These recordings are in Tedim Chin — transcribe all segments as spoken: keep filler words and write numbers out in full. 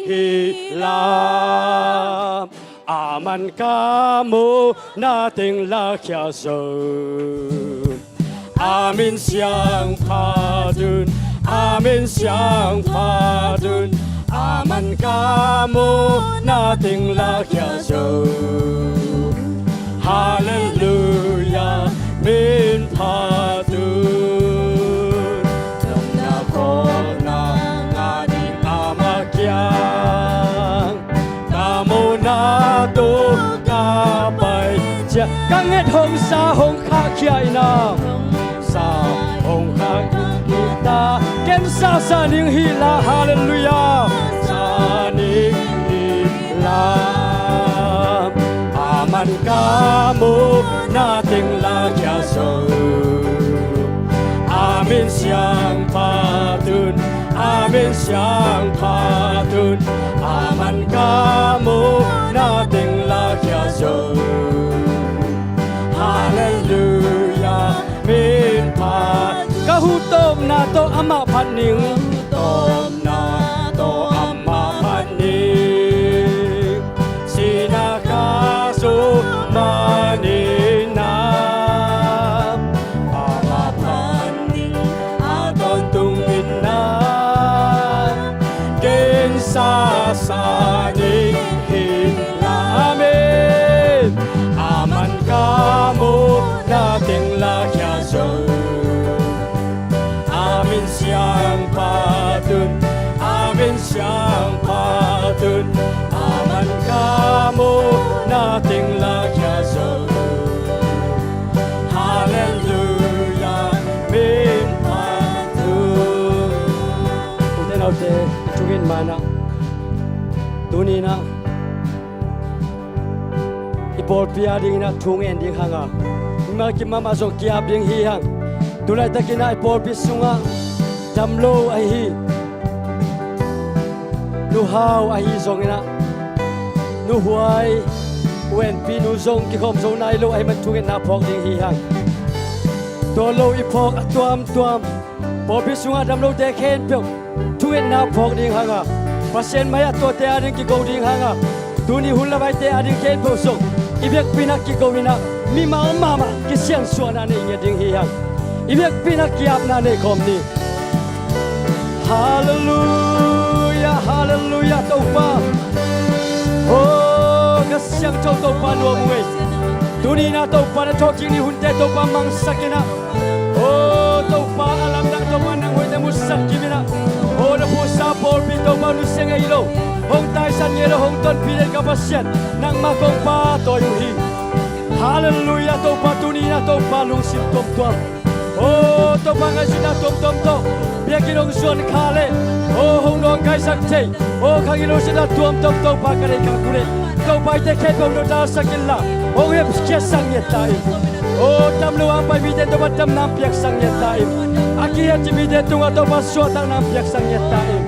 hi lam. Aman ka muhna teng lakhia zo. A min siangpha tun, a min siangpha tun, aman ka muhna teng lakhia zo. Halleluia, min pha tun. Lawmna khawlna ngah ding ama kiang, ka muhna tawh ka pai ciang, ka nget hong sa hong khahkhia in a, sa hong khahkhia ta, ken sa sa ning hi la, halleluia. Sa ning hi la, aman ka muhna teng lakhia zo. A min siangpha tun, a min siangpha tun, aman ka muhna teng lakhia zo. Halleluia, min pha. Ka huh tawpna tawh amah phat ning. Tawpna tawh amah phat ning. Sihna ka zo manin a, amah phat ning. A tawntung in a, ken sa sa ning hi la, amen. Aman ka muhna teng lakhia zo. A min siangpha tun, a min siangpha tun, aman ka muhna teng lakhia zo. Halleluia, min pha tun. Ute naute, thungen manah tuni inah i pawlpi a dinginah thu ngen ding hanga, mimal kim mahmah zong ki-ap ding hi hang. Tulaitakinah i pawlpi sungah damlo ahi Nu Hau ahi zonginah Nu Huai, U En Pi nu zong kikhawm zo nai lo ahi man thungetna phawk ding hi hang. Tua lo i phawk a tuamtuam pawlpi sungah dam lote khempeuh thungetna phawk ding hanga, Pasian mai-ah tuate ading kigo ding hanga, tuni hun lavaite ading khempeuh zong i biakpiakna kigo inah mimal mahmah kisiansuahna nei ngiat ding hi hang. I biakpiakna ki-apna nei khawm ni. Halleluia, halleluia, Topa. O, Kha Siangtho Topa nuam uh ei. Tuni inah Topa na thawhkik ni hunte Topa mangsak inah. O Topa, a lamdang Topa nang hoihte musak kim inah. O na phusa pawlpi Topa nusia ngei lo, hong taisan ngei lo, hong tonpih den ka Pasian, nangmah kong pahtawi uh hi. Halleluia, Topa tuni inah Topa lungsim tuamtuam. O Topa ngaihsutna tuamtuam tawh biakinn hong zuan kha leh, o hong nawngkaisak thei, o khangin hong sitna tuamtuam Topa ka deih ka kul leh, Topa eite khempeuh hong nuntaksak inla, hong hepkhiatsak ngiat ta in. O damlo hong pai mite Topa damna hong piaksak ngiat ta in. A kihechi mite tungah Topa suahtakna hong piaksak ngiat ta in.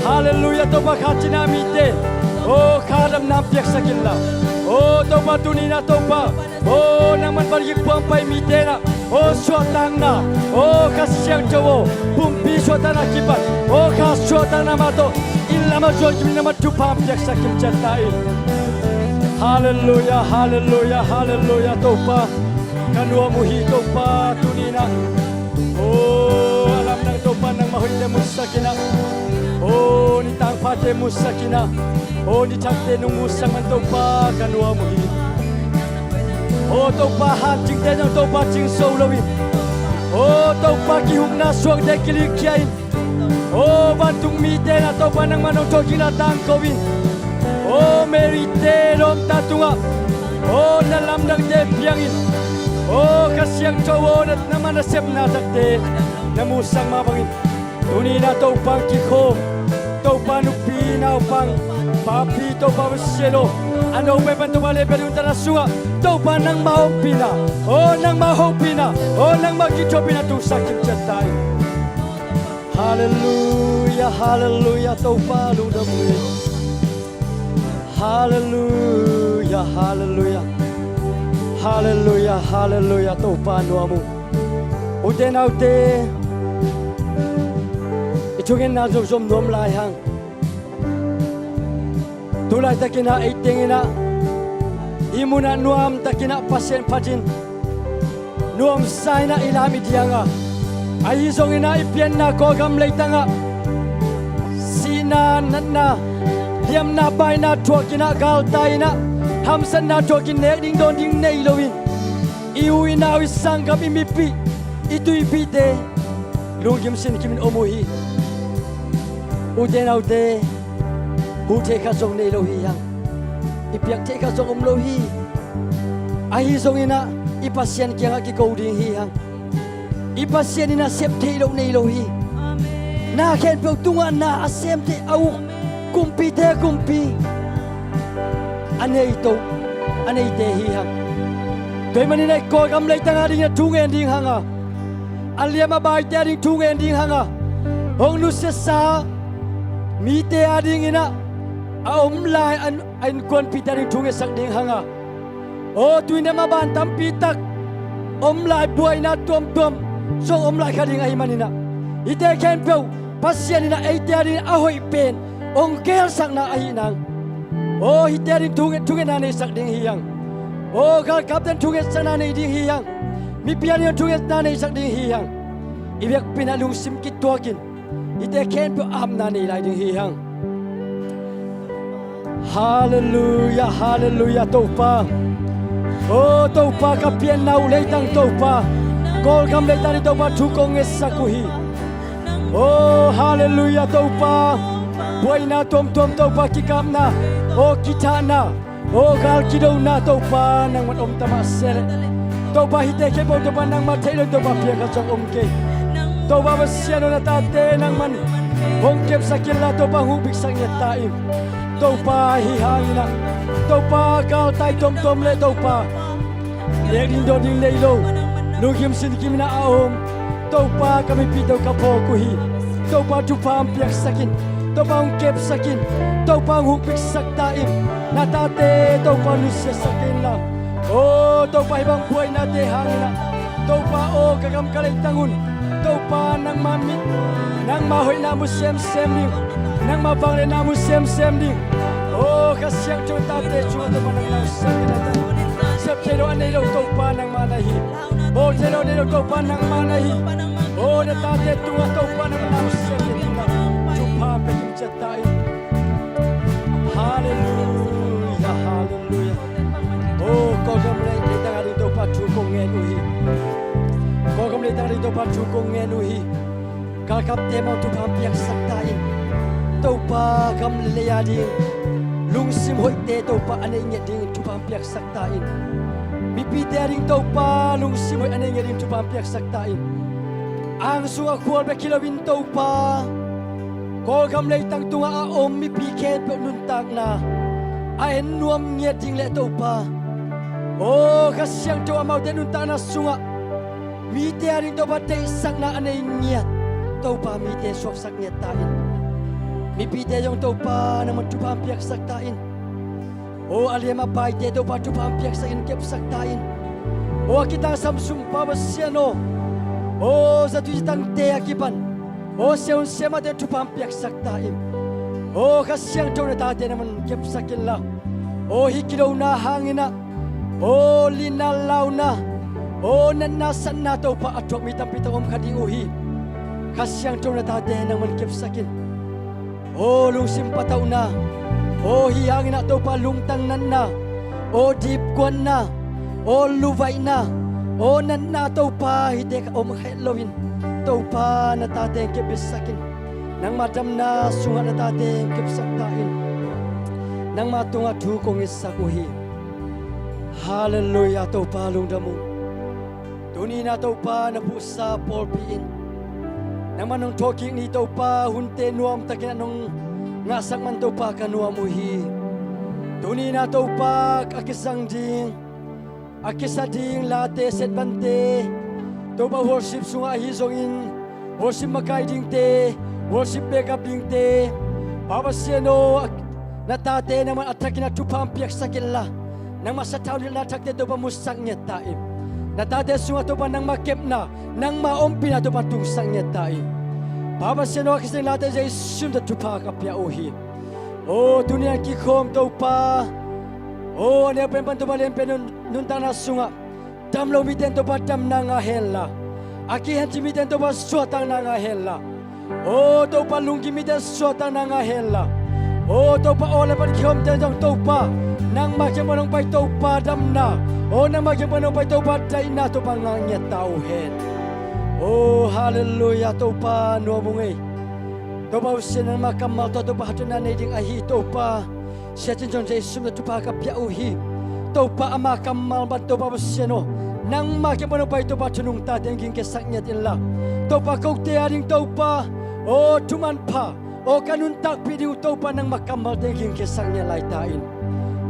Halleluia, Topa kha cina mite, o kha damna hong piaksak inla, o Topa tuni inah Topa, o nangman van kik puang pai mite nah, o suahtakna, o Kha Siangtho aw, pumpi suahtakna kipan, o kha suahtakna mah tawh inn lamah zuan kim in, nangman thupha hong piaksak kim ciat ta in. Halleluia, halleluia, halleluia, Topa ka nuam uh hi Topa tuni inah. O a lamdang Topa nangmah hoihte musak inah. O nitangphate musak inah. O nithakte nong musak man Topa ka nuam uh hi. O Topa hancingte zong Topa cingso loin, o Topa kihukna suangte kilikkhia in. O vantung mite nah Topa nangmah nong thawhkikna tangko in. O Mary te lawmta tungah, o na lamdangte piangin, o Kha Siangtho aw, nangmah nasepna takte na musak mah bangin tuni inah Topa kikhawm, Topa nupi naupang, papi Topa Pasian aw, a no pen pan Topa leh pia nuntakna sungah Topa nangmah hopihna, o nangmah hopihna, o nangmah kithuahpihna tungsak kim ciat ta in. Halleluia, halleluia, Topa lungdam uh hi. Halleluia, halleluia. Halleluia, halleluia, Topa nuam uh. Ute naute, i thungetna zomzom nuam lai hang. Tu laitakin ah ei teng in ah hih mun ah nuamtakin ah Pasian phatin nuamsa in ah i lam i diang a, ahi zongin ah i pianna Kawlgam leitang ah sihna, natna, liamna, baina thuakin ah, galtai in ah hamsatna thuakin nek ding dawn ding nei loin i u i nau, i sanggam, i mipih, i tuipihte lunggim sinkimin om uh hi. Ute naute, huh thei khat zong nei lo hi hang. I piak thei khat zong om lo hi. Ahi zongin ah i Pasian kiangah kiko ding hi hang. I Pasian in ah sep theih loh nei lo hi. Na khempeuh tungah na a semte a uk, kumpite kumpi, a neito, a neite hi hang. Tua ahih manin ah i Kawlgam leitang adingin ah thu ngen ding hang a, a liam a baite ading thu ngen ding hang a, hong nusiasa mite adingin ah a om lai a innkuanpihte ading thu ngetsak ding hang a, aw, tuinem a ban tampi tak om lai, buaina tuamtuam zong om lai kha ding ahih manin ah, hihte khempeuh Pasian in ah eite adingin a hoih pen hong keelsakna ahih nang. Aw, hihte ading thu nget, thu ngetna neisak ding hi hang. Aw, galkapte in thu ngetsakna nei ding hi hang. Mipi adingin thu ngetna neisak ding hi hang. I biakpi in ah lungsim kituakin hihte khempeuh apna nei lai ding hi hang. Halleluiah, halleluiah, Topa. Aw, Topa, ka pianna uh leitang Topa, Kawlgam leitang ading Topa thu kong ngetsak uh hi. Aw, halleluiah, Topa. Buaina tuamtuam Topa, kikapna, aw, kithahna, aw, gal kidona Topa, nangman om ta mah se leh, Topa, hihte khempeuh Topa, nangmah theih loin Topa, piak khat zong om kei. Topa Pasian aw, na tate nangman hong kepsak inla Topa, hong hukbiksak ngiat ta in. Topa, hih hangin ah Topa, galtai tuamtuam leh Topa, nek ding dawn ding nei lo, lunggim sinkimin ah a om Topa, ka mipite uh ka phawk uh hi. Topa, thupha hong piaksak in. Topa, hong kepsak in. Topa, hong hukbiksak ta in. Na tate Topa, nusiatsak inla, aw Topa, hih bang buainate hangin ah Topa aw, ka gam ka leitang un Topa, nangma mit, nangma hoihna mu semsem ding, nangma vangliatna mu semsem ding. Aw Kha Siangtho, na tate sungah Topa, nangma sep thei lo a nei lo Topa, nangma na hi. Bawl thei lo a nei lo Topa, nangma na hi. Aw na tate tungah Topa, nangma na sep thei lo, thupha pia ciat ta in. Halleluiah, halleluiah. Aw Kawlgam leitang ading Topa, thu kong ngen uh hi. Kawlgam leitang ading Topa, thu kong ngen uh hi. Galkapte mah thupha hong piaksak ta in. Topa, gam le lei ading lungsim hoihte Topa, a nei ngiat dingin thupha hong piaksak ta in. Mipite ading Topa, lungsim hoih a nei ngiat dingin thupha hong piaksak ta in. Ang sungah khual bek hi loin Topa, Kawlgam leitang tungah a om mipi khempeuh nuntakna a en nuam ngiat ding leh Topa, aw Kha Siangtho, amaute nuntakna sungah mite ading Topa, deihsakna a nei ngiat Topa, mite suaksak ngiat ta in. Mipite zong Topa, nangman thupha hong piaksak ta in. Aw a liam a baite Topa, thupha hong piaksak in, kepsak ta in. Aw a kitangsam sung Pa Pasian aw, aw zatui zatangte a kipan aw siaun siamahte thupha hong piaksak ta in. Aw Kha Siangtho, na tate nangman kepsak inla, aw hih kidona hangin ah aw lina launa, aw natna satna Topa, a thuak mi tampi tak om kha ding uh hi. Kha Siangtho, na tate nangman kepsak in. Aw lungsim patauhna, aw hih hangin ah Topa, lungtang natna, aw dipkuatna, aw luvaihna, aw natna Topa, hihte kha om het loin Topa, na tate hong kepsak in. Nangma damna sungah na tate hong kepsak ta in. Nangma tungah thu kong ngetsak uh hi. Halleluiah, Topa lungdam ung. Tuni-in ah Topa, na phuhsa pawlpi in nangman nong thawhkik ni Topa, hunte nuamtakin ah nong ngahsak man Topa, ka nuam uh hi. Tuni-in ah Topa, a kisang ding, a kisa ding late, setvante, Topa worship sungah ahi zongin worship makai dingte, worship backup dingte, Pa Pasian aw, na tate nangman a thakin ah thupha hong piaksak inla, nangma sathau nilhna thakte Topa musak ngiat ta in. Na tate sungah Topa nangma kepna, nangma ompihna Topa tungsak ngiat ta in. Pa Pasian aw, a kisang late Jesu min tawh thupha ka pia uh hi. Aw tuni a kikhawm Topa, aw a neu pen pan Topa lianpen nun, nuntakna sungah dam lo mite in Topa damna ngah hen la, a kihencip mite in Topa suahtakna ngah hen la, aw Topa lunggim mite suahtakna ngah hen la, aw Topa aw le pan kikhawmte zong Topa nangma kiang pan hong pai Topa damna, aw nangma kiang pan hong pai Topa daihna Topa ngah ngiat ta uh hen. Aw halleluiah Topa nuam ung ei. Topa uh sia nangma kammal tawh Topa hatna nei ding ahi Topa. Sia Cin Cong Jesu min tawh thupha ka pia uh hi. Topa ama kammal bang Topa Pasian aw, nangma kiang pan hong pai Topa thu nungta teng gingkhiatsak ngiat inla, Topa kote a ding Topa aw thuman pha, aw ka nuntakpih ding uh Topa nangma kammal teng gingkhiatsak ngiat lai ta in.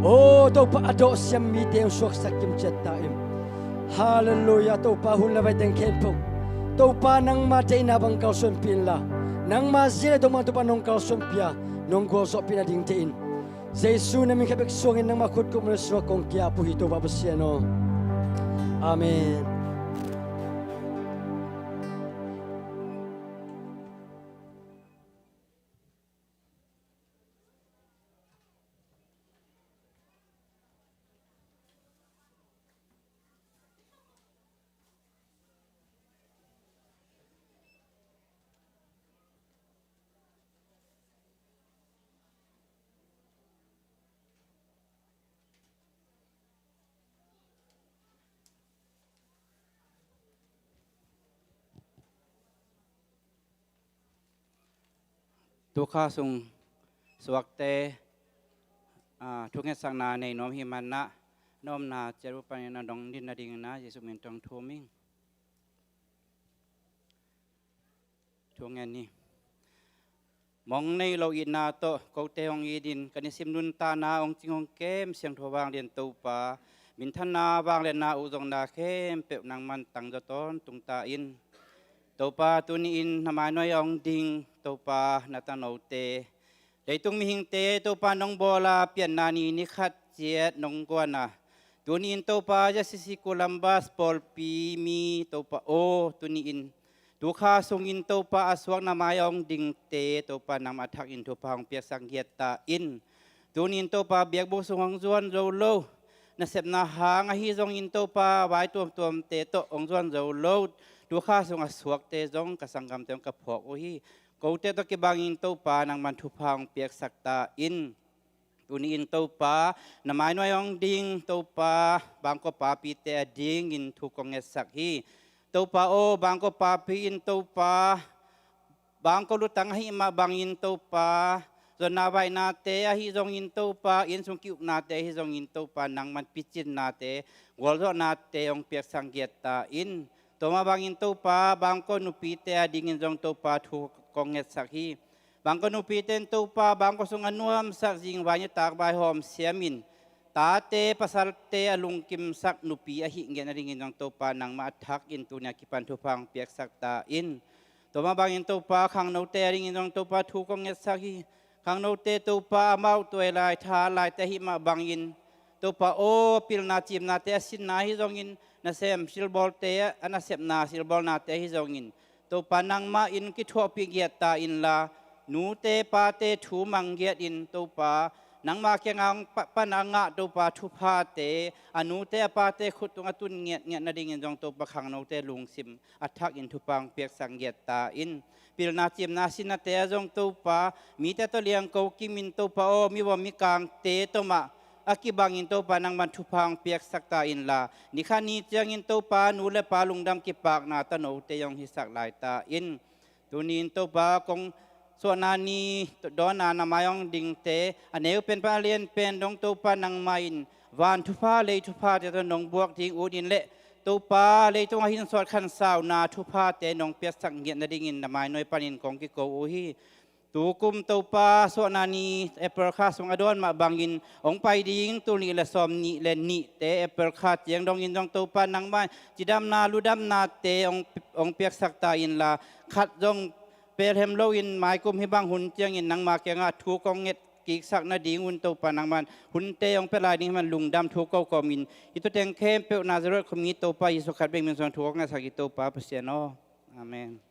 Aw Topa a dawh siam mite hong suaksak kimciat ta in. Halleluiah Topa hun le vai teng khempeuh Topa nangma deihna bang kalsuanpih inla, nangma zia le dong bang Topa nong kalsuanpih a nong gualzawhpih nading teh in. Jesu na min khempeuh suangin nangma khut kup le suak kong kiap uh hi Topa Pasian aw. Amen. Tukha sung suakte, aa, thungetsakna nei nuam hi manah na omna ciat uh panin a dong din nadingin ah Jesu min tawh thum ing. Thungen hi. Mong nei lo itna tawh kote hong itin ka nisim nuntakna hong cing hong kem siangtho vanglian Topa, minthanna vangliatna uh zong na khempeuh nangman tangzaw tawntung ta in. Topa tuni-in na mainuai a hong ding Topa na tanote, leitung mihingte Topa nong bawl a pianna ni ni khat ciat nong guan a, tuni-in Topa J C C Columbus pawlpi mi Topa aw tuni-in tukha sungin Topa a suak na mai a hong dingte Topa nangmah a thakin thupha hong piaksak ngiat ta in. Tuni-in Topa biakbuk sung hong zuan zo lo, nasepna hang ahi zongin Topa vai tuamtuamte tawh hong zuan zo lo, tukha sung a suakte zong ka sanggamte hong ka phawk uh hi. Kote tawh kibangin Topa nangman thupha hong piaksak ta in. Tuni-in Topa na mainuai hong ding Topa Bangkok papite a dingin thu kong ngetsak hi. Topa aw Bangkok papi in Topa Bangkok lutang ahi mah bangin Topa zonna vaihnate ahi zongin Topa innsung ki-uknate ahi zongin Topa nangman picinnate gualzawhnate hong piaksak ngiat ta in. Tua mah bangin Topa Bangkok nupite a dingin zong Topa thu kong ngetsak hi. Bangkok nupite in Topa Bangkok sung a nuamsak zingvai nitak vaihawm siamin tate pasalte a lungkimsak nupi ahi ngiat nadingin zong Topa nangmah a thakin tuni a kipan thupha hong piaksak ta in. Tua mah bangin Topa khangnote a dingin zong Topa thu kong ngetsak hi. Khangnote Topa amau tuai lai tha laite ahi mah bangin Topa aw pilna cimnate a sinna ahi zongin nasem silbawlte a nasepna silbawlnate ahi zongin Topa nangmah in kithuahpih ngiat ta inla, nute pate thu mang ngiatin Topa nangmah kiangah hong pa- pan a ngah Topa thuphate a nute a pate khut tung a tun ngiatngiat nadingin zong Topa khangnote lungsim a thakin thupha hong piaksak ngiat ta in. Pilna cimna sinnate ah zong Topa mite tawh liangko kimin Topa aw mivom mikangte tawh mah a kibangin Topa nangman thupha hong piaksak ta inla, nikhat ni ciangin Topa nu le pa lungdam kipakna tanote hong hisak lai ta in. Tuni-in Topa kong suahna ni dawnna na mai hong dingte a neu pen pan a lian pen dong Topa nangmah in van thupha lei thuphate tawh nong buak ding ut in le Topa leitung a hinsawt khansauna thuphate nong piaksak ngiat nadingin na mainuai panin kong kiko uh hi. Tukum Topa suahna ni April kha sung a dawn mah bangin hong pai ding tul nih le sawm nih le nihte April kha ciang dongin zong Topa nangmah cidamna ludamnate hong, hong piaksak ta inla, khat zong pelhem loin maikum hih bang hun ciangin nangma kiangah thu kong nget kiksak nadingun Topa nangman hunte hong pia lai ding hih man lungdam thu ko kawmin hih thuteng khempeuh Nazareth khuami Topa Jesu khat bek min suang thu kong ngetsak hi Topa Pasian aw. Amen.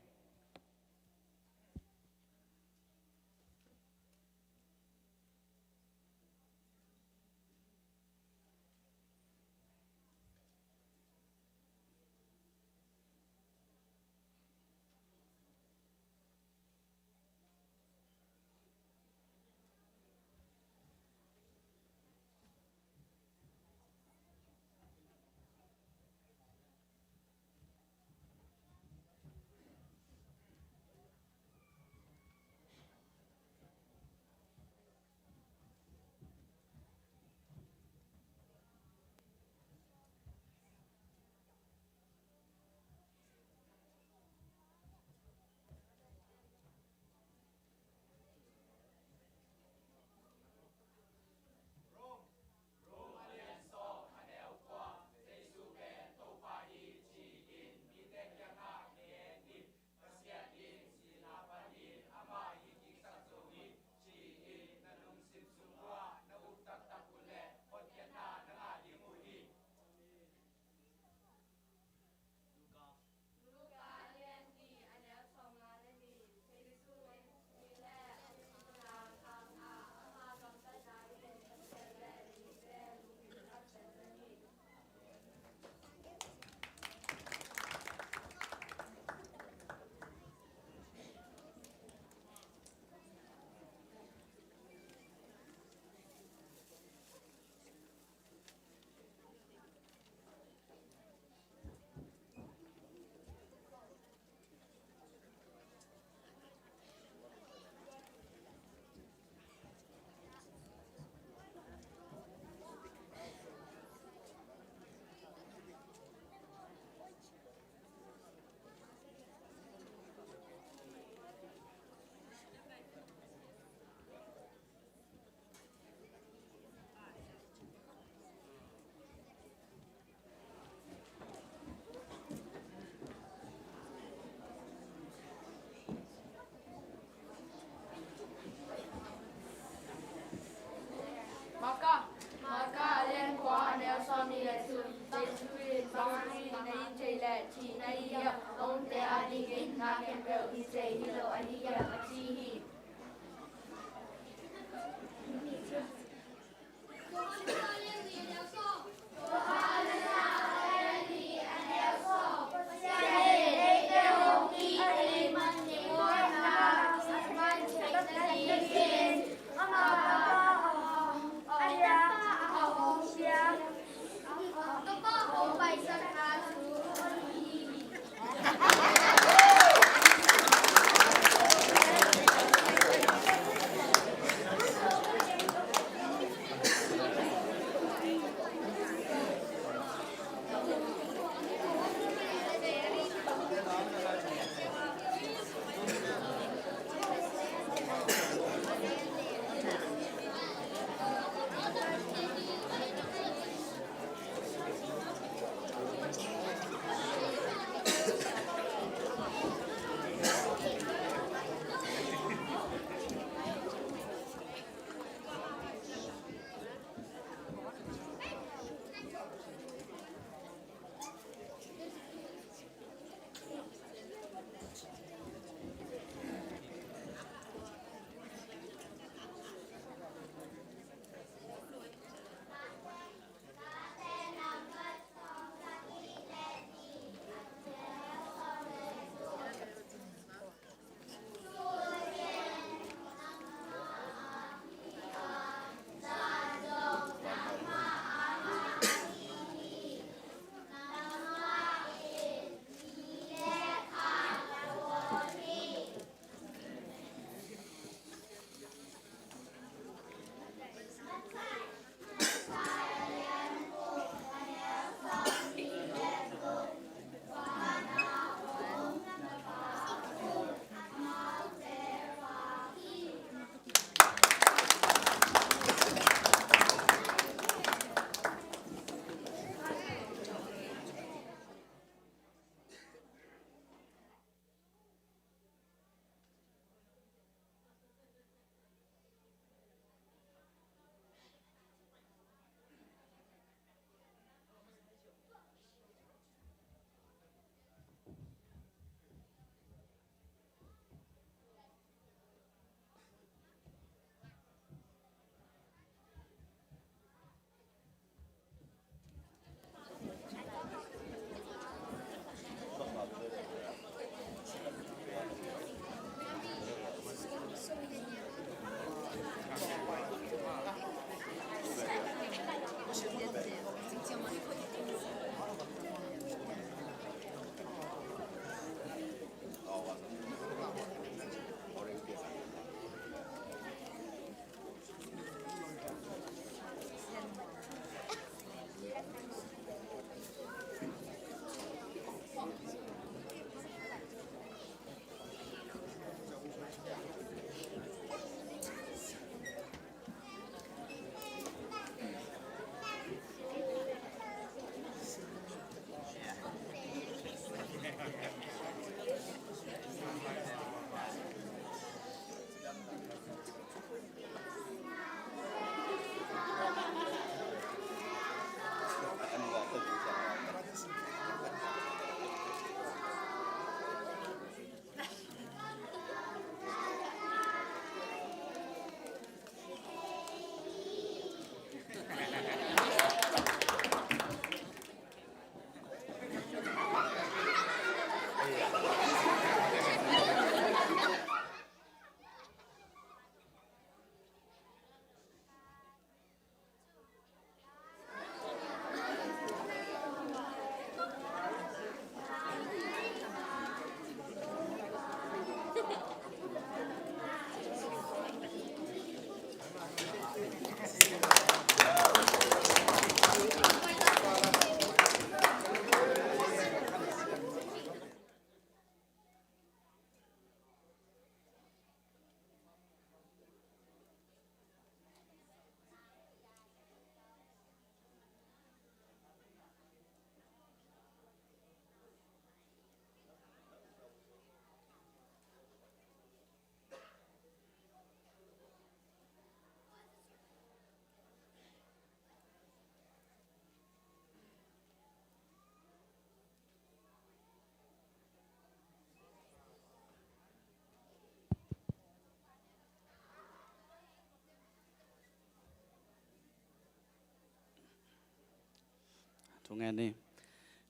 Ngen ni.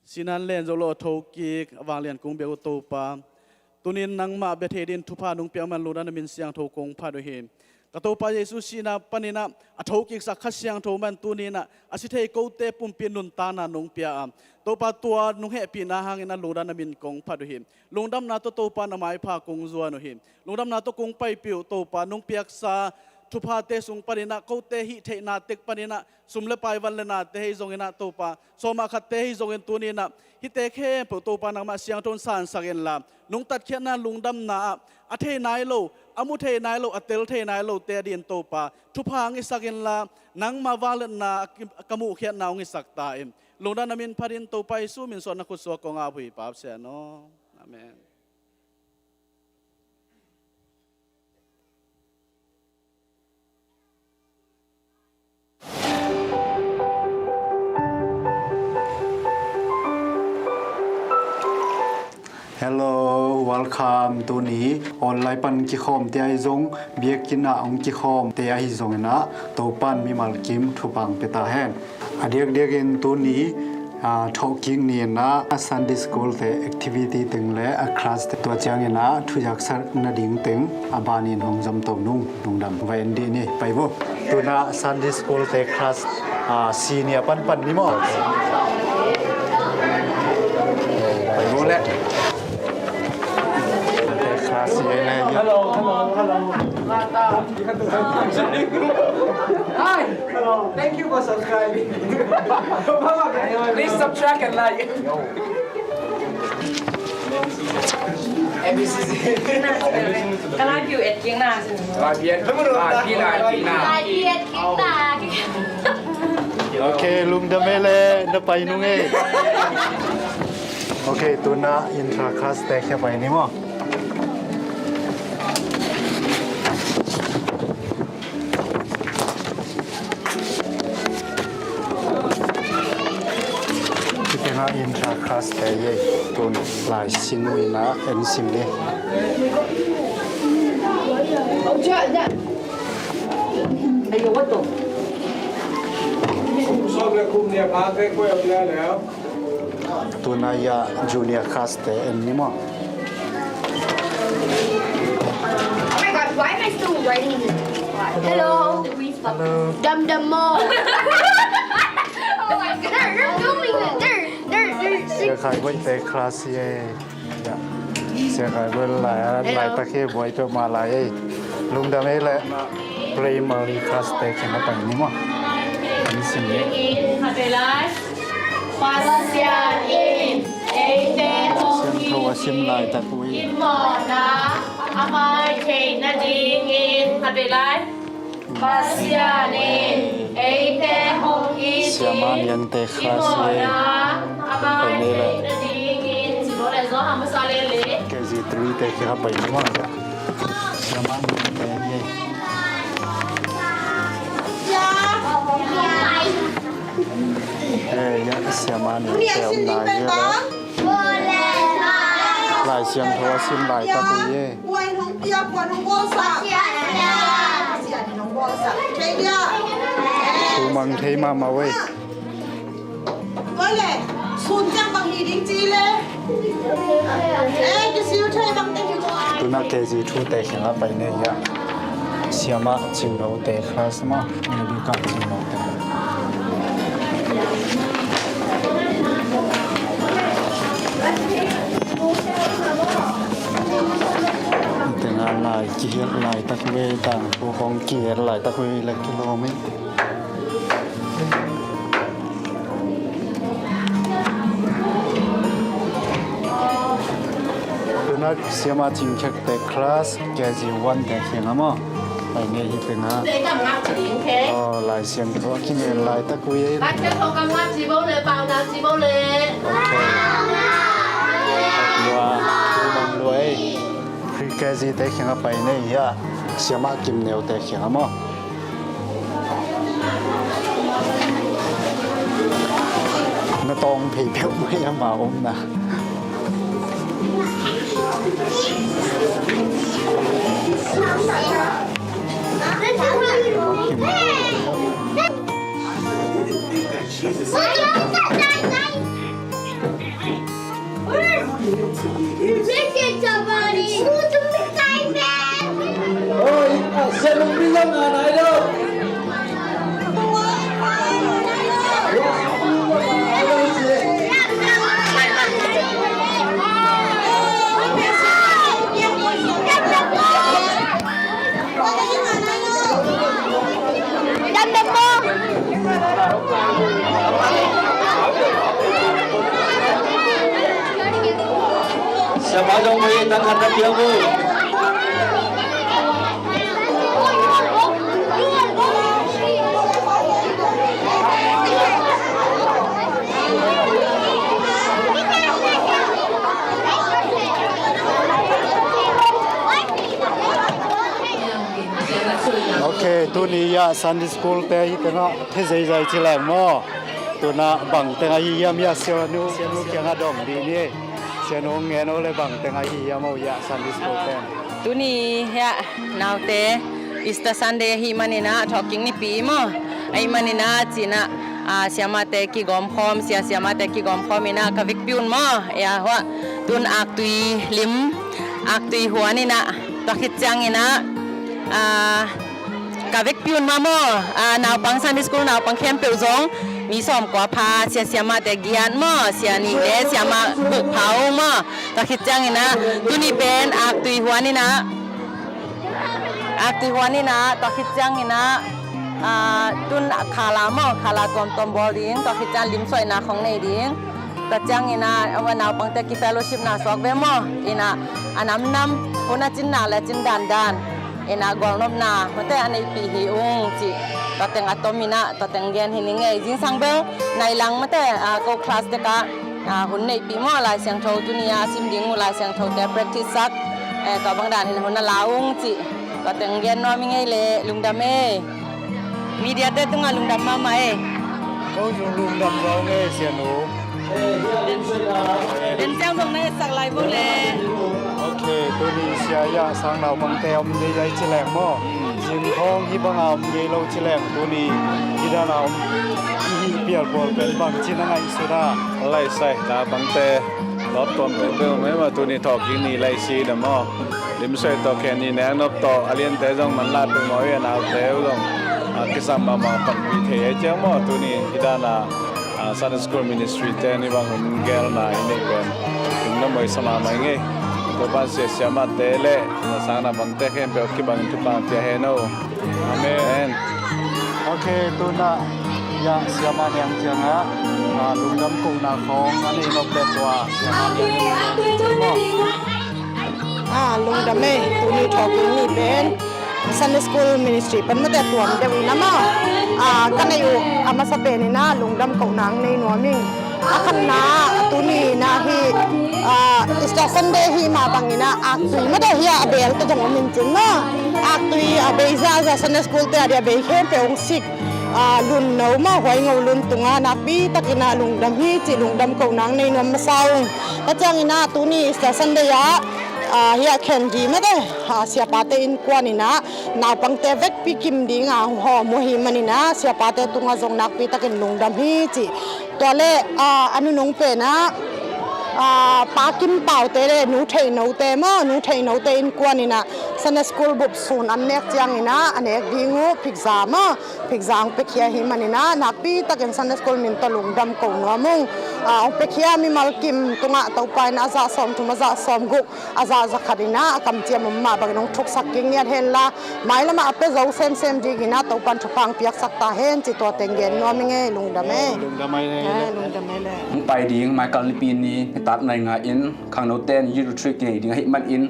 Sinan len zo lo a thokik a vanglian kong biak uh Topa, tunin nangmah bia thei dingin thupha nong piak man lungdamna min siangtho kong phat uh hi. Ka Topa Jesu sihna paninah a thokiksak Kha Siangtho man tuninah a si thei kote pumpi nuntakna nong pia a, Topa tua nong hehpihna hanginah lungdamna min kong phat uh hi. Lungdamna tawh Topa na maipha kong zuan uh hi. Lungdamna tawh kong paipih uh Topa, nong piaksa thuphate sung paninah kote hih theihna tek paninah sum le pai van le nate hei zonginah Topa, sawmah khatte hei zongin tuninah hihte khempeuh Topa nangmah siangtho in sansak inla, nong tatkhiatna lungdamna ah a thei nai lo, a mu thei nai lo, a tel thei nai lote a dingin Topa thupha hong hisak inla, nangmah vangliatna a ki-, ka muhkhiatna hong hisak ta in. Lungdamna min phat in Topa Jesu min suang na khut suak kong ap uh hi Pa Pasian aw. Amen. Hello, welcome. Tuni online pan kikhawmte ahi zong, biakinn ah hong kikhawmte ahi zonginah Topa'n mimal kim thupha hong pia ta hen. A diakdiakin tuni, aa, thawhkik ni-in ah a Sunday school te activity teng le a class te, tua ciangin ah thuziaksak nading teng a banin hong zom to nung, lungdam va en dih ni. Pai vo. Tuna Sunday school te class, aa, senior panpan ni maw? Pai vo le. Te class senior le. Hello, hello, hello. Hi. Hello. Thank you for subscribing. Please subscribe and like. M B C C. Ka lai piu et kiang na. Lai piu et kiang na. Lai piu et kiang na. Ok, lungdam e le, na pai nung e. Ok, tuna intra class te khia pai ni maw? Hih tengah intra class te hi ei, tun lai sin uh in ah en sim ni. Tuna ya junior class te en ni maw? Oh my God, why am I still writing this? Hello. Hello. Dum dum mo. Oh my God. They're, they're filming it. They're, they're, they're, they're Sia Khai Buai te class hi ei. Ya. Sia Khai Buai lai, hello, laitak hi, buai peuhmah lai ei. Lungdam e le. Primary class te kiang a pai ni maw? An sim ni. Pasian in eite hong, Siangtho a sim laitak uh hi. I mawhna a mai theih nadingin, khat vei lai. Pasian in eite hong it in, Siama Niangte kha si e. I mawhna a mai theih nadingin. Simaw le zaw hang masa le le. K G three te kiang a pai ni maw? Siama Niangte hi e. Eh, ya, Siama Niangte om nai hi e. Lai Siangtho a sim laitak uh hi e. Thu mang thei mahmah uh e. Tuna K G two te kiang a pai ni ei. Siama Cingno te class maw? Maybe ka Cingno te. Tengah lai kihel laitak uh e, tangthu khawng kihel laitak uh e, le kilawm e. Tuna Siama Cing Khek te class K G one te kiang a maw? Pai ni ei hih tengah. Aw, Lai Siangtho a kingen laitak uh e. Ok. Lua, lua e. Pre K G te kiang a pai ni ei hia. Siama Kim Neu te kiang a maw? Na tawng phei peuhmah hi ama omna. Siapa dong boleh tangkap tapi aku? Ok, tuni ah Sunday school te hi tengah the zeizai ci leng maw? Tuna bang teng ahi hiam, hiah sianu, sianu kiangah dong dih ni. Sianu ngen o le bang teng ahi hiam o hiah Sunday school ten. Tuni hiah naute Easter Sunday ahi maninah thawhkik nipi maw? Ahi maninah cinah, ah, siamate kigawmkhawm, sia siamate kigawmkhawm inah ka vekpi un maw? Ea huah tun aktui lim, aktui huan inah tua khit cianginah, ah, ka vekpi un mah maw? Ah, naupang Sunday school naupang khempeuh zong mi sawmkua pha, sia siamate giat maw? Sia nih le siamah guk pha ung maw? Tua khit cianginah tuni pen aktui huan inah, aktui huan inah tua khit cianginah, ah, tun khala maw? Khala tuamtuam bawl ding, tua khit ciang limsuaina khong nei ding. Tua cianginah a naupangte ki fellowship na suak ve maw? Inah a namnam hun a cinna le cin dandan inah gualnopna mate a neihpih hi ung cih tua teng a tom inah tua teng gen hi ning ei. Zingsang bel nai lang mate, ah, ko class tekah, ah, hun neihpih maw? Lai Siangtho tuni a sim ding uh Lai Siangthote practice sak, eh, tua bang danin hun a la ung cih tua teng gen nuam ing ei le. Lungdam ei. Media te tungah lungdam mahmah ei. Ko zong lungdam zaw ung ei sianu. Den ciang zong na etsak lai vo le. Ok, tuni sia hiah sang naupangte om ngei lai ci leng maw? Zing khawng hih banga om ngei lo ci leng tuni hih dana om i hih pial pawl pen bangci na ngaihsut a? Laisai naupangte lawptuam peuhpeuh mah, tuni thawhkik ni lai si da maw? Limsuai tawh khen ni nek nop tawh a liante zong manlah peuhmah uh hi a, naute uh zong, ah, kisam mahmah panpih thei ahi ciang maw? Tuni hih dana, ah, Sunday School Ministry te ni bang hun gelna i neih pen lungdam hoih sa mahmah ing ei. Topan sia siamate le na sang naupangte khempeuh kibangin thupha pia hen o. Amen. Ok, tuna hiah siamah niang ciangah, ah, lungdam kohna khawng a nei nop le tua siamah niang. Ah, lungdam ei, tuni thawhkik ni pen Sunday School Ministry pan mate tuam deuh in amah, ah, ka neih uh a masa pen inah lungdam kohna ang nei nuam ing. A khatna ah tuni inah hih, ah, Easter Sunday hih mah bangin ah aktui mate hiah a beel tawh zong om in cin maw? Aktui a bei zahzah Sunday School te a dia bei khempeuh hong sik, ah, lunno maw, huaingo lun tungah nakpi takin ah lungdam hi cih lungdam kohna ang nei nuam masa ung. Tua ciangin ah tuni Easter Sunday ah, ah, hiah khen dih mate, ah, siapate innkuan inah naupangte vekpi kim ding a hong hawm uh ahih manin ah siapate tungah zong nakpi takin lungdam hi cih. Tua le, ah, a nunung pen ah, ah, Pa Kim Pau te le Nu Theih No te maw, Nu Theih No te innkuan inah Sunday School bup sun an nek ciangin ah a nek ding uh phikza maw, phikza hong piakhia ahih manin ah nakpi takin Sunday School min tawh lungdam ko nuam ung. Ah, hong piakhia mimal kim tungah Topa in a zah sawmthum, a zah sawmguk, a zah zakhat inah a kamciam om mah bangin hong thuksak kik ngiat henla, mailamah a pia zo semsem dingin ah Topan thupha hong piaksak ta hen cih tua teng gen nuam ing ei. Lungdam ei. Lungdam ei le. Eh, lungdam ei le. Hong pai ding Michael Nipi ni nitak nai nga in khangnote in youth retreat kinei ding ahih manin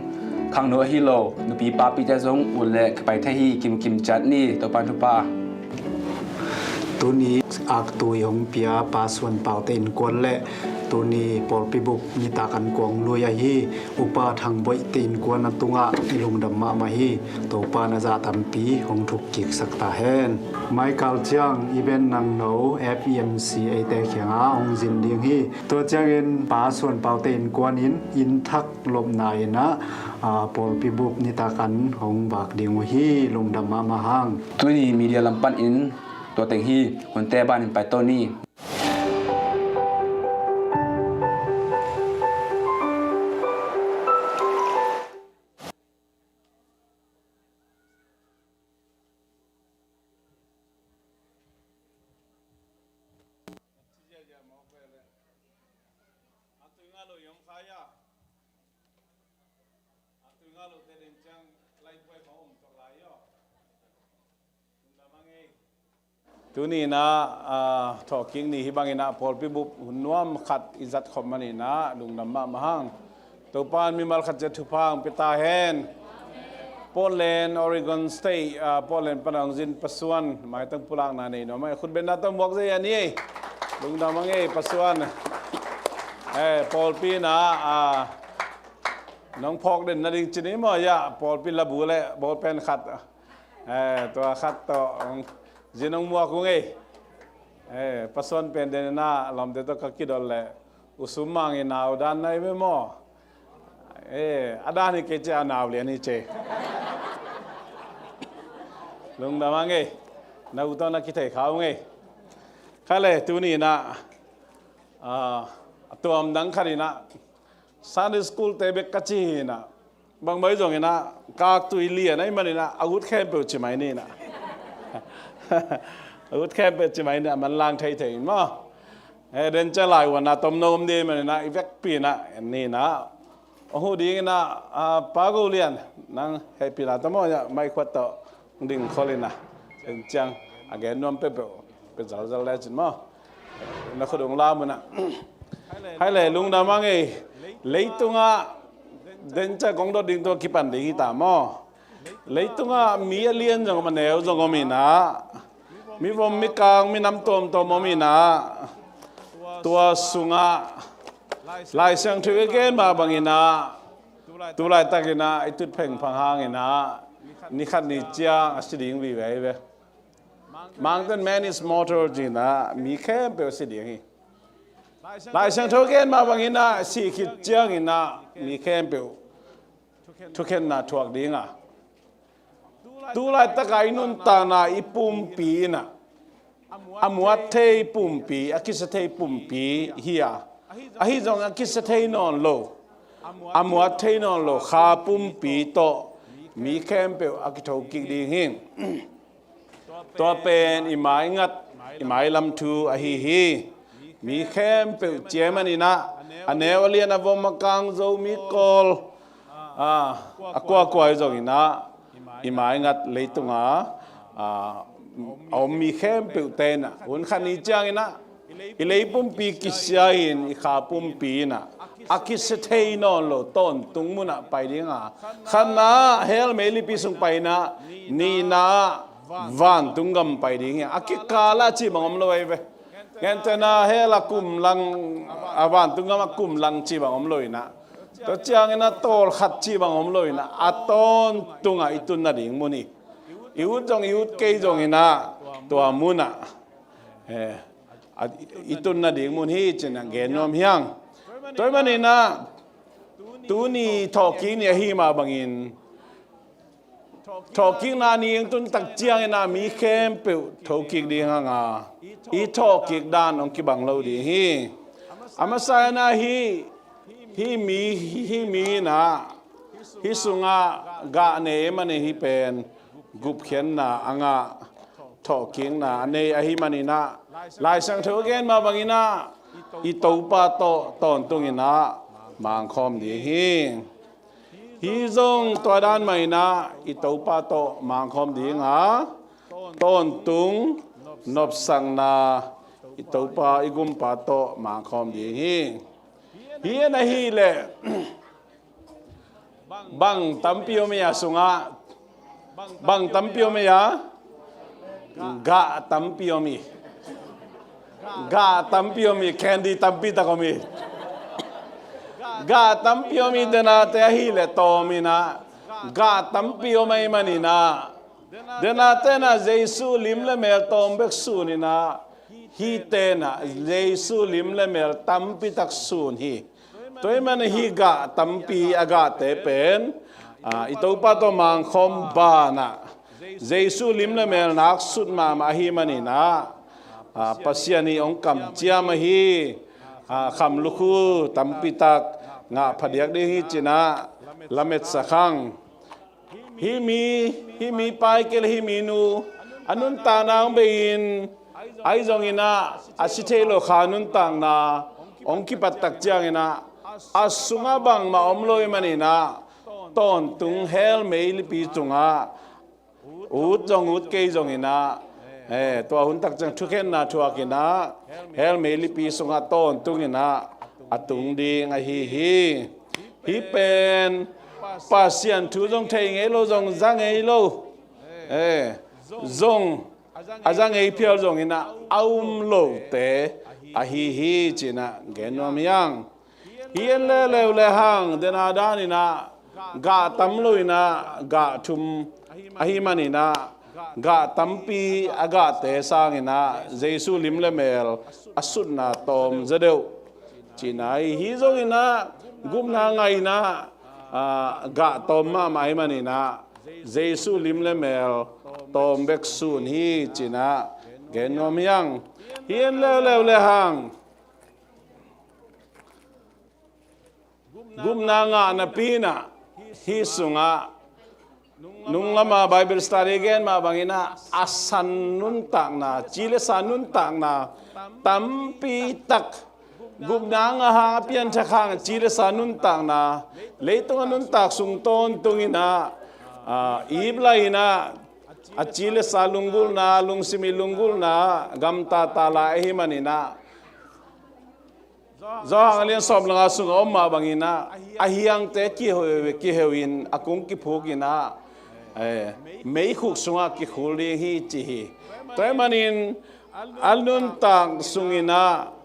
khangno ahi lo nupi papite zong ut le kipai thei hi. Kimkim ciat ni. Topan thupha. Tuni aktui hong pia Pa Suan Pau te innkuan le tuni pawlpi bup nitak an kuang lui ahi Upa Thang Boih te innkuan a tungah i lungdam mahmah hi. Topa in a zah tampi hong thuk kiksak ta hen. Mai kal ciang i ben nangno F E M C eite kiangah hong zin ding hi. Tua ciangin Pa Suan Pau te innkuan in inn thak lopna in ah, ah, pawlpi bup nitak an hong vak ding uh hi. Lungdam mahmah hang. Tuni media lam panin tua teng hi. Hunte banin paito ni. Tuni in ah, ah, thawhkik ni hi bangin ah pawlpi bup hun nuam khat i zat khop manin ah lungdam mahmah hang. Topa in mimal khat ciat thupha hong pia ta hen. Portland, Oregon State, ah, Portland pan hong zin Pa Suan, maitang pulakna nei nuam ei. Khutbetna tawh muak zei a ni ei. Lungdam hang ei Pa Suan. Eh, pawlpi in ah, ah, nong phawk den nading ci ni maw, ya, pawlpi labu le bawlpen khat. Eh, tua khat tawh, um, zin hong muak ung ei. Eh, Pa Suan pen den in ah lawmte tawh ka kidot leh U Sum Mang i nau dan na hi ve maw. Eh, a dan hi kei ci a, nau lian hi ci. Lungdam hang ei. Na u tawh na kithei kha ung ei. Kha le, tuni in ah, ah, a tuam dang khat in ah Sunday school te bek ka ci hi in ah, bangbang zong in ah, kaktui lian ahih manin ah, a ut khempeuh ci mai ni in ah. A ut khempeuh ci mai ni in ah, manlang theithei in maw. Eh, den ciang lai uan ah tomno om ding manin ah, i vekpi in ah, en ni in ah. Hong huh ding in ah, ah, Pa Go Lian, nang hehpihna tawh maw, ya, maikhuat tawh ding khol in ah. Den ciang a gen nuam peuhpeuh pia zalzal lecin maw. Na khut hong lam un ah. Hai le, lungdam hang ei. Leitungah, den ciang kong dot ding tawh kipan ding hi ta maw. Leitungah mi a lian zong om, a neu zong om in ah, mi vom mi kang, mi nam tuamtuam om in ah, tua sungah Lai Siangtho i gen mah bangin ah, tu laitak in ah i tut phengphang hangin ah, ni khat ni ciang a si ding vive hi ve. Mountain man is mortal ci in ah, mi khempeuh a si ding hi. Lai Siangtho gen mah bangin ah, sih khit ciangin ah mi khempeuh thukhenna thuak ding a, tu laitak a i nuntakna, i pumpi in ah, a muat thei pumpi, a kisa thei pumpi hi a, ahi zong a kisa thei nawn lo, a muat thei nawn lo kha pumpi tawh mi khempeuh a kitho kik ding hi. Tua pen i maingat, i mailam thu ahi hi. Mi khempeuh ci ahih manin ah, a neu a lian, a vom a kang, Zomi, Kawl, ah, a kuakua hi zongin ah, i maingat leitung a, ah, a om mi khempeuhte in ah, hun khat ni ciangin ah, i lei pumpi kisia in, i kha pumpi in ah, a kisia thei nawn lo tawntung mun ah pai ding a, khatna hell meilipi sung pai in ah, nihna vantung gam pai ding hi. A kikal ah cih bang om lo ahi ve. Gentehna hell a kum lang, a vantung gam a kum lang cih bang om lo in ah, tua ciangin ah tawlkhat cih bang om lo in ah, a tawntung ah i tun nading mun hi. I ut zong, i ut kei zongin ah, tua mun ah, eh, a, i tun nading mun hi ci in ah gen nuam hi hang. Tua ahih manin ah, tuni thawhkik ni ahi mah bangin, thawhkikna ni hong tun tak ciangin ah mi khempeuh thokik ding hang a, i thawhkik dan hong kibang lo ding hi. A masa in ah hih, hih mi, hih mi in ah, hih sungah gah nei ahih manin hih pen gupkhiatna a ngah, thawhkikna a nei ahih manin ah, Lai Siangtho a gen mah bangin ah, i Topa tawh tawntung in ah mangkhawm ding hi. Hih zong tua dan mah in ah, i Topa tawh mangkhawm ding a, tawntung nopsakna, i Topa, i Gumpa tawh mangkhawm ding hi. Hih in ahih leh, bang tampi om hi a sungah, bang tampi om hi a, gah tampi om hi. Gah tampi om hi, candy tampi tak om hi. Gah tampi om hi, denate ahih leh tawm in ah, gah tampi om ahih manin ah, denate in ah Jesu lim le mel tawm bek sun in ah, hihte in ah Jesu lim le mel tampi tak sun hi. Tua ahih manin hih gah tampi a gahte pen, ah, i Topa tawh mangkhawm banah Jesu lim le mel nak sut mahmah ahih manin ah, ah, Pasian in hong kamciam ahi, ah, kham lukhu tampi tak ngah phadiak ding hi ci in ah lametsak hang. Hih mi, hih mi pa hi kei leh hih mi nu, a nuntakna hong bei in, ahi zongin ah, a si thei lo kha nuntakna hong kipat tak ciangin ah, a sungah bangmah om lo ahih manin ah, tawntung hell meilipi sungah ut zong ut kei zongin ah, eh, tua hun tak ciang thukhenna thuakin ah, hell meilipi sungah tawntungin ah a tung ding ahi hi. Hih pen Pasian thu zong thei ngei lo, zong za ngei lo, eh, zong a za ngei phial zongin ah a um lote ahi hi ci-in ah gen nuam hi hang. Hih en leuleu le hang, dena danin ah gah tam loin ah gah thum ahih manin ah, gah tampi a gahte sangin ah Jesu lim le mel a sutna tawm zaw deuh ci-in ah, hih zongin ah gupna ngaihna, ah, gah tawm mahmah ahih manin ah Jesu lim le mel tawm bek sun hi ci-in ah gen nuam hi hang. Hih en leuleu le hang, gupna ngah napi-in ah hih sungah, nung lama Bible study gen mah bangin ah, a san nuntakna, ci le sa nuntakna tampi tak, gupna ngah hang a pianthak hang ci le sa nuntakna, leitung a nuntak sung tawntungin ah, ah, ip la-in ah, a ci le sa lunggulhna, lungsim i lunggulhna gamta ta lai ahih manin ah, Johan a lian sawm le nga sungah om mah bangin ah, a hiangte kiheu, kiheuin a kung kiphukin ah, eh, meikhuk sungah kikhul ding hi ci hi. Tua ahih manin a nuntak sungin ah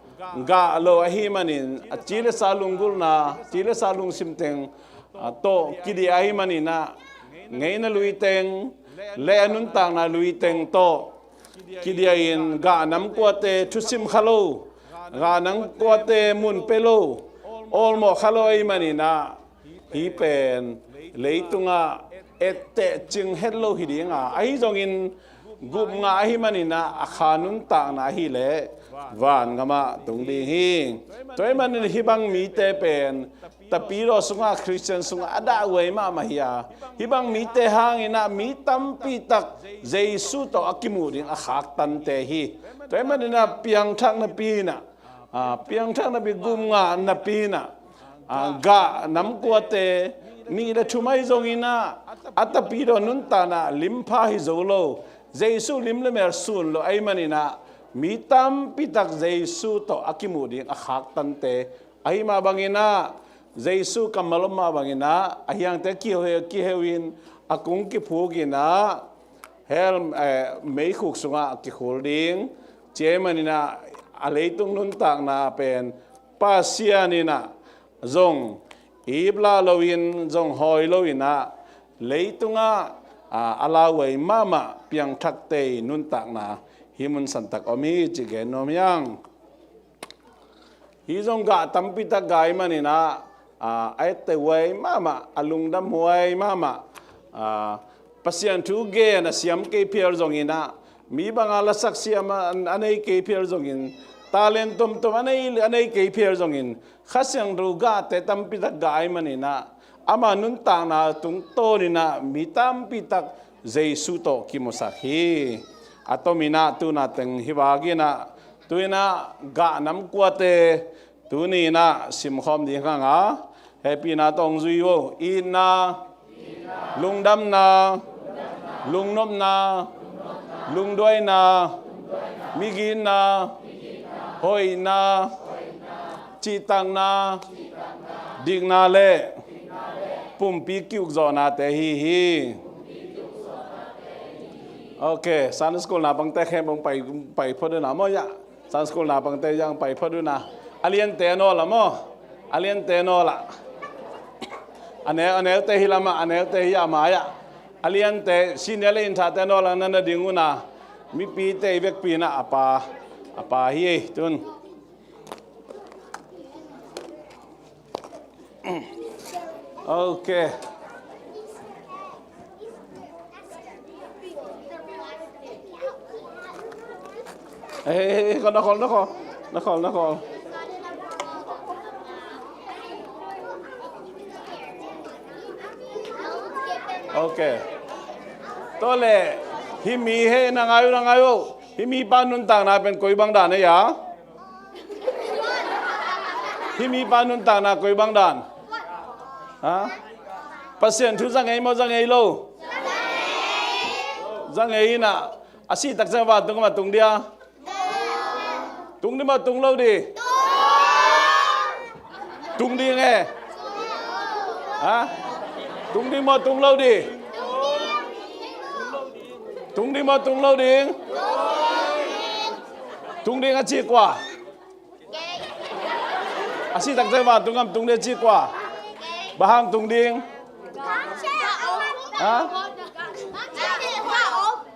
gah lo ahih manin, a ci le sa lunggulhna, ci le sa lungsim teng, ah, tawh kidiah ahih manin ah, ngeina lui teng le a nuntakna lui teng tawh kidiahin gah nam kuate thusim kha lo, gah nam kuate mun pia lo, awlmawh kha lo ahih manin ah, hih pen leitungah etteh cing het lo hi ding a, ahi zongin gup ngah ahih manin ah a kha nuntakna ahih leh vangamah tung ding hi. Tua ahih manin hih bang mite pen Tapidaw sungah, Khristian sungah a dah huai mahmah hi a, hih bang mite hangin ah mi tampi tak Jesu tawh a kimuh ding a khaktan te hi. Tua ahih manin ah piangthak napi-in ah, ah, piangthak napi, gum ngah napi-in ah, ah, gah nam kuate nih le thum ahi zongin ah, a tapidaw nuntakna lim pha hi zo lo, Jesu lim le mel sun lo ahih manin ah, mi tampi tak Jesu tawh a kimuh ding a khaktan te ahi mah bangin ah, Jesu kammal om mah bangin ah, a hiangte kiheu, kiheuin a kung kiphukin ah, hell, eh, meikhuk sungah kikhul ding ci ahih manin ah, a leitung nuntakna pen Pasian in ah zong ip lah loin, zong hawi loin ah, leitungah, ah, a lauhuai mahmah piangthakte nuntakna hih mun santak om hi ci gen nuam hi hang. Hih zong gah tampi tak gah ahih manin ah, ah, a etteh huai mahmah, a lungdam huai mahmah, ah, Pasian thu gen a siam kei phial zongin ah, mi banga lasak siam a, a nei kei phial zongin, talent tomtom a nei, a nei kei phial zongin, Kha Siangtho gahte tampi tak gah ahih manin ah, ama nuntakna tungtawnin ah mi tampi tak Jesu tawh kimusak hi. A tomin ah tuna teng hih vak in ah, tu-in ah gah nam kuate tuni in ah simkhawm ding hang a, hehpihna tawh hong zui un. Itna, lungdamna, lungnopna, lungduaina, migitna, hoihna, cihtakna, dikna le pumpi ki-ukzawhnate ahi hi. Ok, Sunday school naupangte khempeuh hong pai, pai phot un a maw, ya. Sunday school naupangte hong pai phot un a. A liante a nawl ah maw. A liante a nawl ah. A neu, a neute hih lamah, a neute hih a mai-ah. A liante, senior le innthate a nawl ah na na ding un a. Mipite i vekpi in ah a pa, a pa hi ei, tun. Ok. Eh, eh, eh, na khol, na khol. Na khol, na khol. Ok. Tua leh, hih mi he, na ngai un, na ngai un. Hih mipa nuntakna pen koi bang dan ei a? Hih mipa nuntakna koi bang dan? Ha? Pasian thu za ngei maw, za ngei lo? Za ngei in ah, a sih tak ciang vantung gam ah tung dia? Tung ding maw, tung lo ding? Tung ding e. Ha? Tung ding maw, tung lo ding? Tung ding maw, tung lo ding? Tung ding a ci kua? A sih tak ciang vantung gam tung ding a ci kua? Bang hang tung ding? Ha?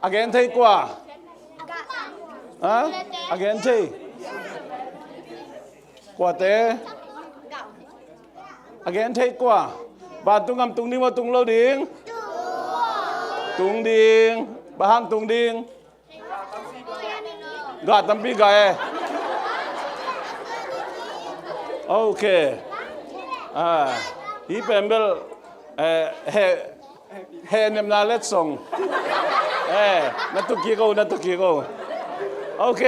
A gen thei kua? Ha? A gen thei kuate? A gen thei kua? Vantung gam tung ding maw, tung lo ding? Tung ding. Bang hang tung ding? Gah tampi gah e. Ok. Ah, hih pen bel, eh, he, he nemna letsong. Eh, na tuk kik o, na tuk kik o. Ok.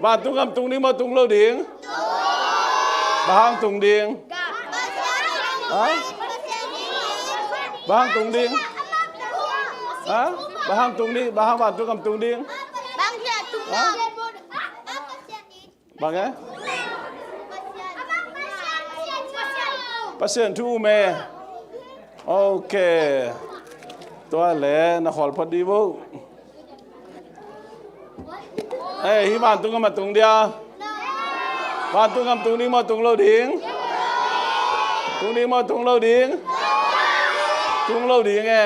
Vantung gam tung ding maw, tung lo ding? Bang hang tung ding? Ha? Bang hang tung ding? Ha? Bang hang tung ding? Bang hang vantung gam tung ding? Ha? Bang e? Pasian thu um e. Ok. Tua le na khawl phot dih vo. Eh, hih vantung gam a tung dia? Vantung gam tung ding maw, tung lo ding? Tung ding maw, tung lo ding? Tung lo ding e.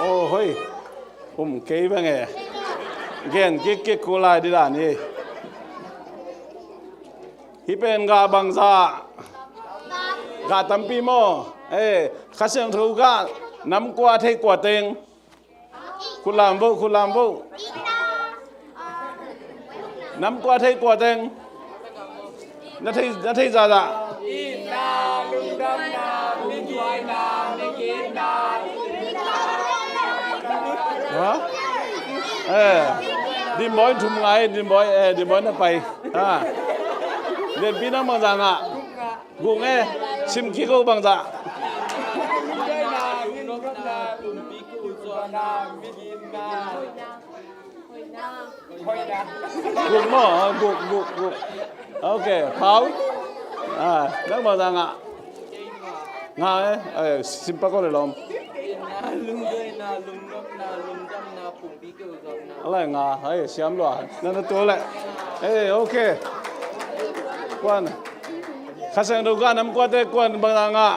Oh, hoi. Um kei bang e. Gen kik kik kul lai dih dan hi. Hih pen gah bangzah? Gah tampi maw? Eh, Kha Siangtho gah nam kua thei kua teng? Khut lam vo, khut lam vo. Nam kua thei kua teng? Na thei, na thei zahzah. Ha? Eh, Dimboi thum ngai, Dimboi, eh, Dimboi na pai. Ha. Lianpi nang bangzah ngah? Guk e, sim kik o bangzah. Guk maw, guk, guk, guk. Ok, Pau. Ah, nang bangzah ngah? Ngah e, eh, sim pak o le lawm. A lai ngah, ai, siam lua. Na na tua le. Eh, ok. Kuan. Kha Siangtho gah nam kuate kuan bangzah ngah?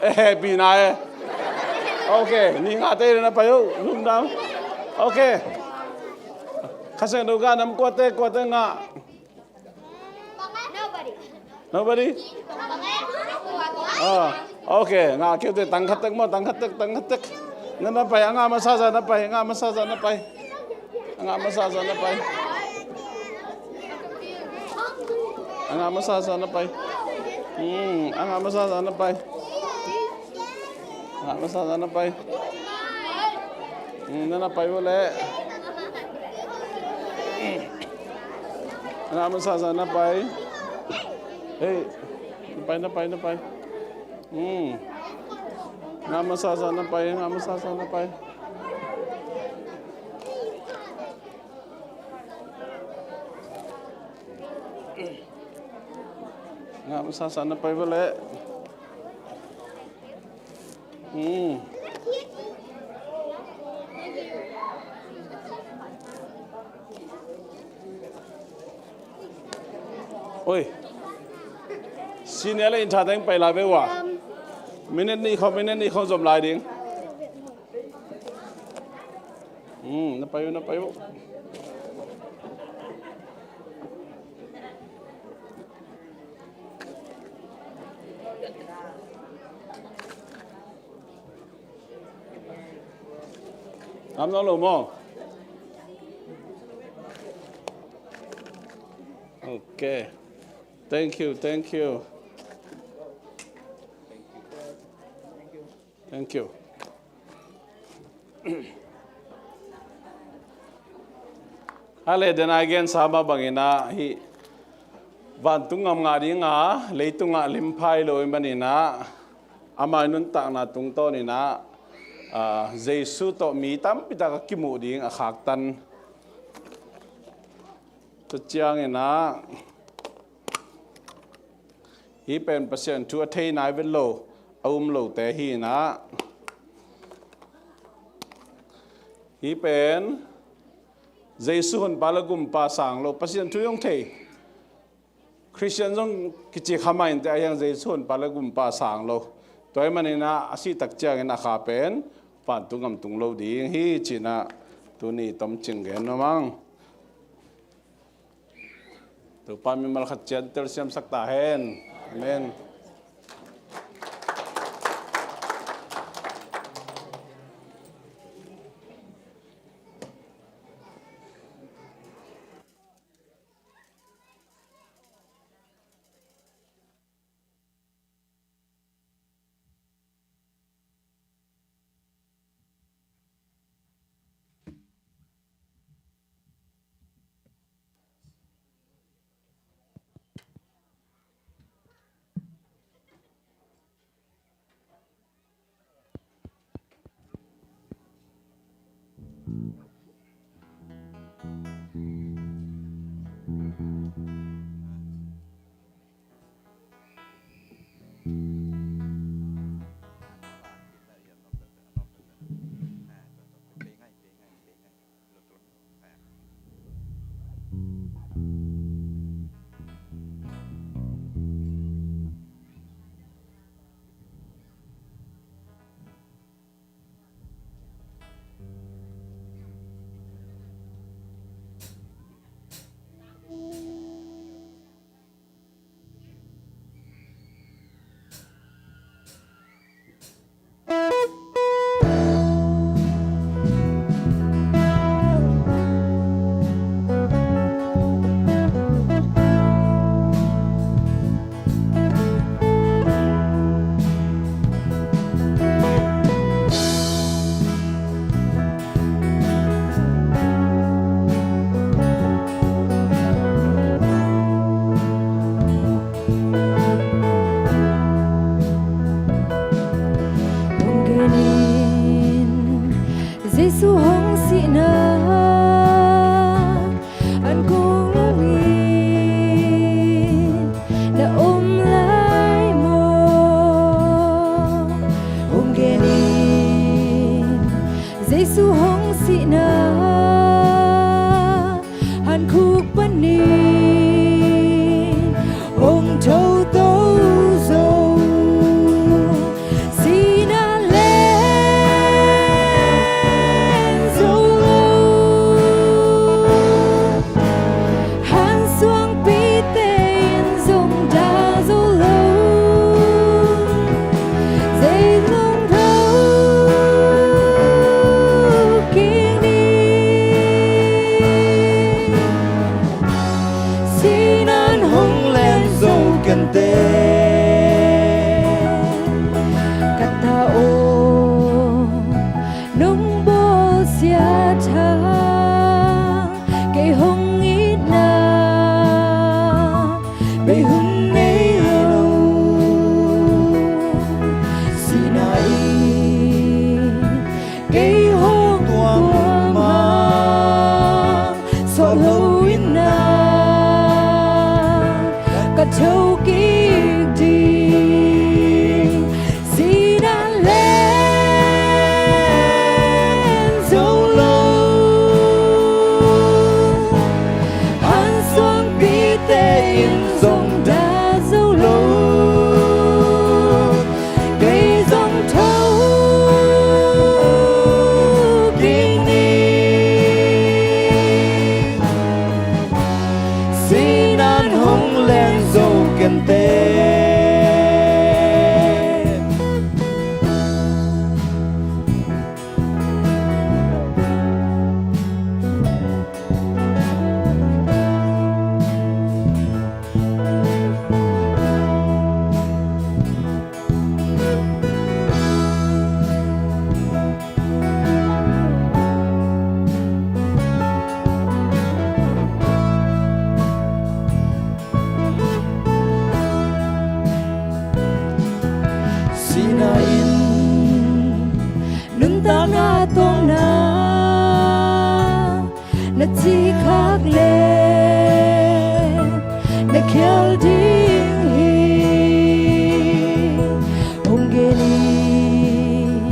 Eh, pi na e. Ok, nih ngahte na pai o, lungdam. Ok. Kha Siangtho gah nam kuate kuate ngah? Nobody? Ah, ok, ngah kei te, tang khat tek maw, tang khat tek, tang khat tek. Na na pai, a ngah masa zah na pai, a ngah masa zah na pai. A ngah masa zah na pai. A ngah masa zah na pai. Hmm, a ngah masa zah na pai. A ngah masa zah na pai. Hmm, na na pai vo le. A ngah masa zah na pai. Hei, na pai, na pai, na pai. Hmm. A ngah masa zah na pai, a ngah masa zah na pai. A ngah masa zah na pai vo le. Hmm. Oi. Senior le intha teng pai lai ve ua. Minute nih khawng, minute nih khawng zom lai ding. Hmm, na pai uh, na pai uh. Ngam nawn lo maw? Ok. Thank you, thank you. Thank you. A le, den a i gensa mah bangin ah, hih vantung gam ngah ding a, leitungah limphai lo i manin ah, ama i nuntakna tungtawn in ah, ah, Jesu tawh mi tampi tak a kimuh ding a khaktan. Tua ciangin ah, hih pen Pasian thu a thei nai vet lo, a um lote hi in ah, hih pen Jesu honpa le gumpa sang lo, Pasian thu zong thei, Khristian zong kici kha mah inteh, ahi hang Jesu honpa le gumpa sang lo. Tua ahih manin ah, a sih tak ciangin a kha pen vantung gam tung lo ding hi ci-in ah, tuni tomcing gen nuam ing. Topa mimal khat ciat telsiamsak ta hen. Amen. Na cih khak leh na khial ding hi. Hong gen in,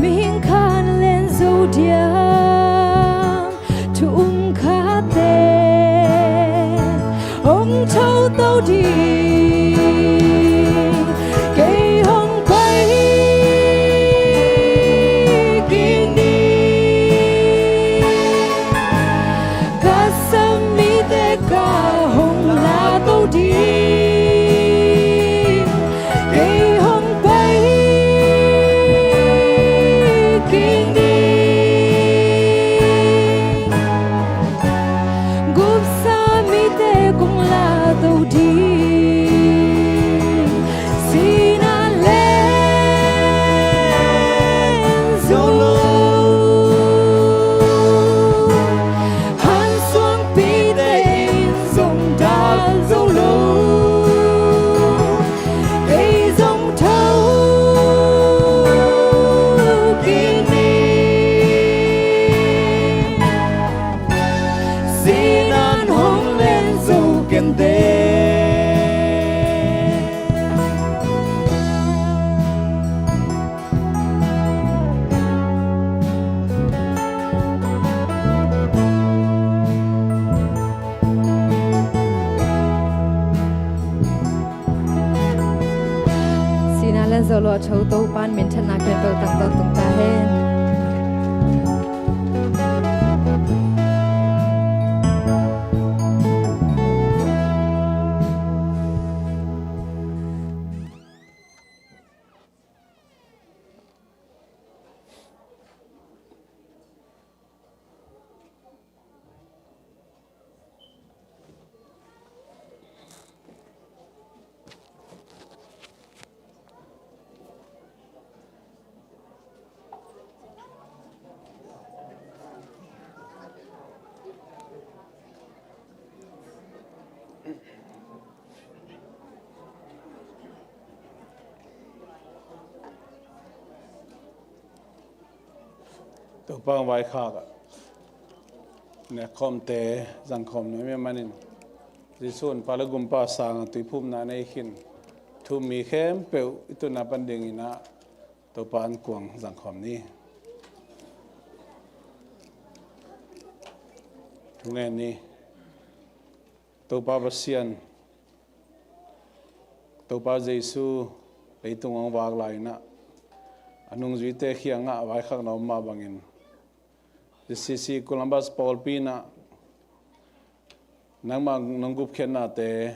mihing khan len zo diam, thu um khate hong tho to ding. Kei hong pai kik ni. Ka sam mite ka hong la to ding. Kei hong pai kik ni. Gupsa mite kong la to ding. Sinan len zo lo. Hansuangpite in zong dal zo lo. Kei zong tho kik ni. Sinan hong len zo kei te. Sinan len zo lo a tho Topa'n minthanna khempeuh tangtawn tung ta hen. Topa hong vaikhak ah nekkhawmte zangkhawm nuam ahih manin Jesuh Honpa le Gumpa sangah tuiphumna nei khin thu-um mi khempeuh i tunna pan dingin ah Topa ankuang zangkhawm ni. Thungen ni. Topa Pasian, Topa Jesuh leitung hong vak lai-in ah a nungzuite kiangah vaikhakna om mah bangin, J C C Columbus pawlpi in ah nangmah nong gupkhiatnate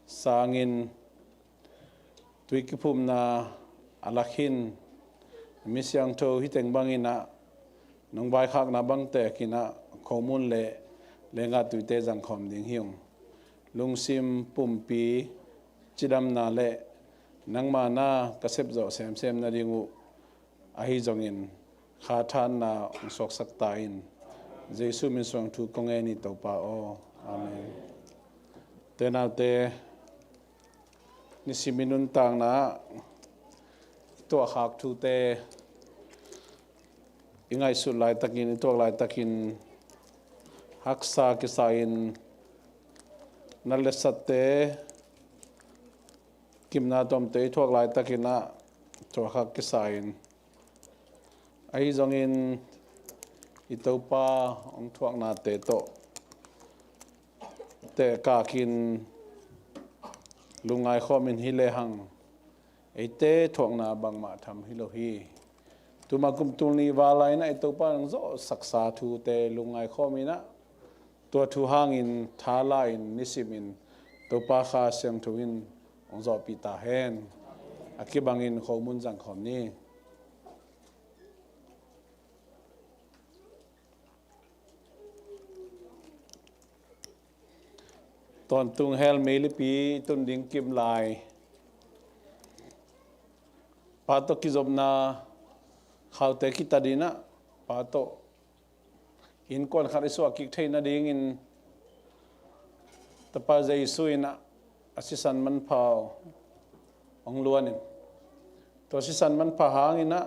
sangin tui kiphumna a lak hi-in, mi siangtho hi teng bangin ah nong vaikhakna bang tekin ah khomun le lenggah tuite zangkhawm ding hi ung. Lungsim, pumpi, cidamna le nangma na ka sepzawh semsem nading uh ahi zongin kha thanna hong suaksak ta in. Jesuh min suang thu kong ngen hi Topa aw. Amen. Te naute, nisim i nuntakna ah i tuahkhak thute i ngaihsut laitakin, i tuak laitakin haksa kisa in, na lesatte, gimna tuamte i thuak laitakin ah tuahkhak kisa in, ahi zongin i Topa hong thuaknate tawh tehkakin lungngai khawmin hi lehang eite thuakna bangmah tham hi lo hi. Tuma kum tul nih val lai-in ah i Topa hong zawhsaksa thute lungngai khawmin ah, tua thu hangin tha la-in nisimin Topa Kha Siangtho in hong zawhpih ta hen. A kibangin khomun zangkhawm ni. Tawntung hell meilipi tun ding kim lai, pa tawh kizopna khaute kitat in ah, pa tawh innkuan khat i suah kik theih nadingin Tapa Jesuh in ah a sisan manpha uh hong luan in, tua sisan manpha hangin ah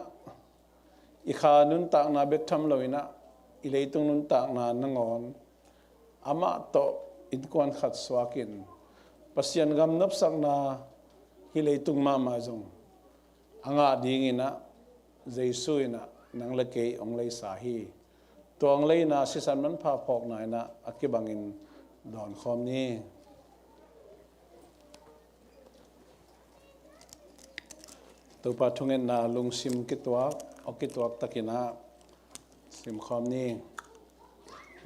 i kha nuntakna bek tham lo-in ah i leitung nuntakna nangawn amah tawh innkuan khat suakin Pasian gam nopsakna hih leitung mahmah zong a ngah dingin ah Jesu in ah nang le kei hong leisa hi. Tua hong leina sisan manpha phawkna in ah a kibangin dawnkhawm ni. Topa thungetna lungsim kituak, aw kituak takin ah simkhawm ni.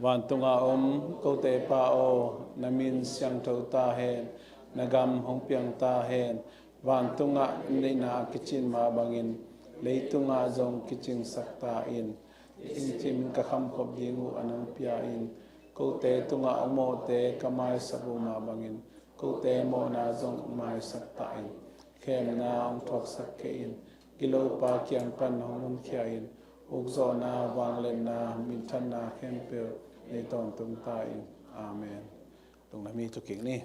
Vantungah om kote Pa aw, na min siangtho ta hen, na gam hong piang ta hen. Vantungah neihna kicin mah bangin leitungah zong kicingsak ta in. Cingcin ka khamkhop ding uh a nong pia in, kote tungah hong mawhte ka maisak uh mah bangin kote mawhna zong maisak ta in. Khemna hong thuaksak kei in. Gilopa kiang pan hong honkhia in. Ukzawhna, vangliatna, minthanna khempeuh nei tawntung ta in. Amen. Lungdam hi, thukik ni.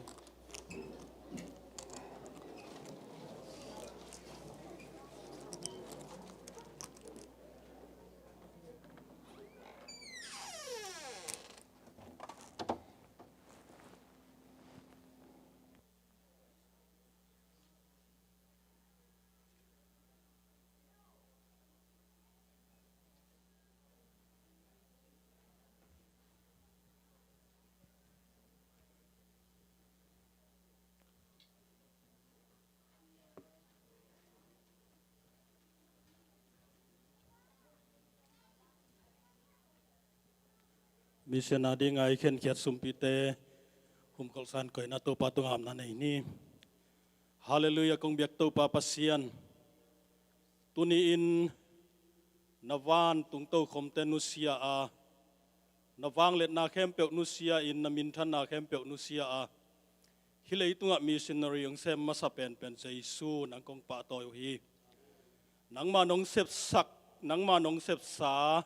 Mission a dingin i khenkhiat sumpite humkolhsa in koihna Topa tungah apna nei ni. Halleluiah, kong biak Topa Pasian. Tuni-in na vantung tokhomte nusia a, na vangliatna khempeuh nusia in, na minthanna khempeuh nusia a, hih leitungah missionary hong sem masa penpen Jesu nang kong pahtawi uh hi. Nangmah nong sepsak, nangmah nong sepsa,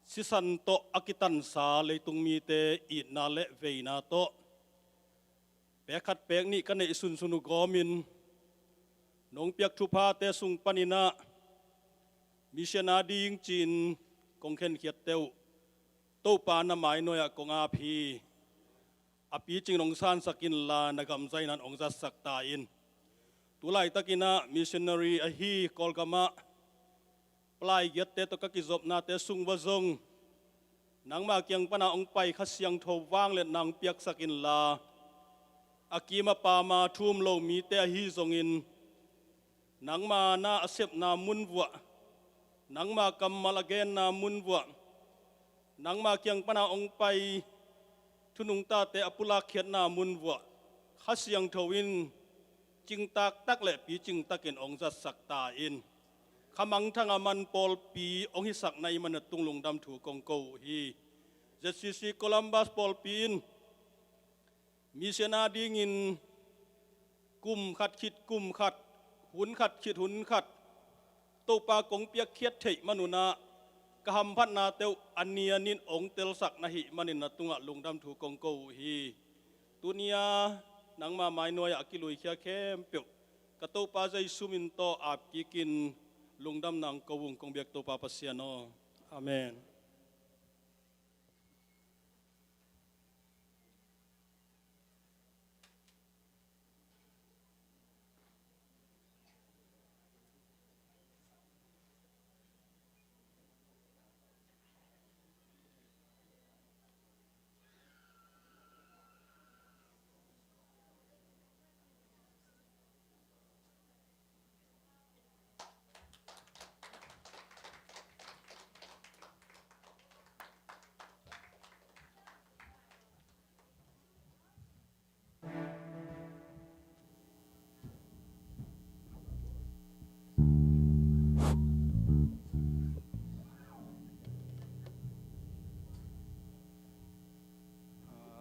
sisan tawh a kitansa leitung mite itna le veina tawh pek khat pek nih ka neih sunsun uh gawmin nong piak thuphate sung panin ah mission a ding ci-in kong khenkhiatte uh Topa na mai nuai-ah kong ap hi. A picing nong sansak inla, na gam zaina in hong zatsak ta in. Tulaitakin ah missionary ahi Kawlgamah palai giatte tawh ka kizopnate sung uah zong nangma kiang pana hong pai Kha Siangtho vangliatna hong piaksak inla, a kim a pam a thu um lo mite ahi zongin nangma na a sepna mun uah, nangma kammal a genna mun uah, nangma kiang pana hong pai thunungtate a pulakkhiatna mun uah Kha Siangtho in cingtak tak le picing takin hong zatsak ta in. Kha mangthang a man pawlpi hong hisak na hih manin na tung lungdam thu kong ko uh hi. Z C C Columbus pawlpi in mission a dingin kum khat khit kum khat, hun khat khit hun khat Topa kong piakkhiat theih manun ah ka hamphatnate uh a nianin hong telsak na hih manin na tungah lungdam thu kong ko uh hi. Tuni-a nangma mai nuai-ah a kiluikhia khempeuh ka Topa Jesu min tawh ap kikin lungdamna hong ko ung, kong biak Topa Pasian aw. Amen.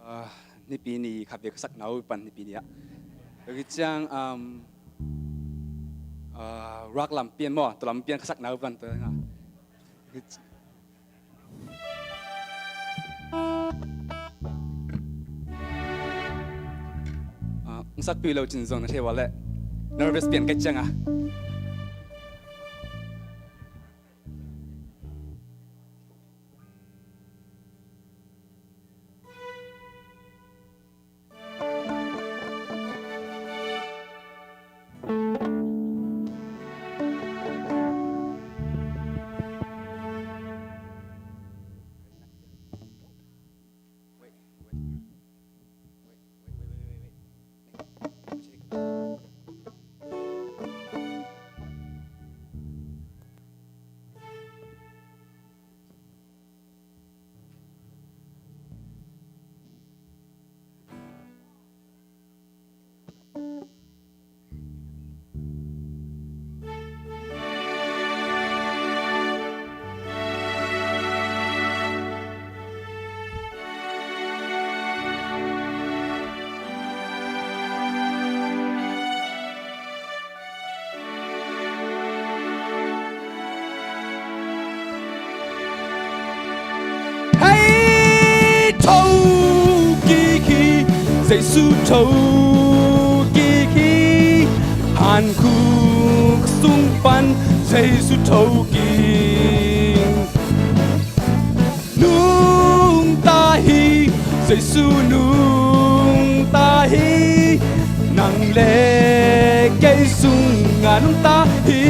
Ah, Nipi ni khat vei ka sakna uh pan Nipi ni ah. Tua khit ciang, um, ah, rak lam pian maw, tua lam pian ka sakna uh pan tua nga. Ah, ng sakpih lo cin zong na thei ua leh nervous pian ka ciang a. Jesu thokik hi. Hankhuk sung pan Jesu thokik. Nungta hi, Jesu nungta hi. Nang le kei sungah nungta hi.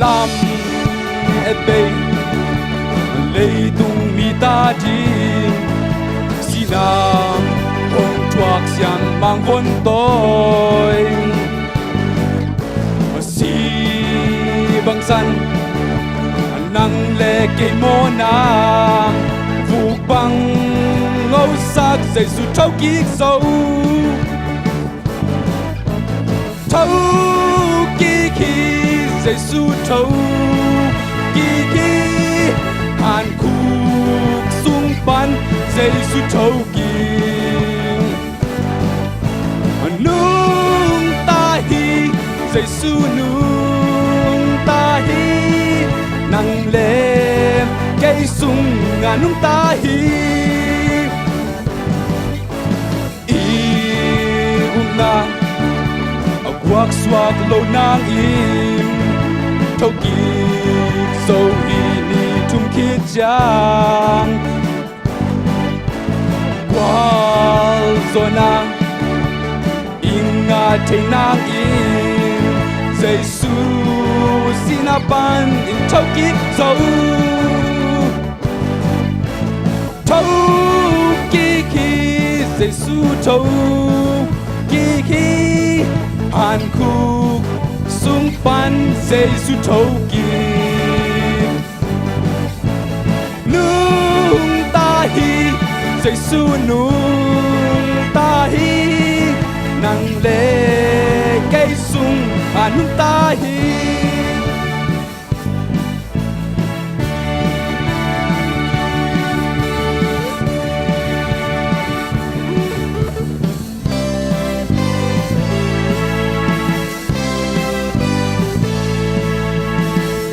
Lam et bei, leitung mi ta ding, sihna hong thuak siangmang von tawi. Si bangsan nang le kei mawhna, vuk bang ngosak Jesu thokik zo. Thokik hi, Jesu thokik hi. Hankhuk sung pan Jesu thokik. Nungta hi, Jesu nungta hi. Nang le kei sungah nungta hi. I upna a guaksuak lo nangin, thokik zo hi ni thum khit ciang. Gualzawhna i ngah thei nangin, Jesu sihna panin thokik zo. Thokik hi, Jesu thokik hi. Hankhuk sung pan Jesu thokik. Nungta hi, Jesu nungta hi. Nang le kei sungah nungta hi.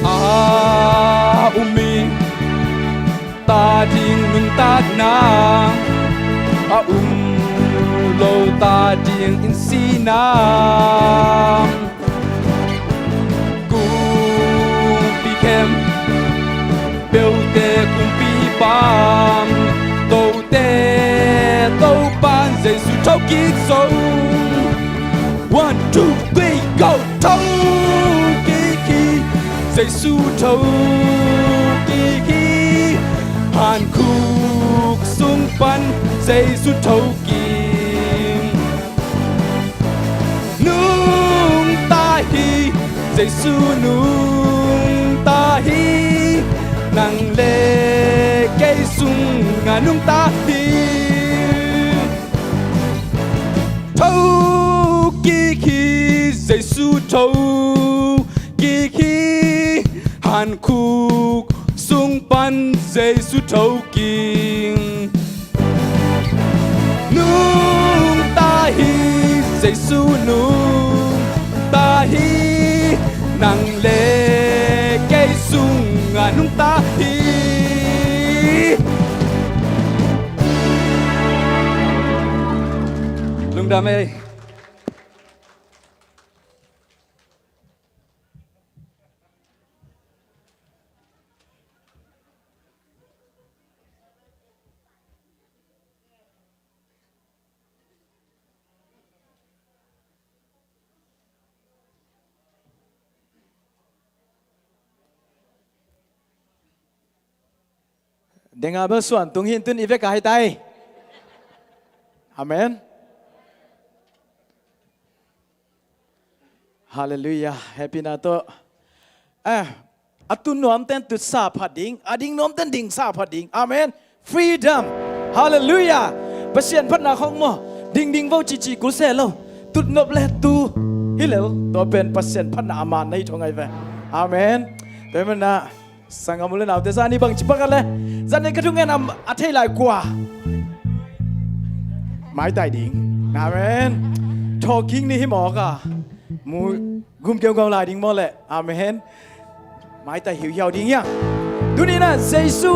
A um i ta ding nuntakna, a um lo ta ding in sihna. Kumpi khempeuhte kumpipa, kote Topa Jesu thokik zo. One, two, three, go. Thokik hi, Jesu thokik hi. Hankhuk sung pan Jesu thokik. Nungta hi, Jesu nungta hi. Nang le kei sungah nungta hi. Thokik hi, Jesu thokik hi. Hankhuk sung pan Jesu thokik. Nungta hi, Jesu nungta hi. Nang le kei sungah nungta hi. Lungdam ei. Denga bel suan tung hin tun i vek a hi tai. Amen. Halleluiah. Happy na tawh. Eh, a tun nuamten tutsa phat ding, a ding nuamten dingsa phat ding. Amen. Freedom. Halleluiah. Pasian phatna khong maw. Dingding vo cici kul se lo. Tutnop le tu hi lel. Tua pen Pasian phatna a man na hi thong ai ve. Amen. Tua hi mana. Sanggam u le naute, zani bang ci pak a le, zani ka thungen a, a thei lai kua? Maitai ding. Amen. Thawhkik ni hi mawk a, mu gum keugau lai ding maw le? Amen. Maitai hiuhiau ding hiang. Tuni na Jesu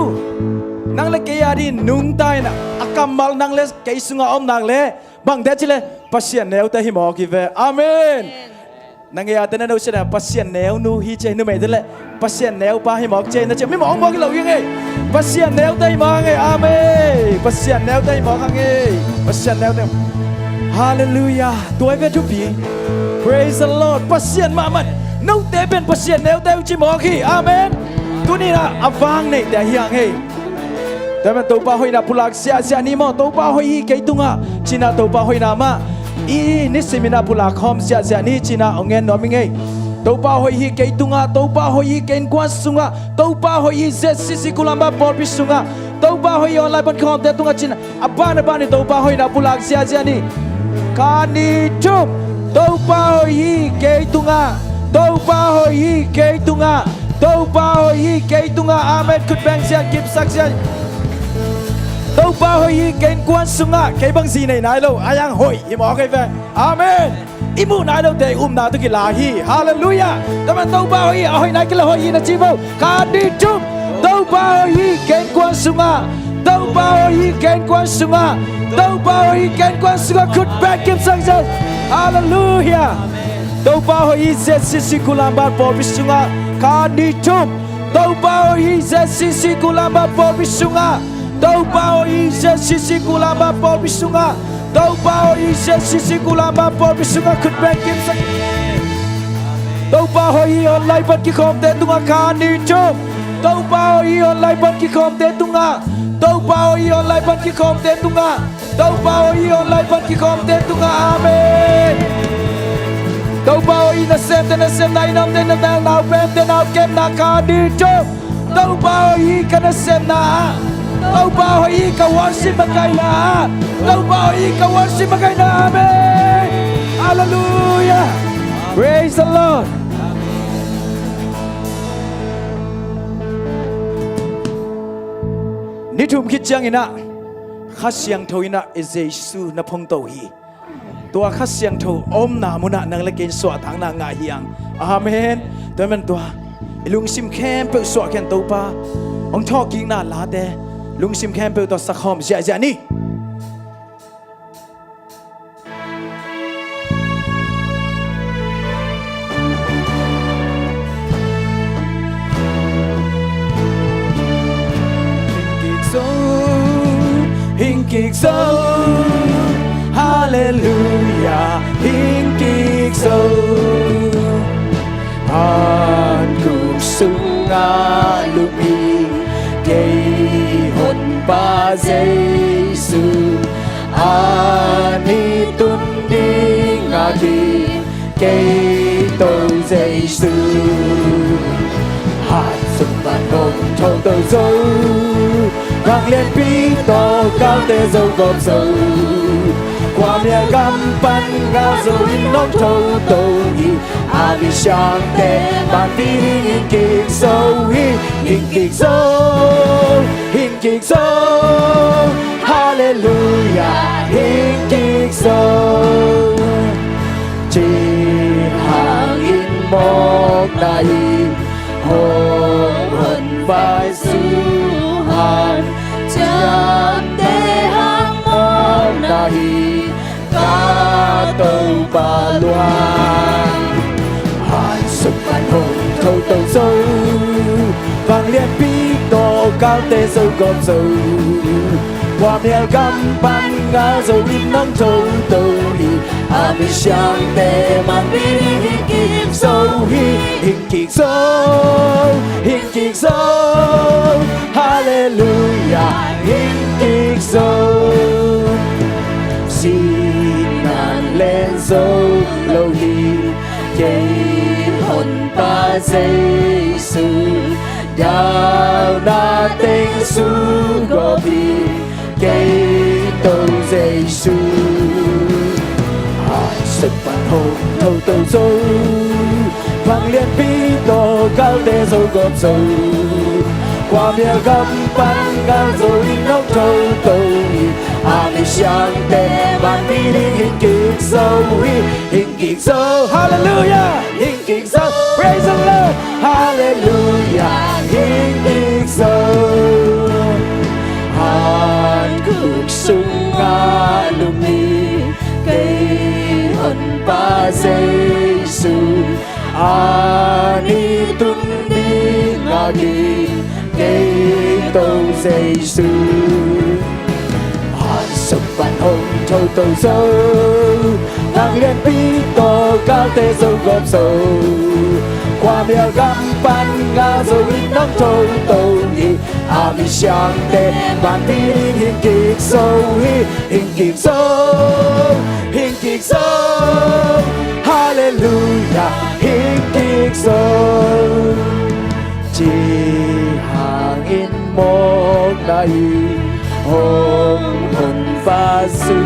Nang le kei a ding nungta in a, a kammal nang le kei sungah om nak le bang deh ci le Pasian neute hi mawk hi ve. Amen. Na ngei a te na no sia na Pasian neunu hi ci, numei te le Pasian neupa hi mawk ci na ci, mi mawk mawk hi lo hi ngei. Pasian neute hi mawk ngei. Amen. Pasian neute hi mawk ngei. Pasian neute. Hallelujah. Tua hi ve thupi. Praise the Lord. Pasian mahmah. Note pen Pasian neute uh ci mawk hi. Amen. Tuni na a vang neite hi ngei. Tua man Topa hoihna pulak ziahziah ni maw, Topa hoih hi kei tungah cina Topa hoihna mah i nisim in a pulak khawm ziahziah ni cina hong ngen nuam hi ngei. Topa hoih hi kei tungah, Topa hoih hi kei innkuan sungah, Topa hoih hi Z C C Kulamba pawlpi sungah, Topa hoih hi online pan kikhawmte tungah cina a ban a ban in Topa hoihna pulak ziahziah ni. Khat, nih, thum. Topa hoih hi kei tungah, Topa hoih hi kei tungah, Topa hoih hi kei tungah. Amen. Khut beng zian, kipsak zian. Topa hoih hi kei innkuan sungah, kei bang zi nei nai lo a, yang hoih hi mawk hi ve. Amen. I muh nai lote i upna tawh kila hi. Hallelujah. Tua man Topa hoih hi, a hoih nai kila hoih hi na ci vo. Khat, nih, thum. Topa hoih hi kei innkuan sungah, Topa hoih hi kei innkuan sungah, Topa hoih hi kei innkuan sungah. Khut beng kipsak zian. Hallelujah. Topa hoih hi Z C C Kulamba pawlpi sungah. Khat, nih, thum. Topa hoih hi Z C C Kulamba pawlpi sungah. Topa hoih hi Z C C Kulamba pawlpi sungah. Topa hoih hi Z C C Kulamba pawlpi sungah. Khut beng kipsak. Topa hoih hi online pan kikhawmte tungah. Khat, nih, thum. Topa hoih hi online pan kikhawmte tungah. Topa hoih hi online pan kikhawmte tungah. Topa hoih hi online pan kikhawmte tungah. Amen. Topa hoih hi nasemte nasemna, i namte namna, naupangte naukepna. Khat, nih, thum. Topa hoih hi ka nasepna ah. Topa hoih hi ka worship makaihna ah. Topa hoih hi ka worship makaihna ah. Amen. Hallelujah. Praise the Lord. Ni thum khit ciangin ah Kha Siangtho in ah i Jesu na phongto hi. Tua Kha Siangtho omna munah nang le kei in suahtakna ngah hi hang. Amen. Tua man tua i lungsim khempeuh suahkhiat Topa hong thawhkikna late lungsim khempeuh tawh sakhawm ziahziah ni. Hing kik zo, hing kik zo, Halleluia, hing kik zo. An guk sungah lum hi kei Honpa Jesu, an hi tun ding ngak hi kei Topa Jesu. Hansuk pan hong thoto zo, vanglianpi tawh galte zogawp zo, khuamial gam pan ngal zo in hong thoto hi. A misiangte mangpi ding hing kik zo hi, hing kik zo, hing kik zo, Halleluia, hing kik zo. Cih hangin mawkna hi, hong honpai su hang, ciamteh hang mawkna hi, ka Topa luang. Hansuk pan hong thoto zo, vanglianpi tawh galte zogawp zo, khuamial gam pan ngal zo in hong thoto hi. A misiangte mangpi ding hing kik zo hi, hing kik zo, hing kik zo, Halleluia, hing kik zo. Sinan len zo lo hi kei Honpa Jesu, dauna teng sugawp hi kei Topa Jesu. Hansuk pan hong thoto zo, vanglianpi tawh galte zogawp zo, khuamial gam pan ngal zo in hong thoto hi. A misiangte mangpi ding hing kik zo hi, hing kik zo, Halleluia, hing kik zo. Praise the Lord, Halleluia, hing kik zo. Jesu, a nih tung ding a ging kei To Jesu. Hansuk pan hong tho To Zo, vang lianpi tawh galte zo gawp Zo. Khuamial gam pan ngah Zo in hong tho To hi. A misiangte vanpi ding hing kik Zo hi. Hing kik Zo, hing kik Zo, Halleluia, hing kik Zo. Ci hangin mawkna hi, hong Honpa Zu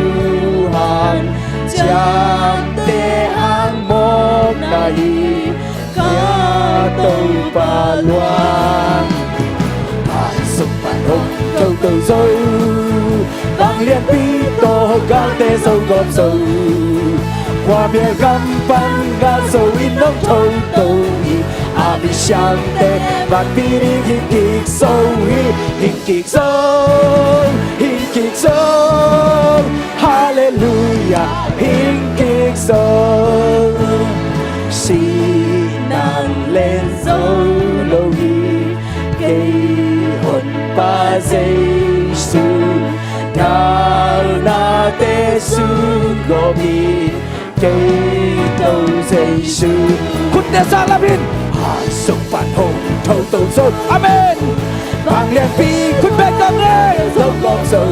hang, ciamteh hang mawkna hi, ka Topa luang. Hansuk pan hong tho To Zo, vang lianpi tawh galte zo gawp Zo. Khuamial gam pan ngah Zo in hong tho To hi. A misiangte vanpi ding hing kik Zo hi. Hing kik Zo, hing kik Zo, Halleluia, hing kik Zo. Sihna len zo lo hi, kei Honpa Jesu, dawnate sung gawp hi, kei To Jesu. Khut ne sa lam in. Hansuk pan hong tho To Zo. Amen. Vang lianpi khut bek gawp le zo gawp Zo.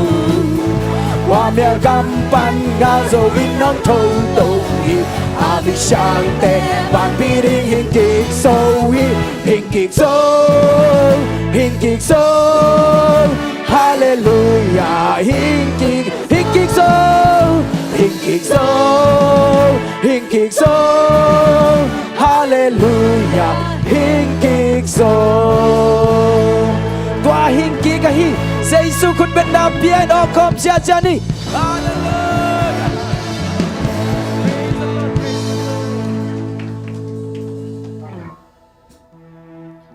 Khuamial gam pan ngah Zo in hong tho To hi. A misiangte vanpi ding hing kik Zo hi. Hing kik Zo, hing kik Zo, Halleluia, hing kik, hing kik Zo, hing kik Zo, hing kik Zo, Halleluia, hing kik Zo. Tua hing kik ahi, Jesu khut beng na pia in awk khawm ciacia ni. Halleluia.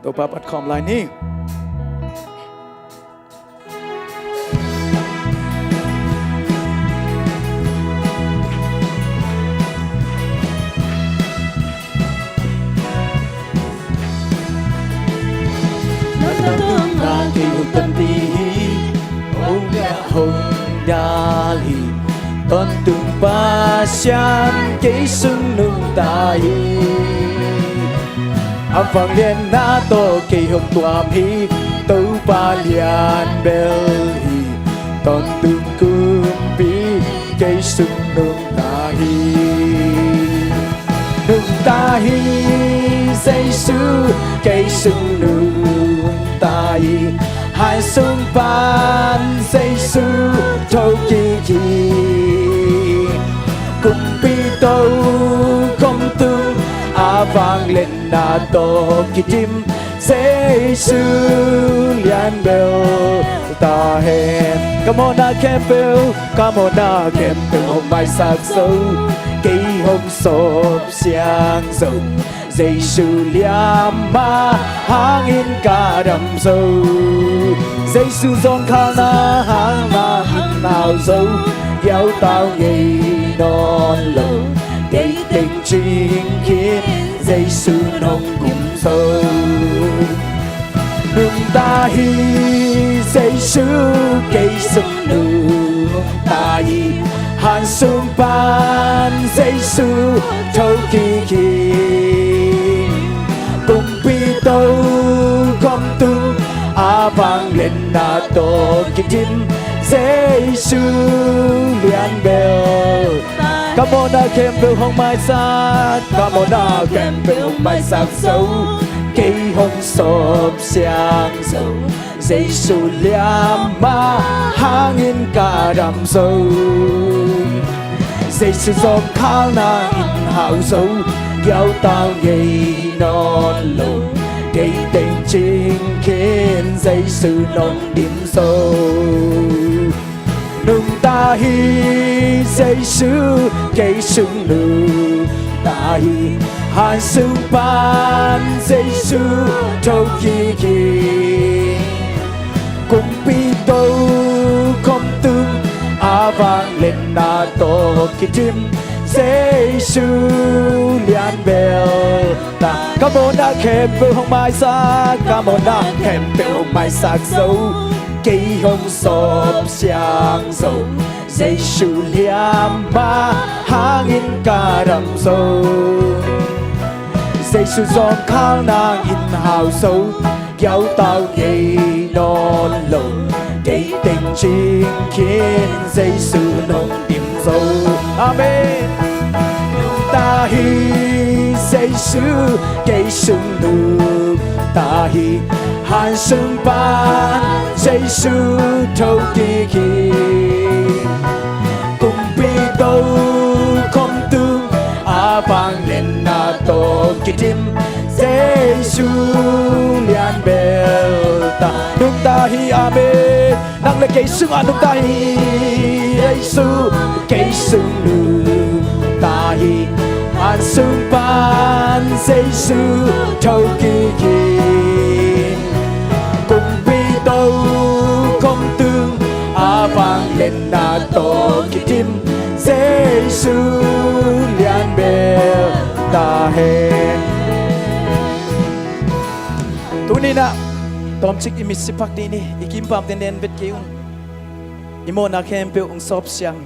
Topa pat khawm lai ni. Nang na tawh ngah kei hun tampi hi, hong liah hong dal hi, tawntung Pasian kei sung nungta hi. A vangliatna tawh kei hong tuam hi, Topa lian bel hi, tawntung kumpi kei sung nungta hi. Nungta hi, Jesu kei sung nungta hi, han sung pan Jesu tho kik hi. Kumpi to kom tung, a vangliatna tawh kidim, Jesu lian bel ta hen. Ka mawhna khempeuh, ka mawhna khempeuh hong maisak zo, kei hong sawp siang zo. Jesu liamma hangin ka dam zo. Jesu zawngkhalna hang mah hang hau zo, giautau ngei nawn lo. Deih teng cing khin, Jesu nong gum zo. Nungta hi, Jesu kei sung nungta hi, han sung pan Jesu tho kik hi. Kumpi to kom tung, a vangliatna tawh kidim, Jesu lian bel. Ka mawhna khempeuh hong maisak, ka mawhna khempeuh hong maisak zo, kei hong sawp siang zo. Jesu liamma hangin ka dam zo. Jesu zawngkhalna in hau zo, giautau ngei nawn lo. Deih teng cing khin, Jesu nong dim zo. Nungta hi, Jesu kei sung nungta hi, han sung pan Jesu tho kik hi. Kumpi to kom tung, a vangliatna tawh kidim, Jesu lian bel ta, ka mawhna khempeuh hong maisak, ka mawhna khempeuh hong maisak zo, kei hong sawp siang zo, Jesu lian mah hangin ka dam zo. Jesu zawngkhal nangin hau zo, giautau ngei nawn lo, kei teng cing khin Jesu nong dim zo. Amen. Nungta hi Jesu, kei sung nungta hi, han sung pan Jesu tho kik hi. Kumpi tokhom tung a vangliatna tawh kidim, Jesu lian bel ta nungta hi. Amen. Nang le kei sungah nungta hi. Jesu, kei sung nungta hi, han sung pan Jesu tho kik hi. Kumpi tokhom tung a vangliatna tawh kidim, Jesu lian bel ta hen. Tuni-in ah tawmcik i mit sipak dih ni. I kimpamte nen vet kei un. I mawhna khempeuh hong sawp siang,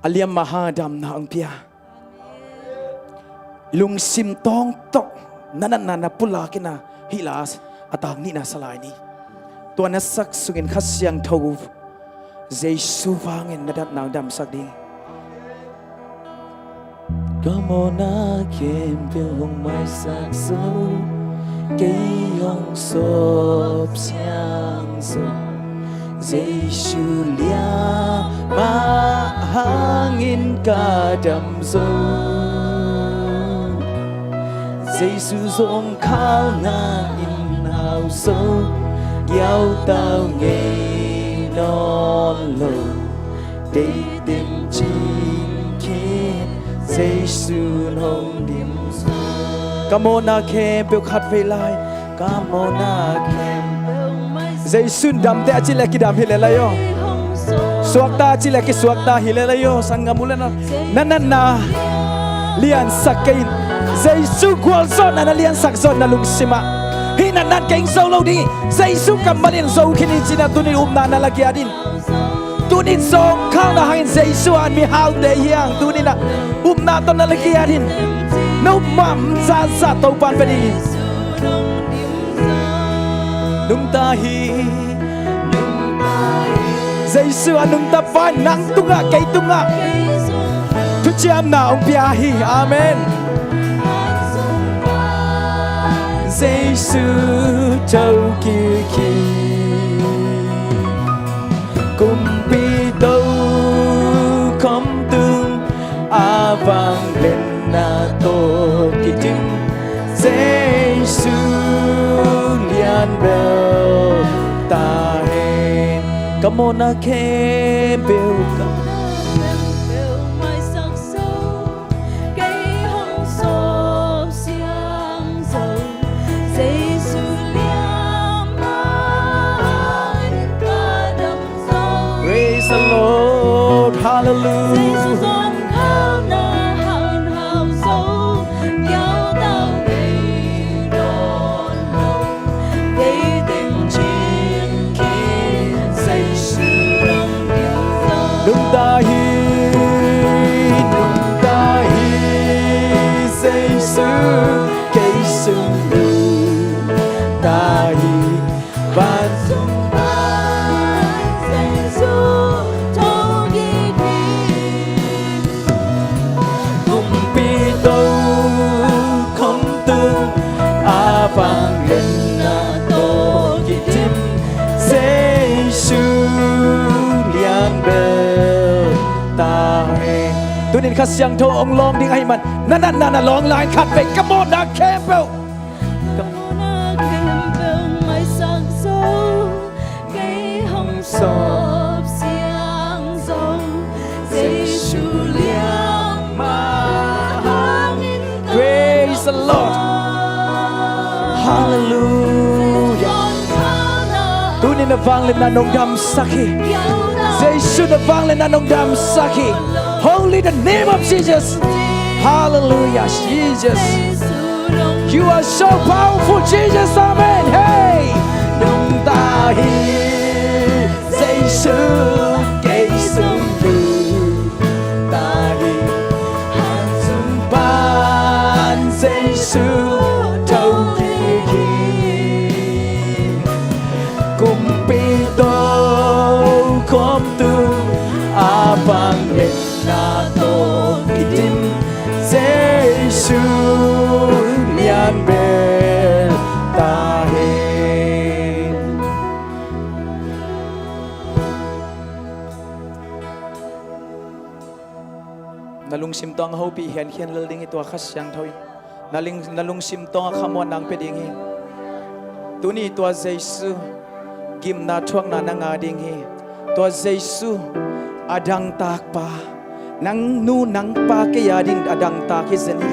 a lian mah hang damna hong pia. Lungsim tawng tawh na natna na pulak in ah, hih la a tak nihna sa lai ni. Tua na sak sungin Kha Siangtho Jesu vangin na natna hong damsak ding. Ka mawhna khempeuh hong maisak zo, kei hong sawp siang zo, Jesu lian mah hangin ka dam zo. Jesu zawngkhal nangin hau zo, giautau ngei nawn lo, kei teng cing khin Jesu nong dim zo. Ka mawhna khempeuh khat vei lai, ka mawhna khempeuh. Jesu in damte a cih leh kidam hi lel lai aw. Suakta a cih leh kisuakta hi lel lai aw. Sanggam u le nau, na natna liansak kei in. Jesu gualzawhna na liansak zo in na lungsim ah, hih natna in kei hong zo lo ding hi, Jesu kammal in zo khin hi ci-in ah tuni-in upna na la kiat in. Tuni-in zawngkhalna hangin Jesu a mihaute hi hang, tuni-in ah upna tawh na la kiat in. Na upna mah zahzah Topa in pia ding hi. Nungta hi. Jesu a nungta pa in nang tungah, kei tungah thuciamna hong pia hi. Amen. Jesu tho kik hi. Kumpi tokhom tung a vangliatna tawh kidim, Jesu lian bel ta hen. Ka mawhna khempeuh, ka mawhna khempeuh maisak zo, kei hong sawp siang zo, Jesu lian mah hangin ka dam zo. Praise the Lord. Hallelujah. Jesu zawngkhalna hangin hau zo, giautau ngei nawn lo, kei teng cing khin Jesu nong dim zo. Nungta hi, nungta hi Jesu, kei sung nungta hi, van sung pan Jesu tho kik hi. Kumpi tokhom tung a vangliatna tawh kidim, Jesu lian bel ta hen. Tuni-in Kha Siangtho hong lawng ding ahih man, na natna na lawng lai in khat vei, ka mawhna khempeuh, ka mawhna khempeuh maisak zo, kei hong sawp siang zo, Jesu lian mah hangin ka dam zo. Praise the Lord. Hallelujah. Tuni-in na vangliatna nong damsak hi. Jesu na vangliatna nong damsak hi. Holy the name of Jesus. Hallelujah, Jesus. You are so powerful, Jesus. Amen. Hey. Nong ta hi, Jesu, kei sung lu ta hi. Hang sung pan Jesu tho kik hi. Kumpi tokhom tung a bang na tawh kidim, Jesu lian bel ta hen. Na lungsim tawh hong hopih hiankhian lel ding hi tua Kha Siangtho in. Na ling, na lungsim tawh a khamuanna hong pia ding hi. Tuni tua Jesu gimna thuakna na ngah ding hi. Tua Jesu a dangtak pa, nang nu nang pa kei a ding a dangtak hi zen hi.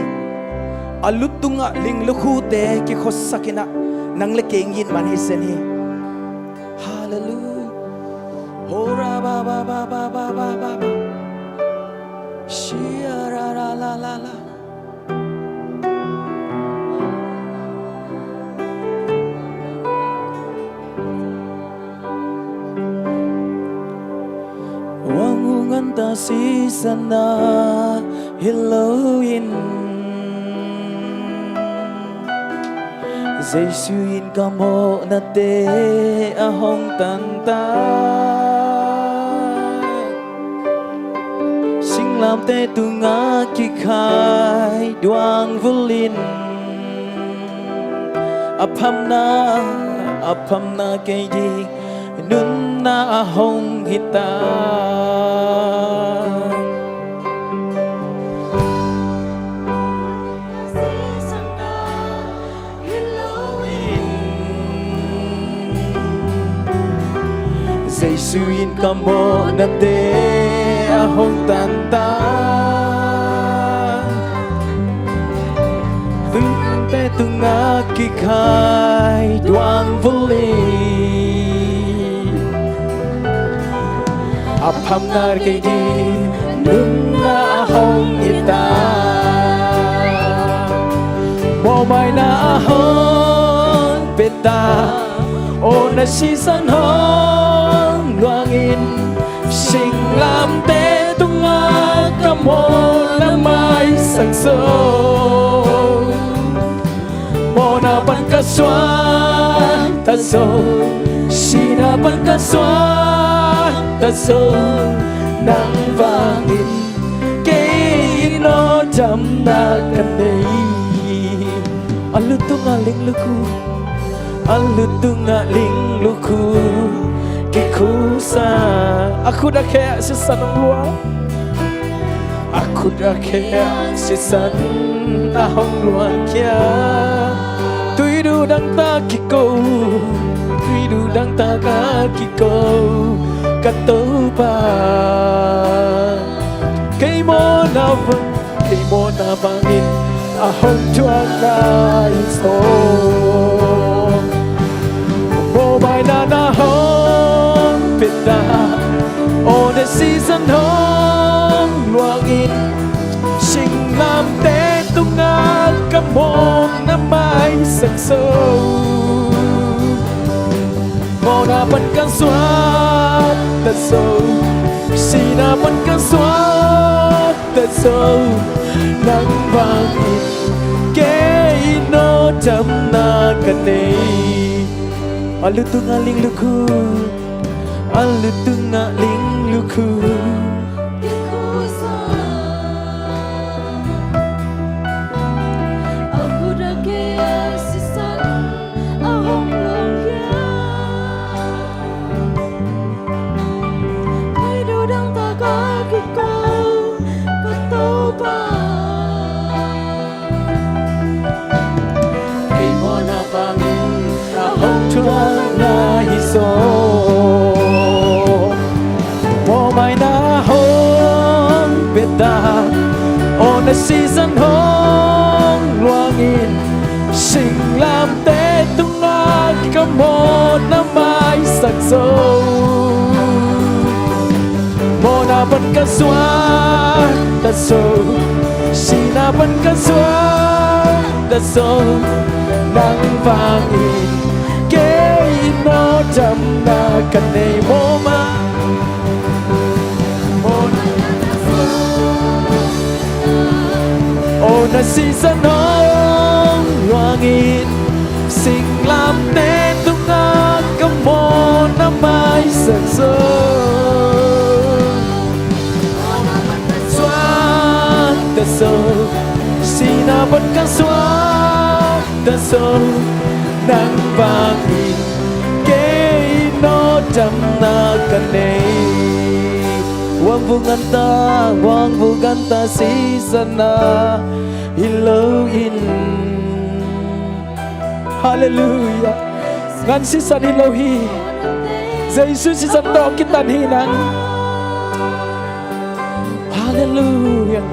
A lu tungah linglukhute kikhosak in ah, nang le kei ngitman hi zen hi. Hallelujah. Hora ba ba ba ba ba ba ba ba. Shia ra ra la la la. Wang u ngan ta sisan na hi lo in, Jesu in ka mawhnate a hong tantan. Singlamteh tungah kikhai duangvul in, a phamna, a phamna kei ding nunna a hong hi ta. Jesu in ka mawhnate a hong tantan. Singlamteh tungah kikhai duangvul in, a phamna kei ding nunna a hong hi ta. Mawhmaina a hong pia ta, awna sisan hong luang in, singlamteh tungah ka mawhna maisak zo. Mawhna pan ka suakta zo, sihna pan ka suakta zo, nang vangin kei in aw damna ka nei. A lu tungah linglukhu, a lu tungah linglukhu kikhusa. A khut a khe ah sisan hong luang. A khut a khe ah sisan a hong luang khia. Tuidu dangtak kiko, tuidu dangtak a kiko ka Topa. Kei mawhna bang, kei mawhna bangin a hong thuakna hi zaw. Mawhmaina na hong pia ta, awna sisan hong luang in, singlamteh tungah ka mawhna maisak zo. Mawhna pan ka suakta zo, sihna pan ka suakta zo, nang vangin kei in aw damna ka nei. A lu tungah linglukhu, a lu tungah linglukhu. Kei mawhna bangin a hong thuakna hi zaw. Mawhmaina hong pia ta, awna sisan hong luang in, singlamteh tungah ka mawhna maisak zo. Mawhna pan ka suak ta zo, sihna pan ka suak ta zo, nang vangin kei in aw damna ka nei. Mawh mah. Aw na sisan hong luangin, singlamteh tungah ka mawhna maisak zo. Suak ta zo, sihna pan ka suak ta zo, nang vangin kei in aw damna ka nei. Wang vung an ta, wang vung an ta, sisan a hi lo in. Halleluiah. Ngan sisan hi lo hi. Jesu sisan tawh kitan hi nang. Halleluiah.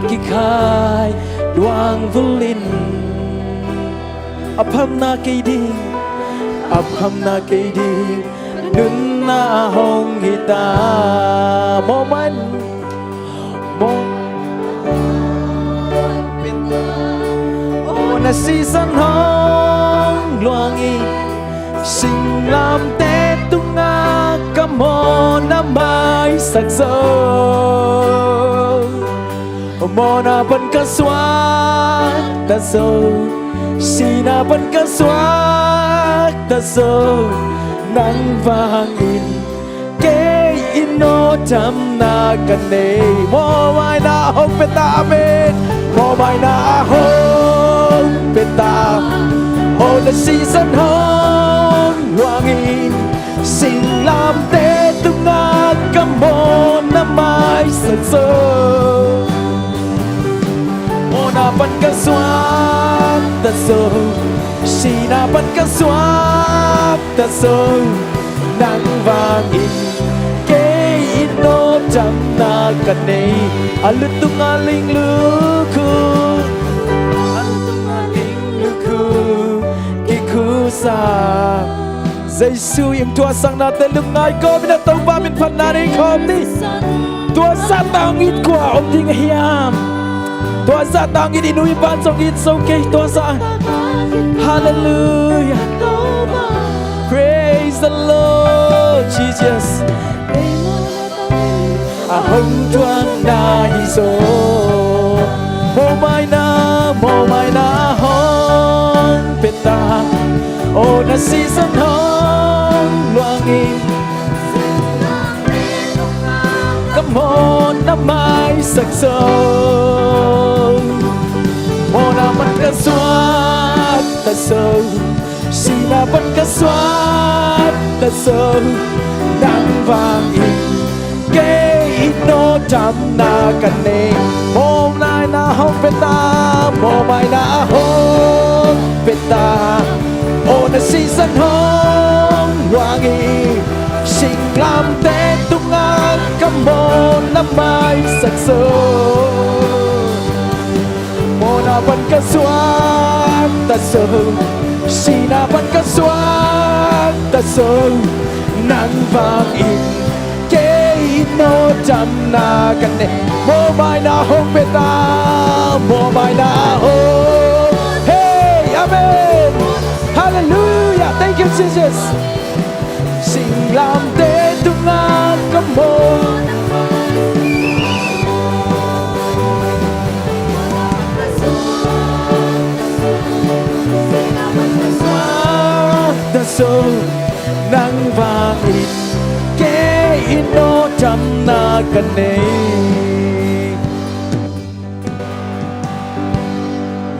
Kikhai luang vul in, a phamna kei ding, a phamna kei ding, nunna hong hi ta. Mawh mah in, mawh. Aw na sisan hong luangin, singlamteh tungah ka mawhna maisak zo. Mawhna pan ka suak ta zo, sihna pan ka suak ta zo, nang vangin kei in aw damna ka nei. Mawhmaina hong pia ta, amen. Mawhmaina hong pia ta. Aw na sisan hong luangin, singlamteh tungah ka mawhna maisak zo. Mawhna pan ka suak ta zo, sihna pan ka suak ta zo, nang vangin kei in aw damna ka nei. A lu tungah ling lukhu, a lu tungah ling lukhu, kikhusa. Jesu in tuasangnate lungngai kawmin a Topa min phatna nei khawm ni. Tua zahta hong it kua om ding a hiam? Tua zahta hong it i nu i pa zong it zo kei tua zah. Halleluiah. Praise the Lord Jesus. A hong tuanna hi zaw. Mawhmaina, mawhmaina hong pia ta. Aw na sisan hong luangin, ka mawhna maisak zo. Mawhna pan ka suak ta zo, sihna pan ka suak ta zo, nang vangin kei in aw damna ka nei. Mawhmaina hong pia ta, mawhmaina hong pia ta. Aw na sisan hong luangin, singlamteh tungah ka mawhna maisak zo. Mawhna pan ka suak ta zo, sihna pan ka suak ta zo, nang vangin kei in aw damna ka nei. Mawhmaina hong pia ta, mawhmaina hong. Hey, amen. Halleluiah. Thank you, Jesus. Singlamteh tungah ka mawh. Nang vangin kei in aw damna ka nei.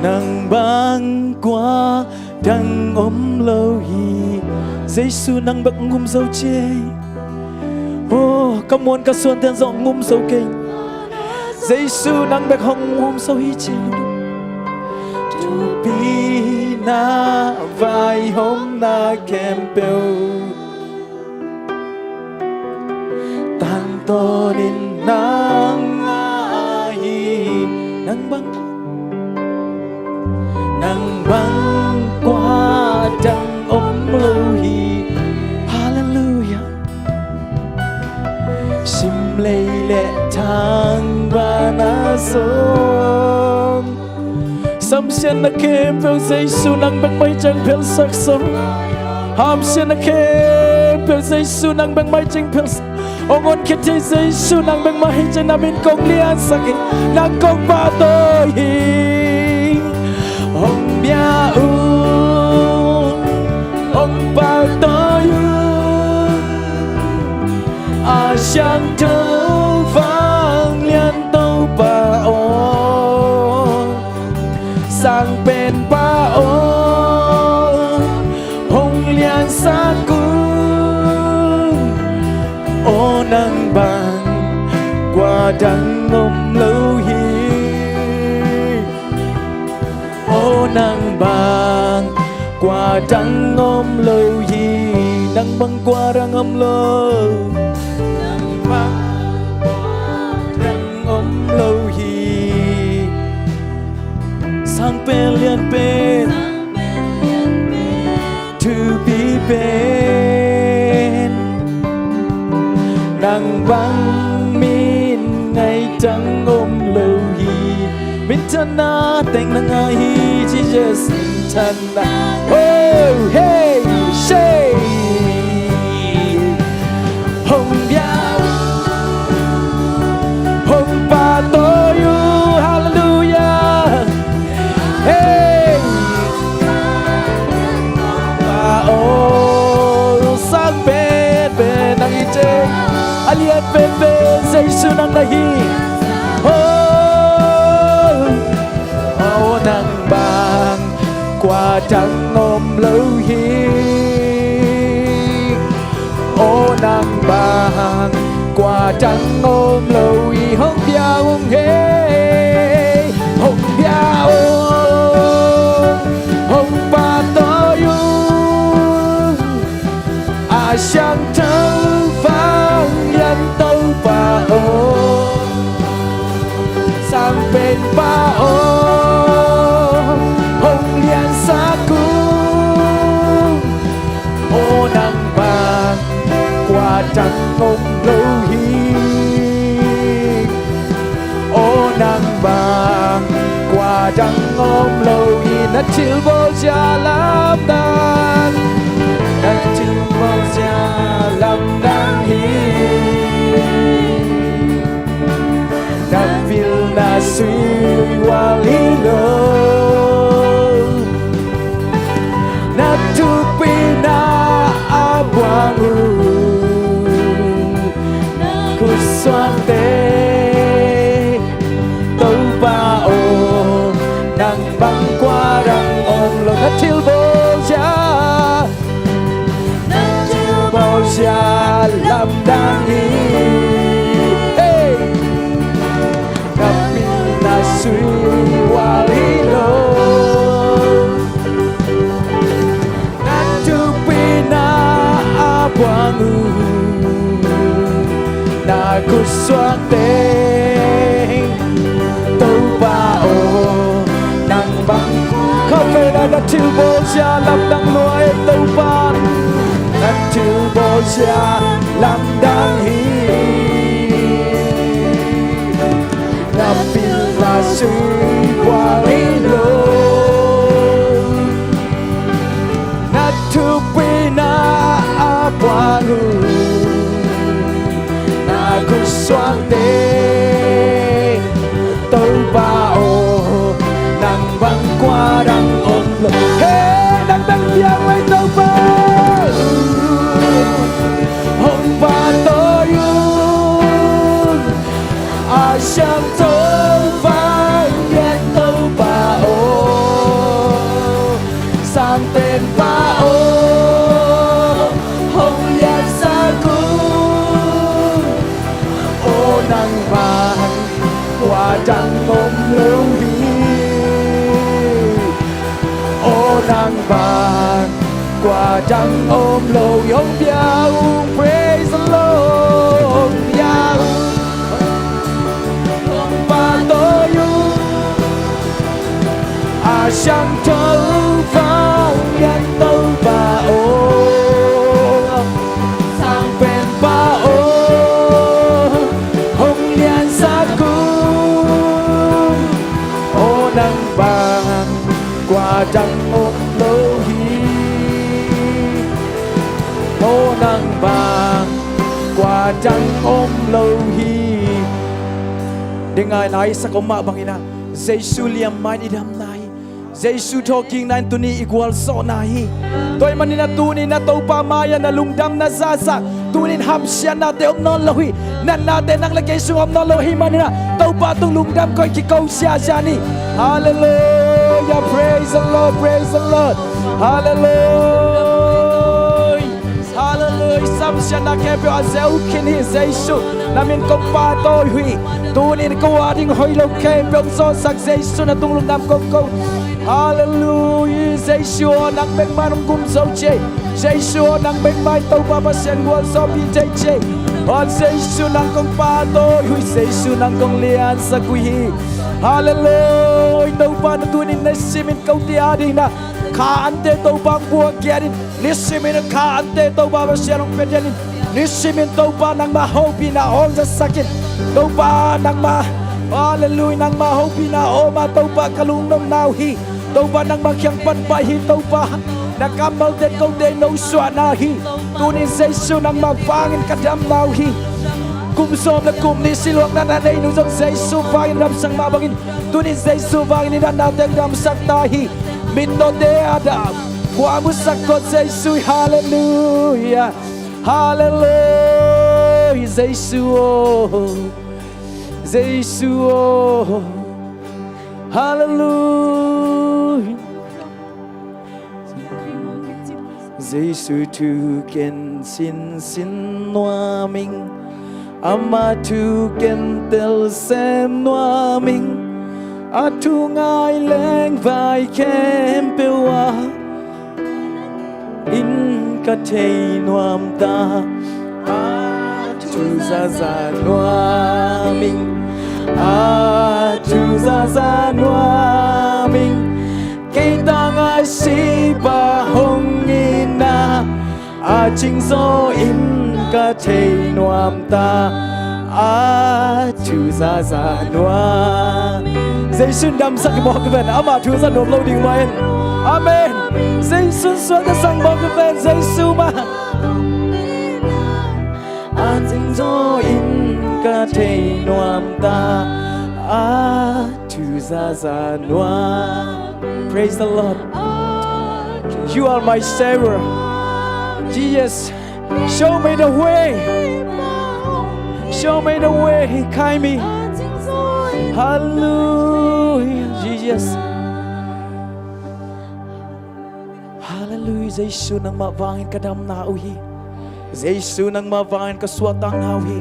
Nang bang kua dang om lo hi. Jesu nang bek hong um zo ci ei. Oh, ka muan ka suante zong hong um zo kei. Jesu nang bek hong um zo hi ci ei. Thupina vaihawmna khempeuh tangtawnin nang ahi. Nang bang, nang bang kua dang om lo hi. Halleluiah. sawm. Samsiatna khempeuh Jesu nang bek mah hi ciang phelsak sawm. Hamsiatna khempeuh Jesu nang bek mah hi ciang phelsak. Hong honkhia thei Jesu nang bek mah hi ciang na min kong liansak hi. Nang kong pahtawi hi. Hong bia un, hong pahtawi un. A siangtho vanglian Topa aw, Sangpenpa aw, hong liansak un. Aw nang bang kua dang om lo hi. Aw nang bang kua dang om lo hi. Nang bang kua dang om lo. Nang bang kua dang om lo hi. Sangpen lianpen, thupi pen, nang bang min ngai dang om lo hi. Minthanna teng nang a hi, Jesus, minthanna. Oh, hey, say. Hong bia un, hong pahtawi un. Hallelujah. Hey. Pa aw, Sangpenpen nang hi ciang, a lianpenpen Jesu nang na hi. Oh, aw nang bang kua dang om lo hi. Aw nang bang kua dang om lo hi. Hong bia un hei. Hong bia un, hong pahtawi un. A siangtho vanglian Topa aw, Sangpenpa aw, hong liansak un. Aw nang bang kua dang om lo hi. Aw nang bang kua dang om lo hi. Na thilbawlzia lamdang, na thilbawlzia lamdang hi. Na pilna sui val hi lo. Na thupina a buang uh, na khutsuangte Topa aw, nang bang kua dang om lo. Na thilbawlzia, na thilbawlzia lamdang hi. Hey! Na pilna sui val hi lo. Na thupina a buang uh, na khutsuangte Topa aw, nang bang. Khatvei na thilbawlzia lamdang lua ei Topa. Na thilbawlzia lamdang hi. Na pilna sui val hi lo. Na thupina a buang uh, na khutsuangte Topa aw, nang bang kua dang om lo. Hey, nang dang bia un ei Topa. Hong pahtawi un. A siangtho vanglian Topa aw, Sangpenpa aw, hong liansak un. Aw nang bang kua dang om lo hi. Aw nang bang kua dang om lo hi. Hong bia un, praise the Lord. Hong bia un, hong pahtawi un. A siangtho vanglian Topa aw, Sangpenpa aw, hong liansak un. Bang kua dang om lo hi. Maw nang bang kua dang om lo hi. Ding ngai lai sak om mah bangin ah Jesu liam mai-in i damna hi. Jesu thawhkikna in tuni i gualzawhna hi. Tua ahih manin ah tuni-in ah Topa mai-ah na lungdamna zahzah, tuni-in hamsiatnate om nawn lo hi. Natnate nang le kei sung om nawn lo ahih manin ah Topa tung lungdam koih kiko ziahziah ni. Halleluiah. Praise the Lord. Praise the Lord. Halleluiah. Halleluiah. Hamsiatna khempeuh a zeu khin hi. Jesu, na min kong pahtawi uh hi. Tuni-in ko a ding hoih lo khempeuh hong zawhsak Jesu, na tung lungdam kong ko. Halleluiah. Jesu aw, nang bek mah hong gum zo ci ei. Jesu aw, nang bek mah in Topa Pasian gualzawhpih thei ci ei. Aw Jesu, nang kong pahtawi uh hi. Jesu, nang kong liansak uh hi. Halleluiah. Topa, na tuni-in na simin kote a dingin ah kha ante Topa hong puak khia in. Nisimin kha ante Topa Pasian hong pia khia in. Nisimin Topa nangmah hopihna hong zasak in. Topa nangmah, halleluiah, nangmah hopihna a om a Topa ka lungnuamna uh hi. Topa nangmah kiang pan pai hi Topa. Na kammalte in kote nosuahna hi. Tuni-in Jesu nangmah vangin ka damna uh hi. Kum sawm le kum nih siluang natna nei nu zong Jesu vangin damsak mah bangin tuni-in Jesu vangin i natnate hong damsak ta hi. Mittawte a dam khuamusak kawt Jesu hi. Halleluiah. Halleluiah. Jesu aw. Jesu aw. Halleluiah. Jesu thu ken sinsin nuam ing. Ama thu ken telsiam nuam ing. A thu ngai leng vai khempeuh ah in ka thei nuam ta. A thu zaza nuam ing. A thu zaza nuam ing. Kei tangah sipa hong itna a cingzaw in ka thei nuam ta. A thu zaza nuam. Jesu in damsak hi mawk hi ven. Ama thu za nuam lo ding mah in. Amen. Jesu in suaktasak mawk hi ven. Jesu mah. A cingzaw in ka thei nuam ta. A thu zaza nuam. Praise the Lord. You are my savior. Jesus, show me the way. Show me the way. Guide me. Hallelujah. Jesus. Hallelujah. Jesu nangmah vangin ka damna uh hi. Jesu nangmah vangin ka suahtakna uh hi.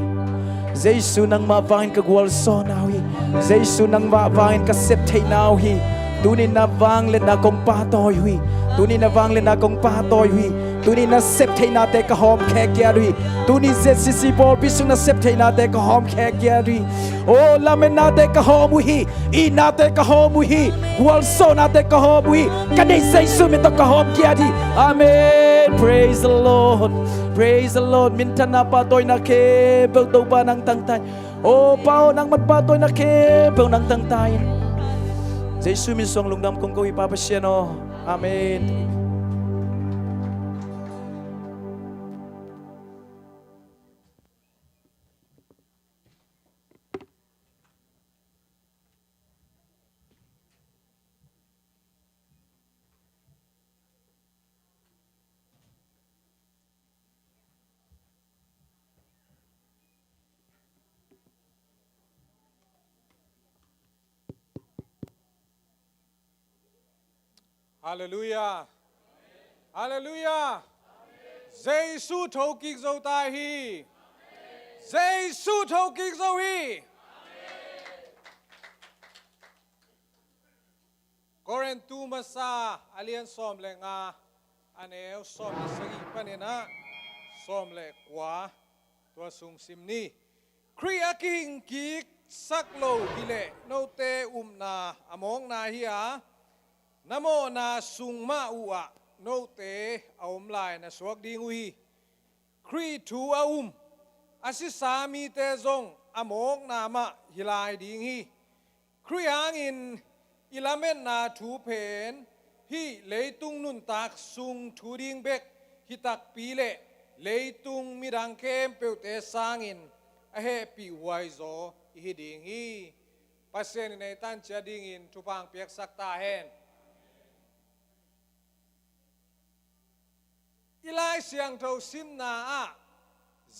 Jesu nangmah vangin ka gualzawhna uh hi. Jesu nangmah vangin ka septheihna uh hi. Tuni na vangliatna kong pahtawi uh hi. Tuni na vangliatna kong pahtawi uh hi. Tuni na septheihnate ka hawm khekkiat uh hi. Tuni Z C C pawlpi sung na septheihnate ka hawm khekkiat uh hi. O lametnate ka hawm uh hi. Itnate ka hawm uh hi. Gualzawhnate ka hawm uh hi. Ka deih Jesu min tawh ka hawm kiat hi. Amen. Praise the Lord. Praise the Lord. Minthanna pahtawina khempeuh Topa nang tangta in. O Pa aw, nangman pahtawina khempeuh nang tangta in. Jesu min suang lungdam kong ko hi Pa Pasian aw. Amen. Halleluiah. Halleluiah. Jesu thokik zo ta hi. Jesu thokik zo hi. Korintu masa a lian sawm le nga, a neu sawm le sagih panin ah sawm le kua, tua sung sim ni. Khrih a kihingkiksak lo hileh note upna a mawkna hi a, na mawhna sung mah uhah note a om lai na suak ding uh hi. Khrih thu a um a sisa mite zong a mawkna mah hi lai ding hi. Khrih hangin I lametna thu pen hih leitung nuntak sung thu ding bek hi takpi leh leitung midang khempeuhte sangin a hehpih huaizaw i hi ding hi. Pasian in ei tanciat dingin thupha hong piaksak ta hen. I Lai Siangtho simna ah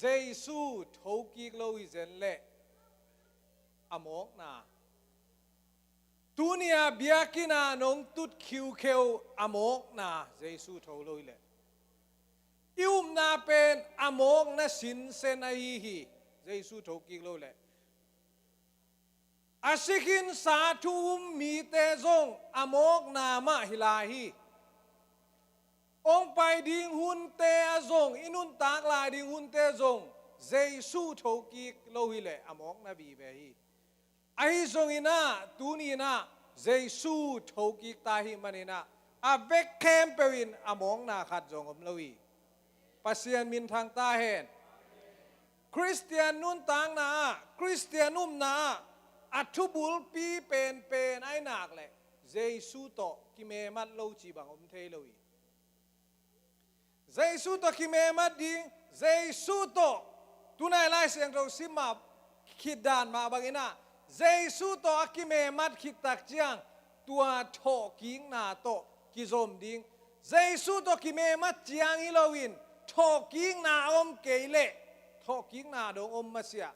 Jesu thokik lo hi zen leh a mawkna. Tuni-a biakinn ah nong tut khiukheu a mawkna Jesu tho lo hi leh. I upna pen a mawkna sinsen ahi hi, Jesu thokik lo leh. A si khinsa thu um mite zong a mawkna mah hi lai hi. Hong pai ding hunte ah zong, i nuntak lai ding hunte zong Jesu thokik lo hi leh a mawkna vive hi. Ahi zongin ah, tuni-in ah Jesu thokik ta ahih manin ah, a vek khempeuh in a mawkna khat zong om lo hi. Pasian minthang ta hen. Khristian nuntakna ah, Khristian upna ah a thubulpi penpen a hi nak leh Jesu tawh kimemat lo cih bang om thei lo hi. Jesu tawh kimemat ding, Jesu tawh, tunai Lai Siangtho sim mah khit dan mah bangin ah, Jesu tawh a kimemat khit tak ciang tua thawhkikna tawh kizom ding. Jesu tawh kimemat ciang hi loin thawhkikna a om kei leh thawhkikna dong om masiah,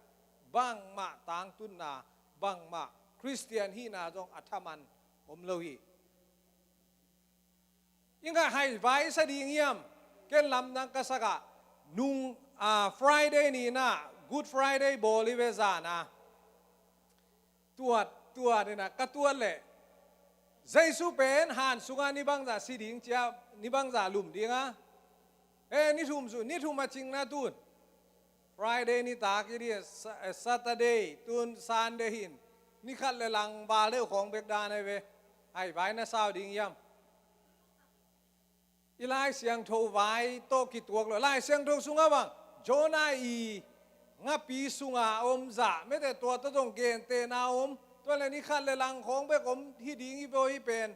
bangmah tangtunna, bangmah Khristian hihna zong a thaman om lo hi. Ing a, haivai sa ding hiam? Ken lamdang ka sak ah, nung, ah, Friday ni-in ah, Good Friday bawl hi ve zan a. Tuat, tuat in ah, ka tuat leh Jesu pen han sungah ni bangzah si ding cia, ni bangzah lum ding a. Eh, ni thum su, ni thum a cingna tun. Friday nitak hi ding, Sa-, eh, Saturday, tun Sunday hi-in. Ni khat le lang val deuh khawng bek dan ahi ve. Haivai na sa uh ding hiam? I Lai Siangtho vai tawh kituak lo. Lai Siangtho sungah bang, Jonah i ngapi sungah a om zah, mete tua tawh zong gentehna om. Tua leh ni khat le lang khawng bek om hi ding hi ve aw hih pen.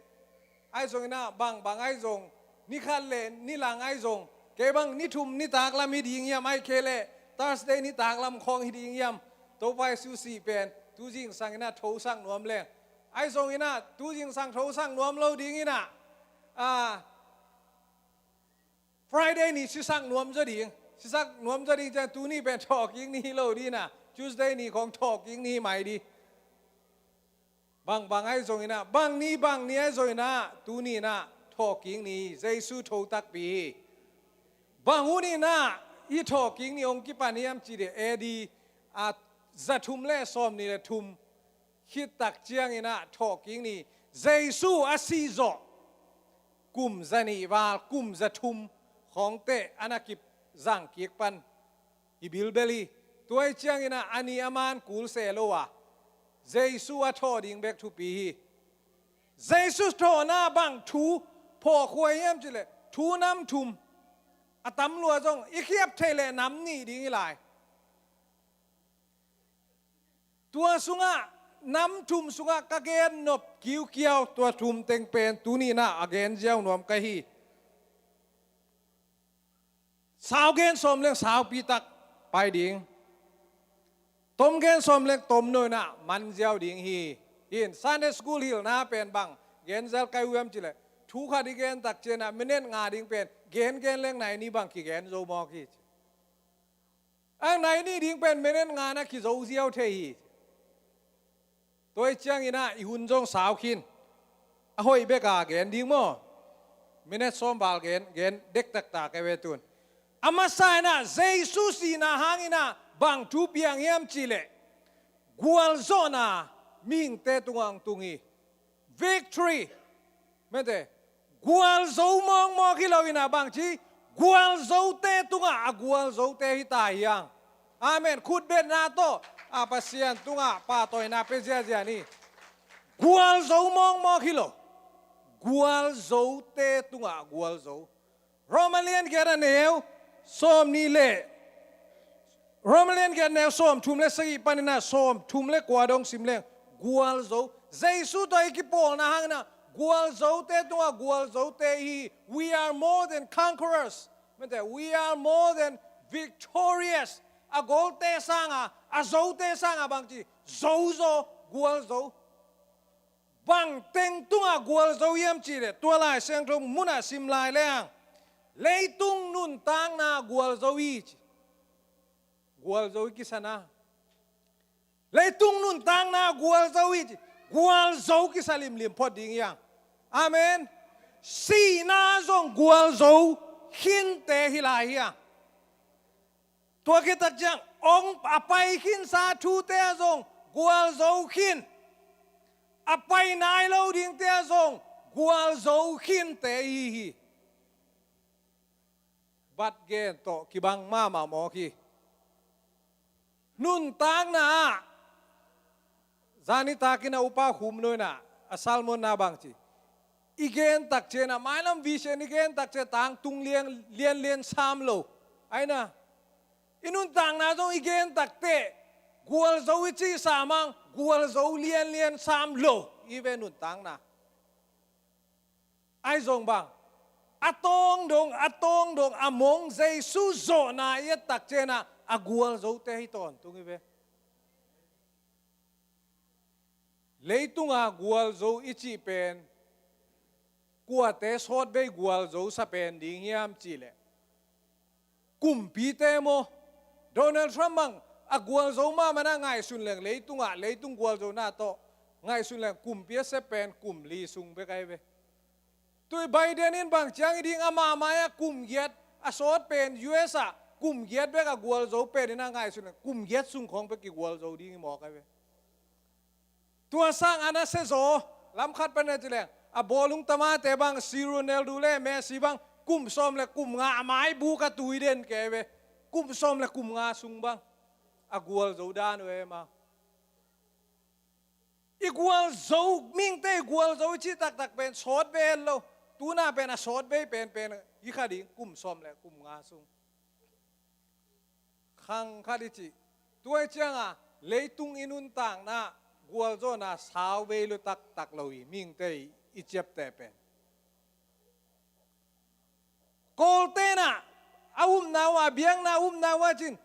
Ahi zongin ah, bangbang ahi zong, ni khat le ni lang ahi zong, kei bang ni thum nitak lam hi ding hiam, ahih kei leh Thursday nitak lam khawng hi ding hiam? Topa Jesu sih pen tu zingsang in ah thosak nuam leng. Ahi zongin ah, tu zingsang thosak nuam lo ding in ah, ah, Friday ni sisak nuam zaw ding. Sisak nuam zaw ding ciang tuni pen thawhkik ni hi lo ding in ah, Tuesday ni khawng thawhkik ni hi mai ding. Bangbang ahi zongin ah, bang ni, bang ni ahi zongin ah, tuni in ah thawhkik ni, Jesu tho takpi hi. Bang hun in ah hih thawhkik ni hong kipan hiam cih leh A D, ah, za thum le sawmnih le thum khit tak ciangin ah thawhkik ni, Jesu a sih zawh kum za nih val, kum za thum khawng teh a na kizang kik pan hi bilbel hi. Tua hi ciangin ah a ni a man kul se lo a, Jesu a thawh ding bek thupi hi. Jesu thawhna bang thu phawkhuai hiam cih leh thu nam thum, a tam lua zong i khiap theih leh nam nih ding hi lai. Tua sungah, nam thum sungah ka gen nop kiukiau, tua thum teng pen tuni in ah a gen ziau nuam ka hi. Sau gen sawm leng saupi tak pai ding. Tom gen sawm leng tomno in ah man ziau ding hi. Hih Sunday school hilhna pen bang gen zel ka hi uh hiam cih leh, thu khat i gen tak ciangin ah minute nga ding pen gen gen leng nai nih bang kigen zo mawk hi. A nai nih ding pen minute nga na kizo ziau thei hi. Tua hi ciangin ah i hun zong sau khin. A hoih bek a gen ding maw? Minute sawm val gen, gen dektak ta ka hi ve tun. A masa in ah Jesu sihna hangin ah bang thu piang hiam cih leh, gualzawhna mihingte tungah hong tung hi. Victory. Mete, gualzo mawkmawk hi lo in ah bangci, gualzote tungah a gualzote hi ta hi hang. Amen. Khutbetna tawh a Pasian tungah pahtawina pia ziazia ni. Gualzo mawkmawk hi lo. Gualzote tungah a gualzo. Roma lian giat a neu sawmnih le, Roma lian giat a neu sawmthum le sagih panin ah sawmthum le kua dong sim leng, gualzo, Jesu tawh i kipawlna hangin ah gualzote tungah gualzote i hi. We are more than conquerors. Mate, we are more than victorious. A golte sangah, a zote sangah bangci, zozo, gualzo. Bang teng tungah gualzo hiam cihleh, tua Lai Siangtho munah sim lai leng, leitung nuntakna gualzo hi ci. Gualzo i kisana. Leitung nuntakna gualzo hi ci. Gualzo kisa limlim phot ding hiang. Amen. Sihna zong gualzo khinte hi lai hiang. Tua khit tak ciang, ong a pai khinsa thute ah zong gualzo khin. A pai nai lo dingte ah zong gualzo khinte hi hi. Bat gen tawh kibang mahmah mawk hi. Nuntakna ah, zani takin a upa khum nuina, a sermon na bangci, i gen takciang a, mailam vision i gen takciang tangtung lian lian lian sam lo. Aina, i nuntakna zong i gen takte gualzo i cih sa mang, gualzo lian lian sam lo i ve nuntakna. Ahi zong bang, a tawng dong, a tawng dong, a mong Jesu zawhna i et takciang a, a gualzote hi tawntung i ve. Leitunga gualzo i cih pen kuate sawtvei gualzo sa pen ding hiam cihleh, kumpite maw? Donald Trump bang a gualzo mahmah na ngaihsun leng, leitungah, leitung gualzona tawh ngaihsun leng, kumpi a sep pen kum li sung bek ahi ve. Tui Biden in bang ciang i ding, amah mai-ah kum giat a sawt pen, U S ah kum giat bek a gualzo pen in a ngaihsun leng, kum giat sung khawng bek kigualzo ding i mawk ahi ve. Tua sang a na se zaw, lam khat pan a ci leng, a bawlung tamate bang, si Ronaldo le Messi bang, kum sawm le kum nga a maibuk a tui den kei ve. Kum sawm le kum nga sung bang a gualzo dan uh e ma. I gualzo, mihingte i gualzo i cih taktak pen sawtvei lo. Tuna pen a sawtvei penpen hi kha ding, kum sawm le kum nga sung. Khang khat i cih. Tua i cianga leitung i nuntakna gualzawhna sauvei lo taktak lo hi, mihingte i ciapteh pen. Kawlten ah a upna uh, a biakna upna uh a cin,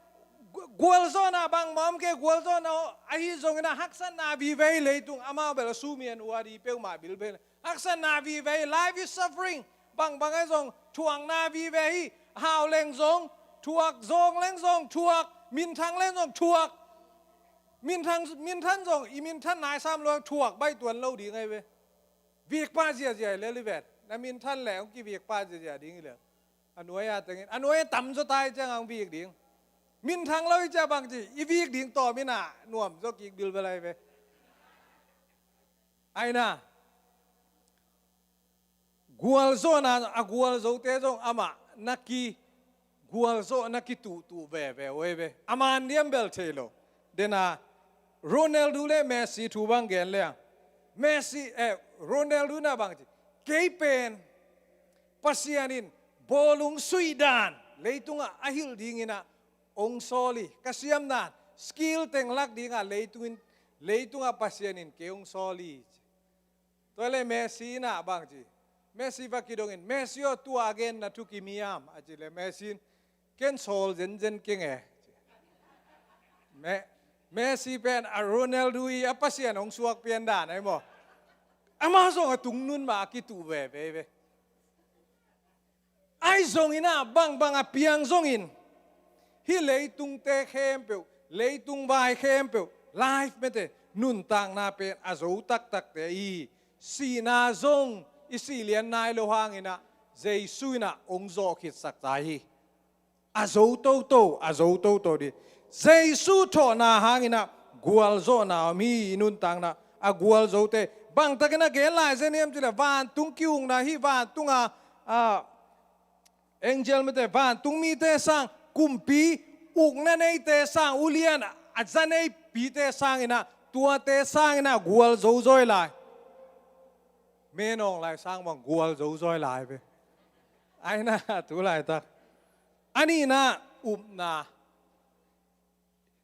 gu-, gualzawhna bangmah om kei, gualzawhna ahi zongin a haksatna vive hi leitung, amau bel a sumian uh a di peuhmah bilbel. Haksatna vive hi, life is suffering. Bangbang ahi zong thuakna vive hi, hau leng zong thuak, zawng leng zong thuak, minthang leng zong thuak. Minthang, minthan zong, i minthan nai sam luang thuak baih tuan lo ding ahi ve. Vik pah ziazia hi lel i vet. Na minthan leh hong kivik pah ziazia ding hi lel. A nuai a tengin, a nuai a tamzaw tai ciang hong vik ding. Minthang lo i ciang bangci, i vik ding tawm in a nuamzaw kik bilbel ahi ve. Aina, gualzawhna, a gualzote zong amah na ki gualzawh na kituhtuh veve uh ahi ve. A man diam bel thei lo. Dena Ronaldo le Messi thu bang gen leng, Messi, eh, Ronaldo na bangci, kei pen Pasian in bawlung suih dan leitungah a hilh dingin ah hong sawl hi. Ka siam dan, skill teng lak dingah leitungin, leitungah Pasian in kei hong sawl hi. Tua le Messi in ah bangci, Messi va kidongin, Messi aw, tua a genna thu kim hiam? A ci le Messi in, ken sawl zenzen keng e. Me-, Messi pen a Ronaldo i a Pasian hong suak pian dan ahi maw? Amah zong a tungnun mah a kituh veve ve. Ahi zongin ah bangbang a piang zongin, hih leitungte khempeuh, leitung vai khempeuh, life mate, nuntakna pen a zo taktakte i hi. Sihna zong i sih lian nai lo hangin ah Jesu in ah hong zawh khitsak ta hi. A zo toto, a zo toto di. Jesu thawhna hangin ah gualzawhna om hi. I nuntakna a gualzote. Bangtakin a gen lai zen hiam cih leh, vantung ki-ukna hi, vantunga, a, angel mite, vantung mite sang, kumpi ukna neite sang, ulian a za neipite sangin ah, tuate sangin ah gualzo zawi lai. Menawng lai sang bang gualzo zawi lai ve. Aina, tu laitak. A nihna, upna.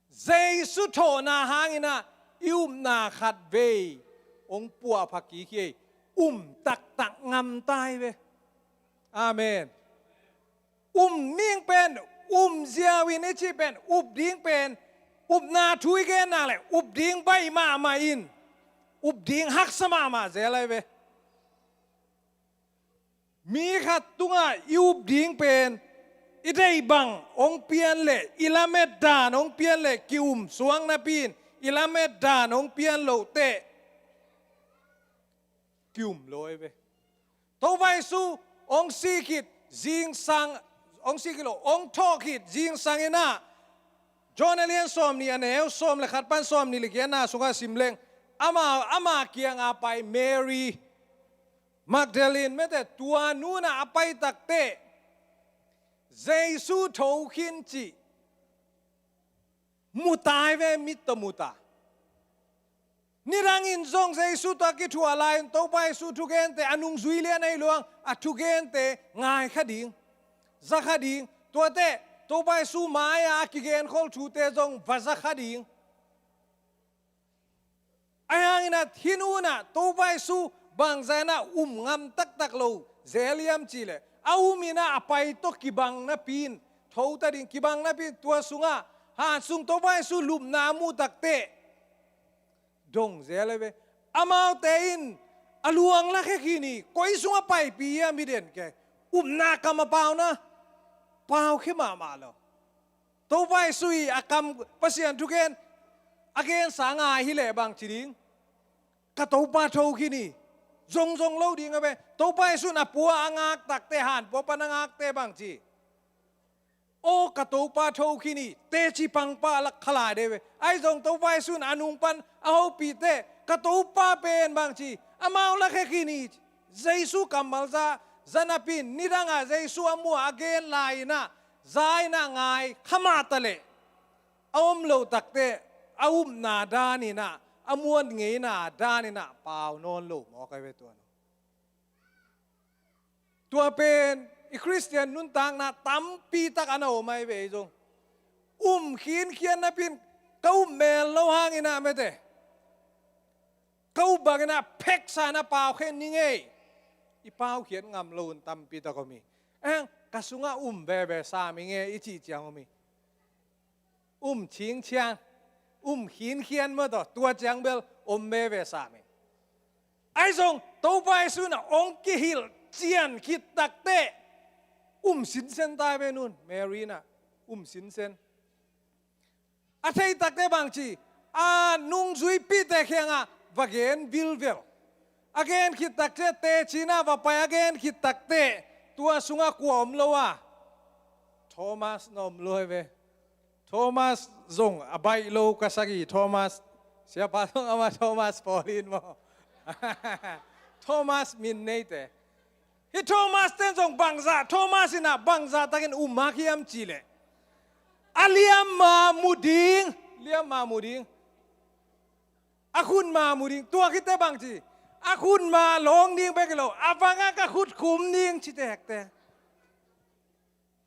Jesu thawhna hangin ah i upna khatvei hong puahpha kik hi. Um taktak ngam ta hi ve. Amen. Um ning pen, um ziau in i cih pen, up ding pen, upna thu i gen nak leh up ding baih mahmah in, up ding haksa mahmah zel ahi ve. Mi khat tungah i up ding pen, i deih bang hong pian leh, i lamet dan hong pian leh ki-um suak napi in, i lamet dan hong pian loh teh ki-um lo ahi ve. Topa Jesu hong sih khit zingsang, hong sih khit lo, hong thawh khit zingsang in ah, John a lian sawmnih, a neu sawm le khat pan sawmnih le giatna sungah sim leng, ama, ama kiangah pai Mary Magdalene mete, tua nu in ah a pai tak teh Jesu tho khin cih mu ta hi ve, mit tawh mu ta. Nidang in zong Jesu tawh a kithuah lai-in Topa Jesu thugente, a nungzui lian ahi lua-in a thugente ngai kha ding, za kha ding. Tua teh Topa Jesu mai-ah a kigen khol thute zong va za kha ding. Ahi hangin ah hih nu in ah Topa Jesu bangzah in ah um ngam taktak lo zel hiam cih leh, a um in ah a pai tawh kibang napi in, tho ta ding kibang napi in, tua sungah, han sung Topa Jesu lupna a muh tak teh dong zel ahi ve. Amaute in a luang lakhia khin hi, koi sungah paipih hiam i den kei. Upna kam a pau na, pau khia mahmah lo. Topa Jesu i a kam, Pasian thugen a gensa ngai hi leh bang ci ding? Ka Topa tho khin hi. Zongzong lo ding a ve. Topa Jesu in a pua a ngak tak teh, han pua pan a ngak teh bang ci? Aw, ka Topa tho khin hi, teci pang pah lak kha lai de ve. Ahi zong Topa Jesu in a nung pan a hopih teh, ka Topa pen bang ci, amau lakhia khin hi. Jesu kammal za, za napi in, nidang ah Jesu a muh a gen lai-in ah, za in ah ngai kha mah ta leh, a om loh tak teh a upna dan in ah, a muan ngeina dan in ah pau nawn lo mawk ahi ve tua. Tua pen i Khristian nuntakna tampi tak ah na om ahi ve ei zong. Um khinkhian napi in, ka up mel lo hangin ah mete, ka up bangin ah pheksa in ah pau khen ning ei. I pau khiat ngam lo un tampi tak om hi. Eng, ka sungah um veve sam ing ei i cih ciang om hi. Um cingciang, um khinkhian maw, tua, tua ciang bel om veve sam hi. Ahi zong Topa Jesu in ah hong kihilh cian khit tak teh um sinsen ta hi ve, nun Mary in ah um sinsen. A theih tak teh bang ci, a nungzuipihte kiangah va gen vilvel. A gen khit tak teh, teci in ah va pai a gen khit tak teh, tua sungah kua om lo a? Thomas na om lo hi ve. Thomas zong a baih lo ka sak hi, Thomas. Siapa zong amah Thomas Paulin maw? Thomas min neite. Hih Thomas ten zong bangzah, Thomas in ah bangzah takin um hak hiam cih leh, a liamma mu ding, liamma mu ding, a khutma mu ding. Tua khit teh bang ci, a khutma lawng ding bek hi lo, a vangah ka khut khum ding ci tektek.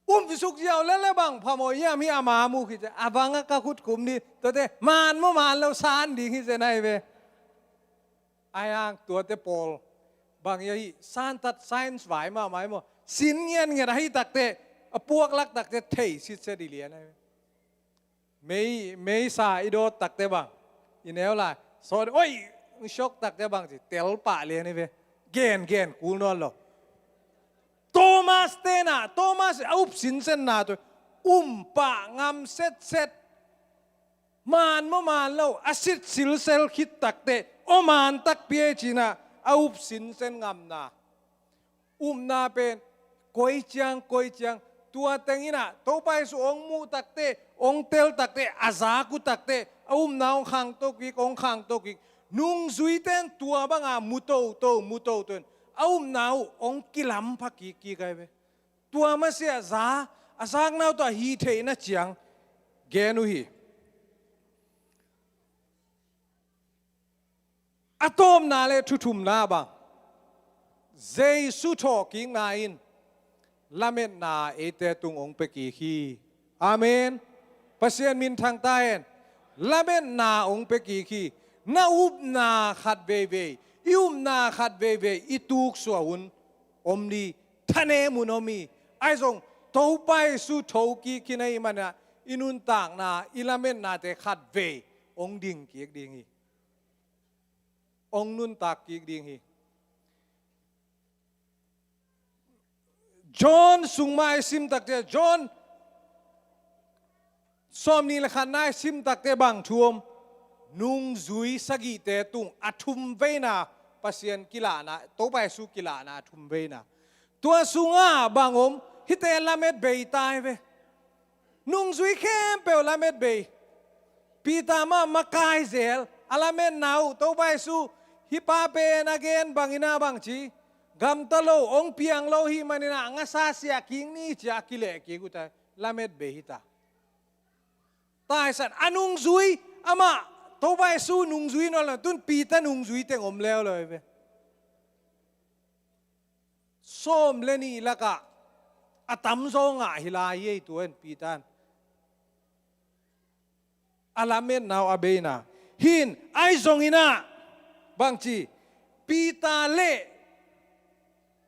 Um suk ziau lel leh bang phamawh hiam, hih ama mu khit ciang, a vangah ka khut khum ding. Tuate man maw man lo san ding hi zen ahi ve. Ahi hang tuate pawl bang hi a, hih santat science vai mahmah hi maw. Sin ngiatngiat ahi tak teh, a puak lak tak teh thei sitset i lian ahi ve. Mei, meisa i dawt tak teh bang, i neu lai sawt, oi, i shock tak teh bang ci, tel pah lian hi ve. Gen, gen kul nawn lo. Thomas ten ah, Thomas a up sinsenna tua, um pah ngam setset. Man maw man lo, a sit silsel khit tak teh, aw man takpi ei ci-in ah a up sinsen ngamna. Upna pen koi ciang, koi ciang, tua teng in ah Topa Jesu hong muh tak teh, hong tel tak teh, a zak uh tak teh, a upna hong khangto kik, hong khangto kik. Nungzuite in tua bangah mu toto, mu toto in, a upna uh hong kilampha kikkik ahi ve. Tua masiah za, a zakna uh tawh a hih theihna ciang gen uh hi. A tawpna le thuthumna bang, Jesu thawhkikna in lametna eite tung hong pia kik hi. Amen. Pasian minthang ta hen. Lametna hong pia kik hi. Na upna khat veivei, i upna khat veivei i tuksuah hun om ni, thanem hun om hi. Ahi zong Topa Jesu thokik hi na hih manin ah i nuntakna, i lametnate khat vei hong ding kik ding hi. Hong nuntak kik ding hi. John sung mah i sim takte, John sawmnih le khatna i sim takte bang thu om? Nungzui sagihte tung a thum veina, Pasian kilahna, Topa Jesu kilahna a thum veina. Tua sungah bang om? Hihte lamet bei ta hi ve. Nungzui khempeuh lamet bei. Peter mah makai zel, a lametna uh, Topa Jesu, hih pa pen a gen bangin ah bang ci, gamta lo, hong piang lo hih manin ah ngasa siah kik ni ci-a a kileh kik uh ta, lamet bei hi ta. Taisan, a nungzui, amah, Topa Jesu nungzui nawn lo, tun Peter nungzui teng om leuleu hi ve. Sawm le nih lakah a tamzaw ngah hi lai hi ei, tua in Peter in a lametna uh a beina. Hih in, ahi zongin ah bang ci, Peter le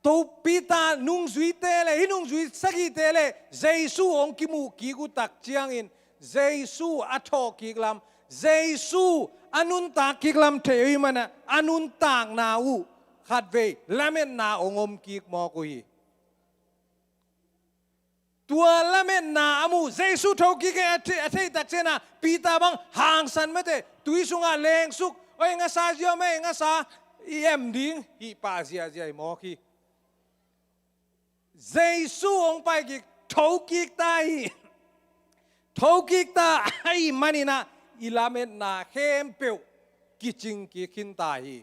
To Peter nungzuite le, hih nungzui sagihte le Jesu hong kimuh kik uh tak ciangin, Jesu a thawh kik lam, Jesu a nuntak kik lam thei uh hih manin ah, a nuntakna uh khatvei lametna hong om kik mawk uh hi. Tua lametna a muh, Jesu thokik hi a thei, a theih tak ciangin ah, Peter bang hangsan mate, tui sungah lengsuk, oi ngasa zia om ei, ngasa i em ding, hih pah ziahziah hi mawk hi. Jesu hong pai kik, thokik ta hi. Thokik ta ahih manin ah i lametna khempeuh kicing kik khin ta hi.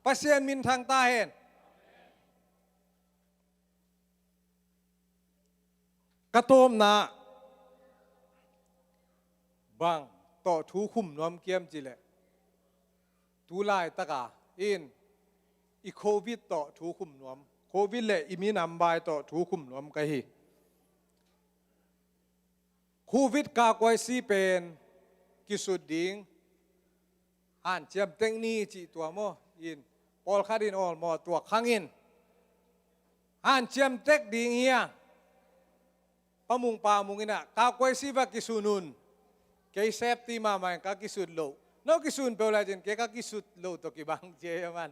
Pasian minthang ta hen. Ka tawpna bang tawh thu khum nuam ka hiam cih leh, tu laitaka in i Covid tawh thu khum nuam, Covid le i minam bai tawh thu khum nuam ka hi. Covid kakuaisi pen kisut ding hanciam tek ni cih tua maw? In, pawlkhat in awlmawh tuak hangin hanciam tek ding hi a, Pa Mung Pa Mung in ah, kakuaisi va kisun un. Kei safety mahmah in ka kisut loh. No kisun peuh lai cin, kei ka kisut loh tawh kibang ci ei a man.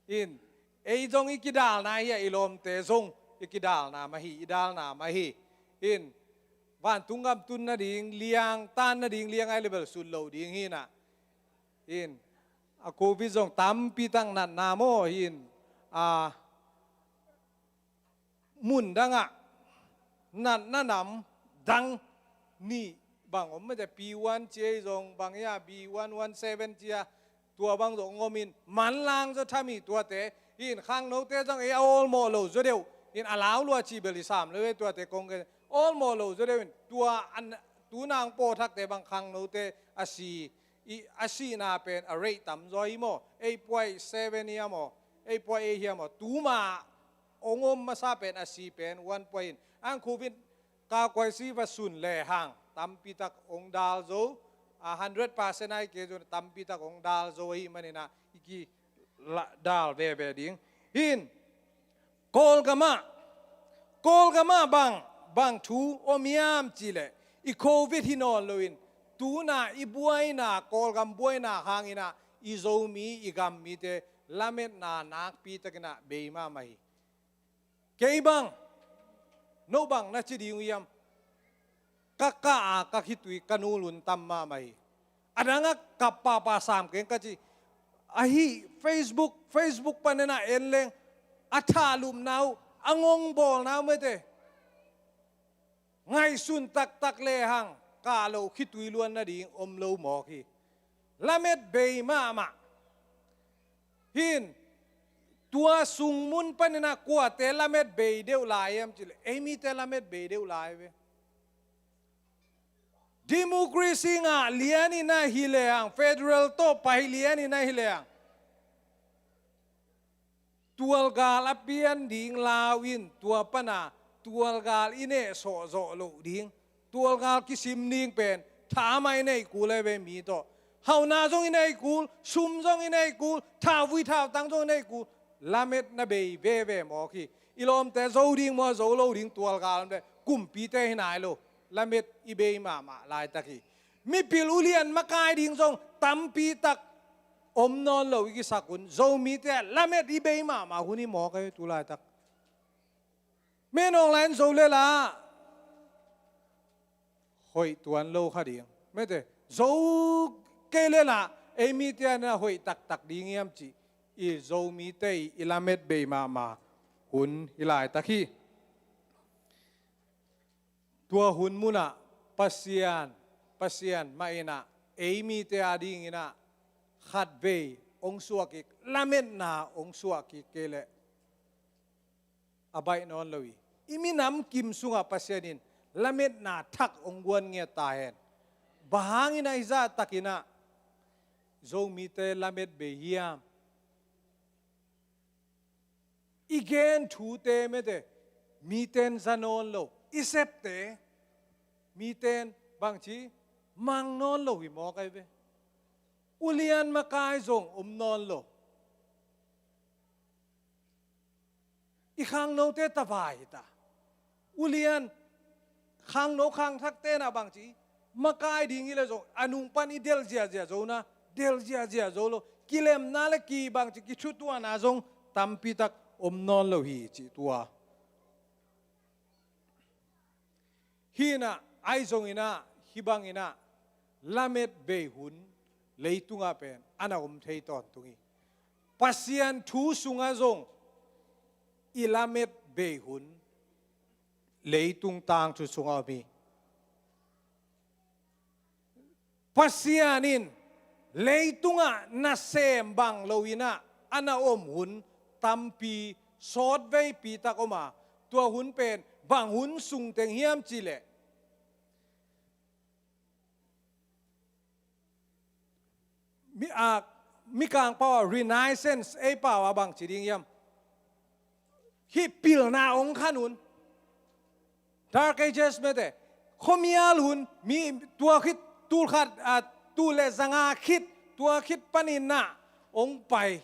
In, ei zong i kidalna hi a, i lawmte zong i kidalna mah hi, i dalna mah hi. In, vantung gam tun nading liang, tan nading liang ahih leh bel sut loh ding hi in ah. In, a Covid zong tampi tak natna maw hi in, a, mun dangah natna nam dang nih bang om mate, P one ci ei zong bang hi a, B one one seven ci a, tua bang zong om in, manlang zaw tham hi tuate. In, khangnote zong ei a awlmawh lo zaw deuh in, a lau lua cih bel i sam lo ei tuate kong gen, awlmawh lo zaw deuh in, tua an, tu nang pawlthakte bang khangnote a si, i, a sihna pen a rate tam zaw hi maw, eight point seven hi a maw, eight point eight hi a maw, tuma hong om masa pen a si pen one point in. Ang Covid kakuaisi va sun lehang tampi tak hong dal zo, a hundred percent ahih kei zong tampi tak hong dal zo ahih manin ah i ki la-, dal veve ding. In, Kawlgam ah, Kawlgam ah bang, bang thu om hiam cih leh, i Covid hi nawn loin, tu-in ah i buaina, Kawlgam buaina hangin ah i Zomi, i gam mite lametna nakpi takin ah bei mahmah hi. Kei bang, no bang na ci ding uh hiam? Ka kah a ka khitui ka nul hun tam mahmah hi. A dang a kap pahpah sam keng ka ci. Ahi Facebook, Facebook panin ah en leng, a thahlupna uh, a ngongbawlna uh mate, ngaihsun taktak lehang kah loh khitui luan nading om lo mawk hi. Lamet bei mahmah. Hin, tua sung mun panin ah kuate lamet bei deuh lai hiam cih leh, ei mite lamet bei deuh lai ve. Democracy ngah lianin ah hi lehang, federal tawh pai lianin ah hi lehang, tualgal a pian ding lau in, tua pan a tualgal i nehsawh zawh loh ding, tualgal kisim ding pen tha mah i neih kul hi ve mi tawh. Hauna zong i nei kul, sum zong i nei kul, thauvui thautang zong i nei kul. Lametna bei veve mawk hi. I lawmte zo ding maw, zo lo ding tualgal om le kumpite hi nai lo. Lamet i bei mahmah laitak hi. Mipil ulian makai ding zong tampi tak om nawn lo i kisak un. Zomite ah lamet i bei mahmah hun hi mawk ei tu laitak. Menawng lai-in zo le la hoih tuan lo kha ding. Mete, zo kei le la ei mite a na hoih taktak ding hiam cih i Zomite i lamet bei mahmah hun hi laitak hi. Tua hun munah Pasian, Pasian mah inah ei mite a dinginah khatvei hong suah kik, lametna hong suah kik kei leh a baih nawn lo hi. I minam kim sungah Pasian in lametna thak hong guan ngiat ta hen. Bang hangin a hizah takinah Zomite lamet bei hiam? I gen thute mete, miten za nawn lo. I septe, miten bangci mang nawn lo hi mawk ai ve. Ulian makai zong om nawn lo. I khangnote tavai hi ta. Ulian khangno khangthakte na bangci makai ding hi le zong a nung pan i del ziazia zo na, del ziazia zo lo. Kilemna le ki bangci kithutuana zong tampi tak om nawn lo hi cih tua. Hinah, ahi zonginah, hih banginah lamet bei hun leitungah pen a na om thei tawntung hi. Pasian thu sungah zong i lamet bei hun leitung tangthu sungah om hi. Pasian in leitungah nasem bang loinah a na om hun tampi sawtveipi tak om a, tua hun pen bang hun sungteng hiam cihleh mi, a, Mikang pau a Renaissance, ei pau a bang ci ding hiam? Hih pilna hong khan hun. Dark Ages mete, khuamial hun, mi tua khit tul khat, a, tul le zanga khit, tua khit paninah hong pai.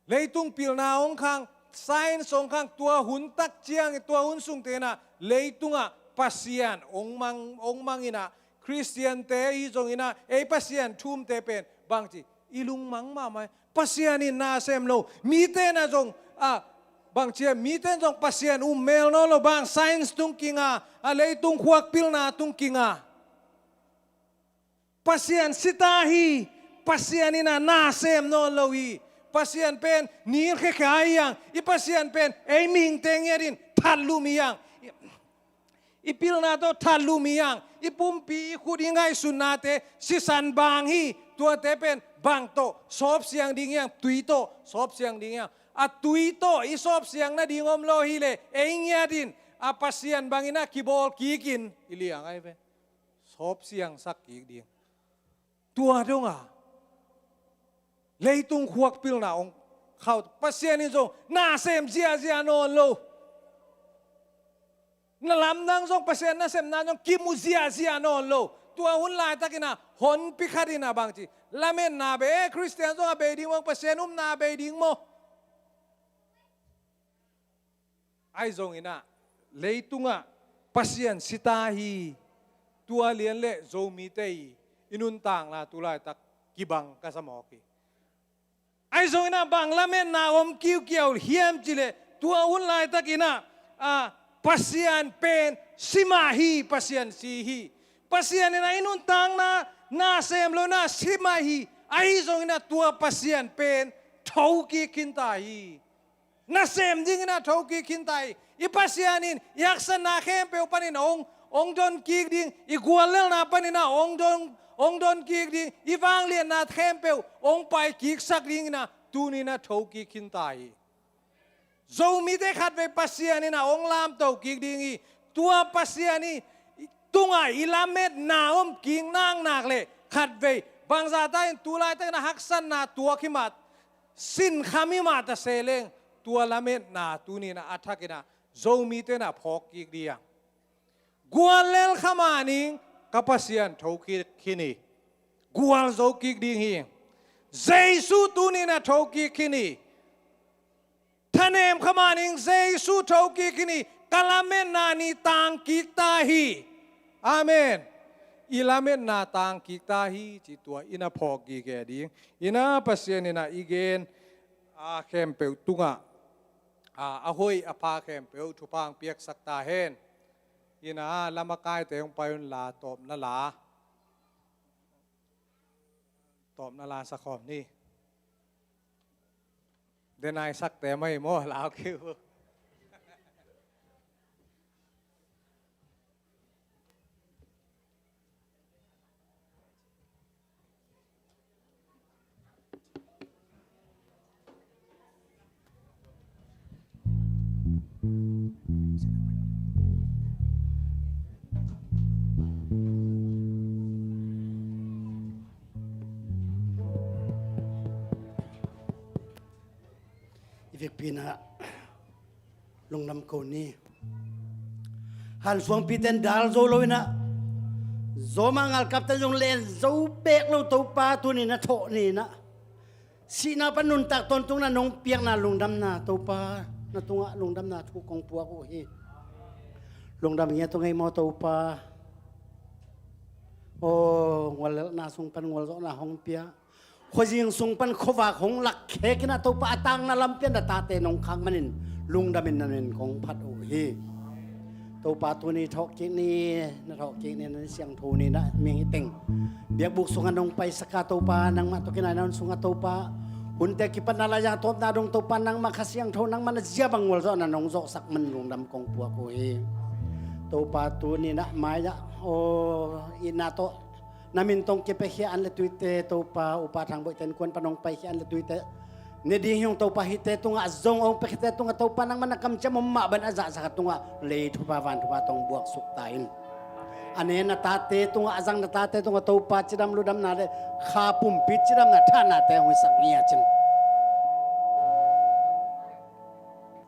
Leitung pilna hong khang, science hong khang, tua hun tak ciang, tua hun sungte inah leitungah Pasian hong mang, hong mang inah, Khristiante hi zonginah ei Pasian thumte pen bangci i lungmang mahmah. Pasian in na sem lo, mite na zong, a, bangcia mite zong Pasian um mel nawn lo, bang science tung kinga, a, leitung khuak pilna tung kinga. Pasian sita hi. Pasian in a na sem nawn lo hi. Pasian pen nilkhekha hi hang. I Pasian pen ei mihingte ngiatin thatlum hi hang. I pilna tawh thatlum hi hang. I pumpi, i khut, i ngaihsutnate sisan bang hi. Tuate pen bang tawh sawpsiang ding hi hang? Tui tawh sawpsiang ding hi hang. A tui tawh i sawpsiang nading om lo hileh ei ngiatin a Pasian bangin a kibawl kikin i liang ai ve. Sawpsiangsak kik ding. Tua donga leitung khuak pilna hong khau, Pasian in zong na sem ziazia nawn lo. Na lamdang zong Pasian na semna zong kimu ziazia nawn lo. Tua hun laitakin a honpi khatin a bangci lametna bei, eh, Khristian zong a bei ding maw, Pasian upna a bei ding maw? Ahi zonginah leitungah Pasian sita hi. Tua lian le Zomite i nuntakna tu laitak kibang ka sa mawk hi. Ahi zonginah bang lametna om kiukiau hiam cileh tua hun laitakinah, a, Pasian pen si mah hi, Pasian si hi. Pasian inah i nuntakna na sem lo inah si mah hi. Ahi zonginah tua Pasian pen thokik khinta hi. Nasem dingin a thokik khinta hi. I Pasian in i haksatna khempeuh panin hong, hong don kik ding, i guallelhna panin a hong don, hong don kik ding, i vangliatna khempeuh hong pai kiksak dingin a tunin a thokik khinta hi. Zomite khatvei Pasian in a hong lamto kik ding hi. Tua Pasian i tungah i lametna om kik naknak le khatvei bangzahta in tu laitakin a haksatna tuak hi mah, sinkham hi mah ta se leng, tua lametna tunin a thakin a Zomite in a phawk kik ding. Guallel kha mah ning, ka Pasian thokik khin hi. gualzo kik ding hi. Jesu tuni-in a thokik khin hi. Thanem kha manin Jesu thokik khin hi. Ka lametna ni tangkik ta hi. Amen. I lametna tangkik ta hi, ci tua i na phawk gige ding. I na Pasian in a i gen a khempeuh tungah a, a hoih a pha khempeuh thupha hong piaksak ta hen. I na lamakaite hong pai unla, tawpna la, tawpna la sa khawm ni. Denai sakte mai maw, lau kiu. I vekpi-in ah lungdam ko ni. Hansuangpite in dal zo lo-in ah, zawma ngalkapte zong len zo beek lo Topa, tuni-in a thawh ni-in ah, sihna pan nuntak tawntungna nong piakna lungdamna Topa, na tungah lungdamna thu kong puak uh hi. Lungdam ngiat ung ei maw Topa. Aw, guallelhna sung pan gualzawhna hong pia, khuazing sung pan khuavak hong lak khek-in ah Topa, a tangna lampi-ah na tate nong khak manin lungdamin na min kong phat uh hi. Topa tuni thawhkik ni, na thawhkik ni, na ni siangtho ni-in ah mihing i teng biakbuk sungah nong paisak a Topa, nangmah tawh kinai na hun sungah Topa, hunte kipatna lai-a tawpna dong Topa, nangmah Kha Siangtho, nangmah na zia bang gualzawhna nong zawhsak man lungdam kong puak uh hi. Topa tuni-in ah mai-ah aw, itna tawh na min tawh kipiakhia an le tuite Topa, Upa Thang Boih te innkuan pan hong paikhia an le tuite ne ding hi ung Topa, hihte tungah zong hong piakhiate tungah Topa, nangmah na kamciam om mah bangin a zahzah khat tungah lei thupha van thupha tawh hong buaksuk ta in. A ne na tate tungah, a zang na tate tungah Topa, cidam ludamna le kha pumpi cidamna thahnate hong hisak ngiat cin.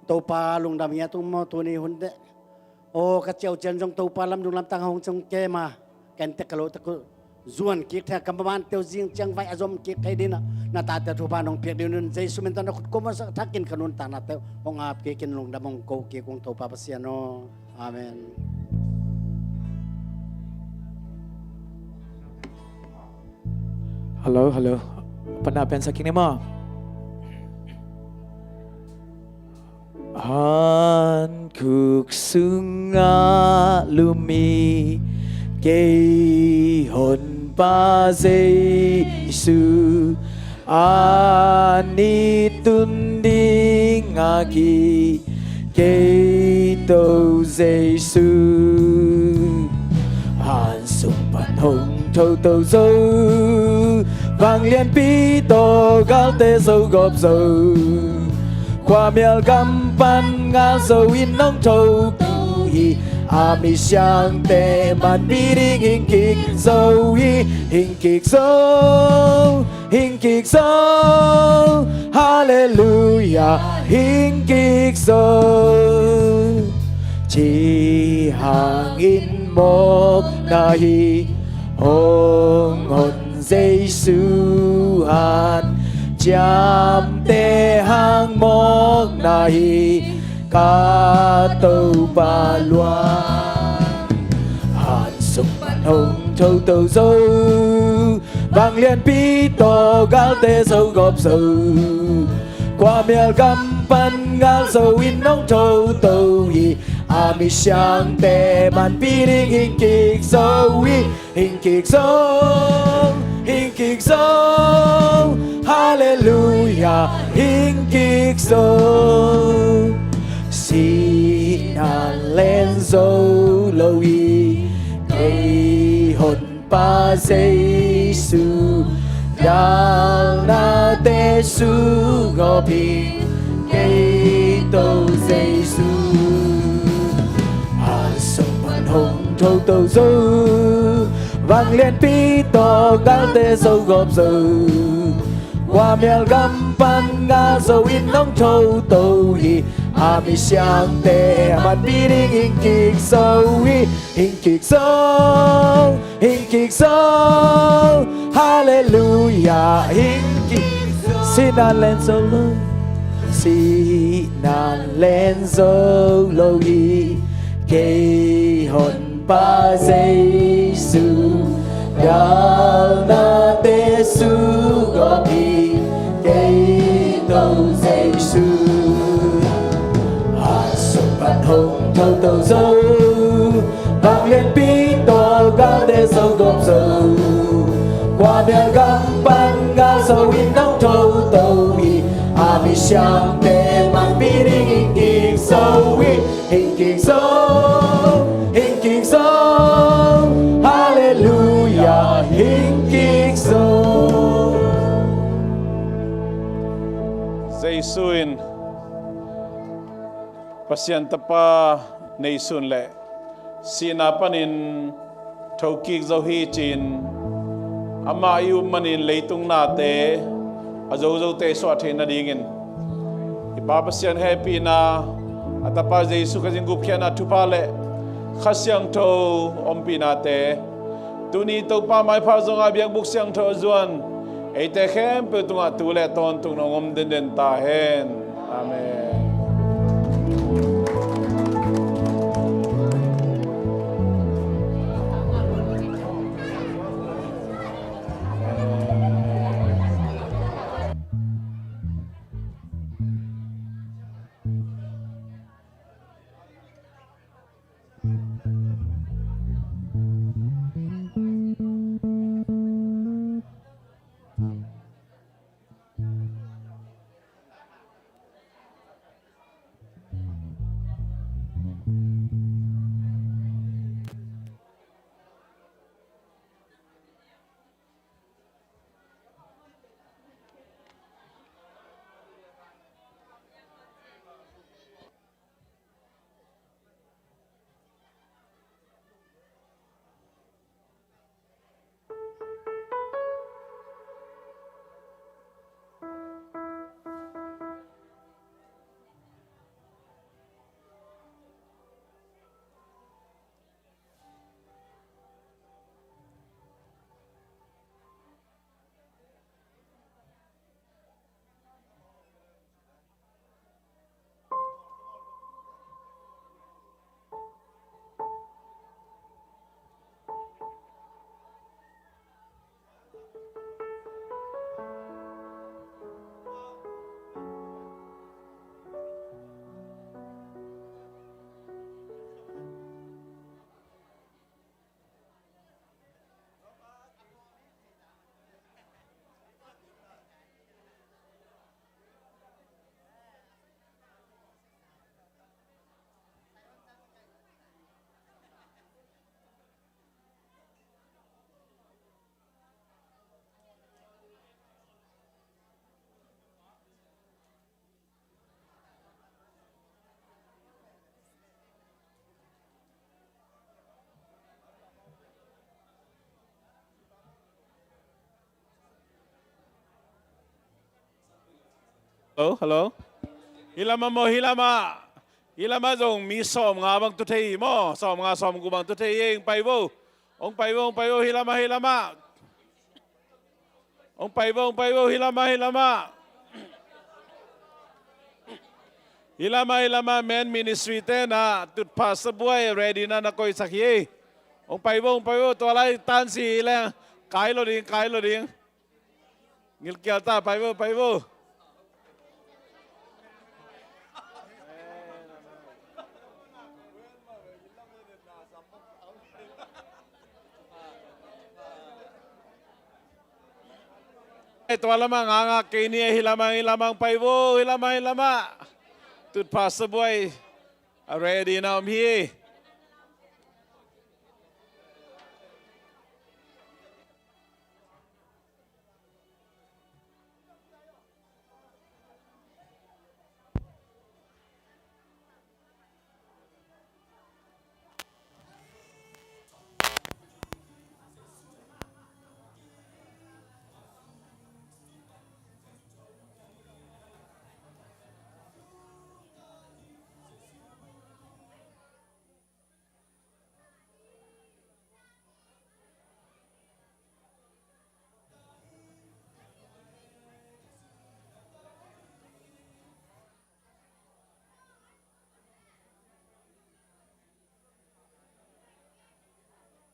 Topa lungdam ngiat ung maw tuni hun teh. Aw, ka ciau cian zong Topa lamdung lamtang hong ciong kei ma, ka inntek ka lote uh zuan kik thei, ka mabante uh zing ciang vai a zom kik thei dingin ah na tate thupha nong piak ding un, Jesu min tawh na khut kuamah sak thakin ka nuntaknate uh hong ap kik in lungdam hong ko kik ung Topa Pasian aw. Amen. Hello, hello. Pana pen sa kik ni maw. Hankhuk sungah lum hi kei Honpa Jesu, an it tun ding ngak hi kei To Jesu. Han sung pan hong thoto zo, vanglianpi tawh galte zo gawp zo, khuamial gam pan ngal zo in hong thoto hi. A mi siangte manpi ding hing kik zo hi, hing kik zo, hing kik zo, halleluiah, hing kik zo. Cihangin mawkna hi, hong hon Jesu, hanciamte hang mawkna hi, ka Topa luang. Han sung pan hong thoto zo, vanglianpi tawh galte zo gawp zo, khuamial gam pan ngal zo in hong thoto hi. A mi siangte manpi ding hing kik zo hi, hing kik zo, hing kik zo, halleluiah, hing kik zo. Sihna len zo lo hi kei Honpa Jesu, dalnate sugawp hi kei To Jesu. Han sung pan hong thoto zo, vanglianpi tawh galte zo gawp zo, khuamial gam pan ngal zo in hong thoto hi. A misiangte a manpi ding hing kik zo hi. Hing kik zo, hing kik zo. Halleluiah, hing kik zo. Sihna len zo lo, sihna len zo lo hi. Kei Honpa Jesu, galnate suk om hi. Kei To Jesu, a sung pan hong thotho zo. Vanglianpi tawh galte zogawp zo. Khuamial gam pan gal zo in hong thotho hi. A misiangte manpi ding hing kik zo hi. Hing kik zo, hing kik zo. Halleluiah, hing kik zo. Jesu in Pasian Tapa neisun le sihna panin thokik zo hi ci-in, amah i up manin leitung nate a zozote suah theih nadingin i Pa Pasian hehpihna, a Tapa Jesu Khazih gupkhiatna thupha le Kha Siangtho ompihnate, tuni Topa maipha zonga biakbuk siangtho a zuan eite khempeuh tungah tu le tawntung nong om denden ta hen. Amen. Hello, hello. Hih lamah maw, hih lamah. Hih lamah zong mi sawmnga bang tu thei hi maw? Sawmnga, sawmguk bang tu thei hi. Hong pai vo. Hong pai vo, hong pai vo. Hih lamah, hih lamah. Hong pai vo, hong pai vo. Hih lamah, hih lamah. Hih lamah, hih lamah. Men ministry te na, tut pastor buai ready na na koihsak hi. Hong pai vo, hong pai vo. Tua lai tan si leng. Kai lo ding, kai lo ding. Ngilkial ta, pai vo, pai vo. Eh, tua lamah ngakngak kei ni, hih lamah, hih lamah pai vo, hih lamah, hih lamah. Tut pastor buai a ready na om hi.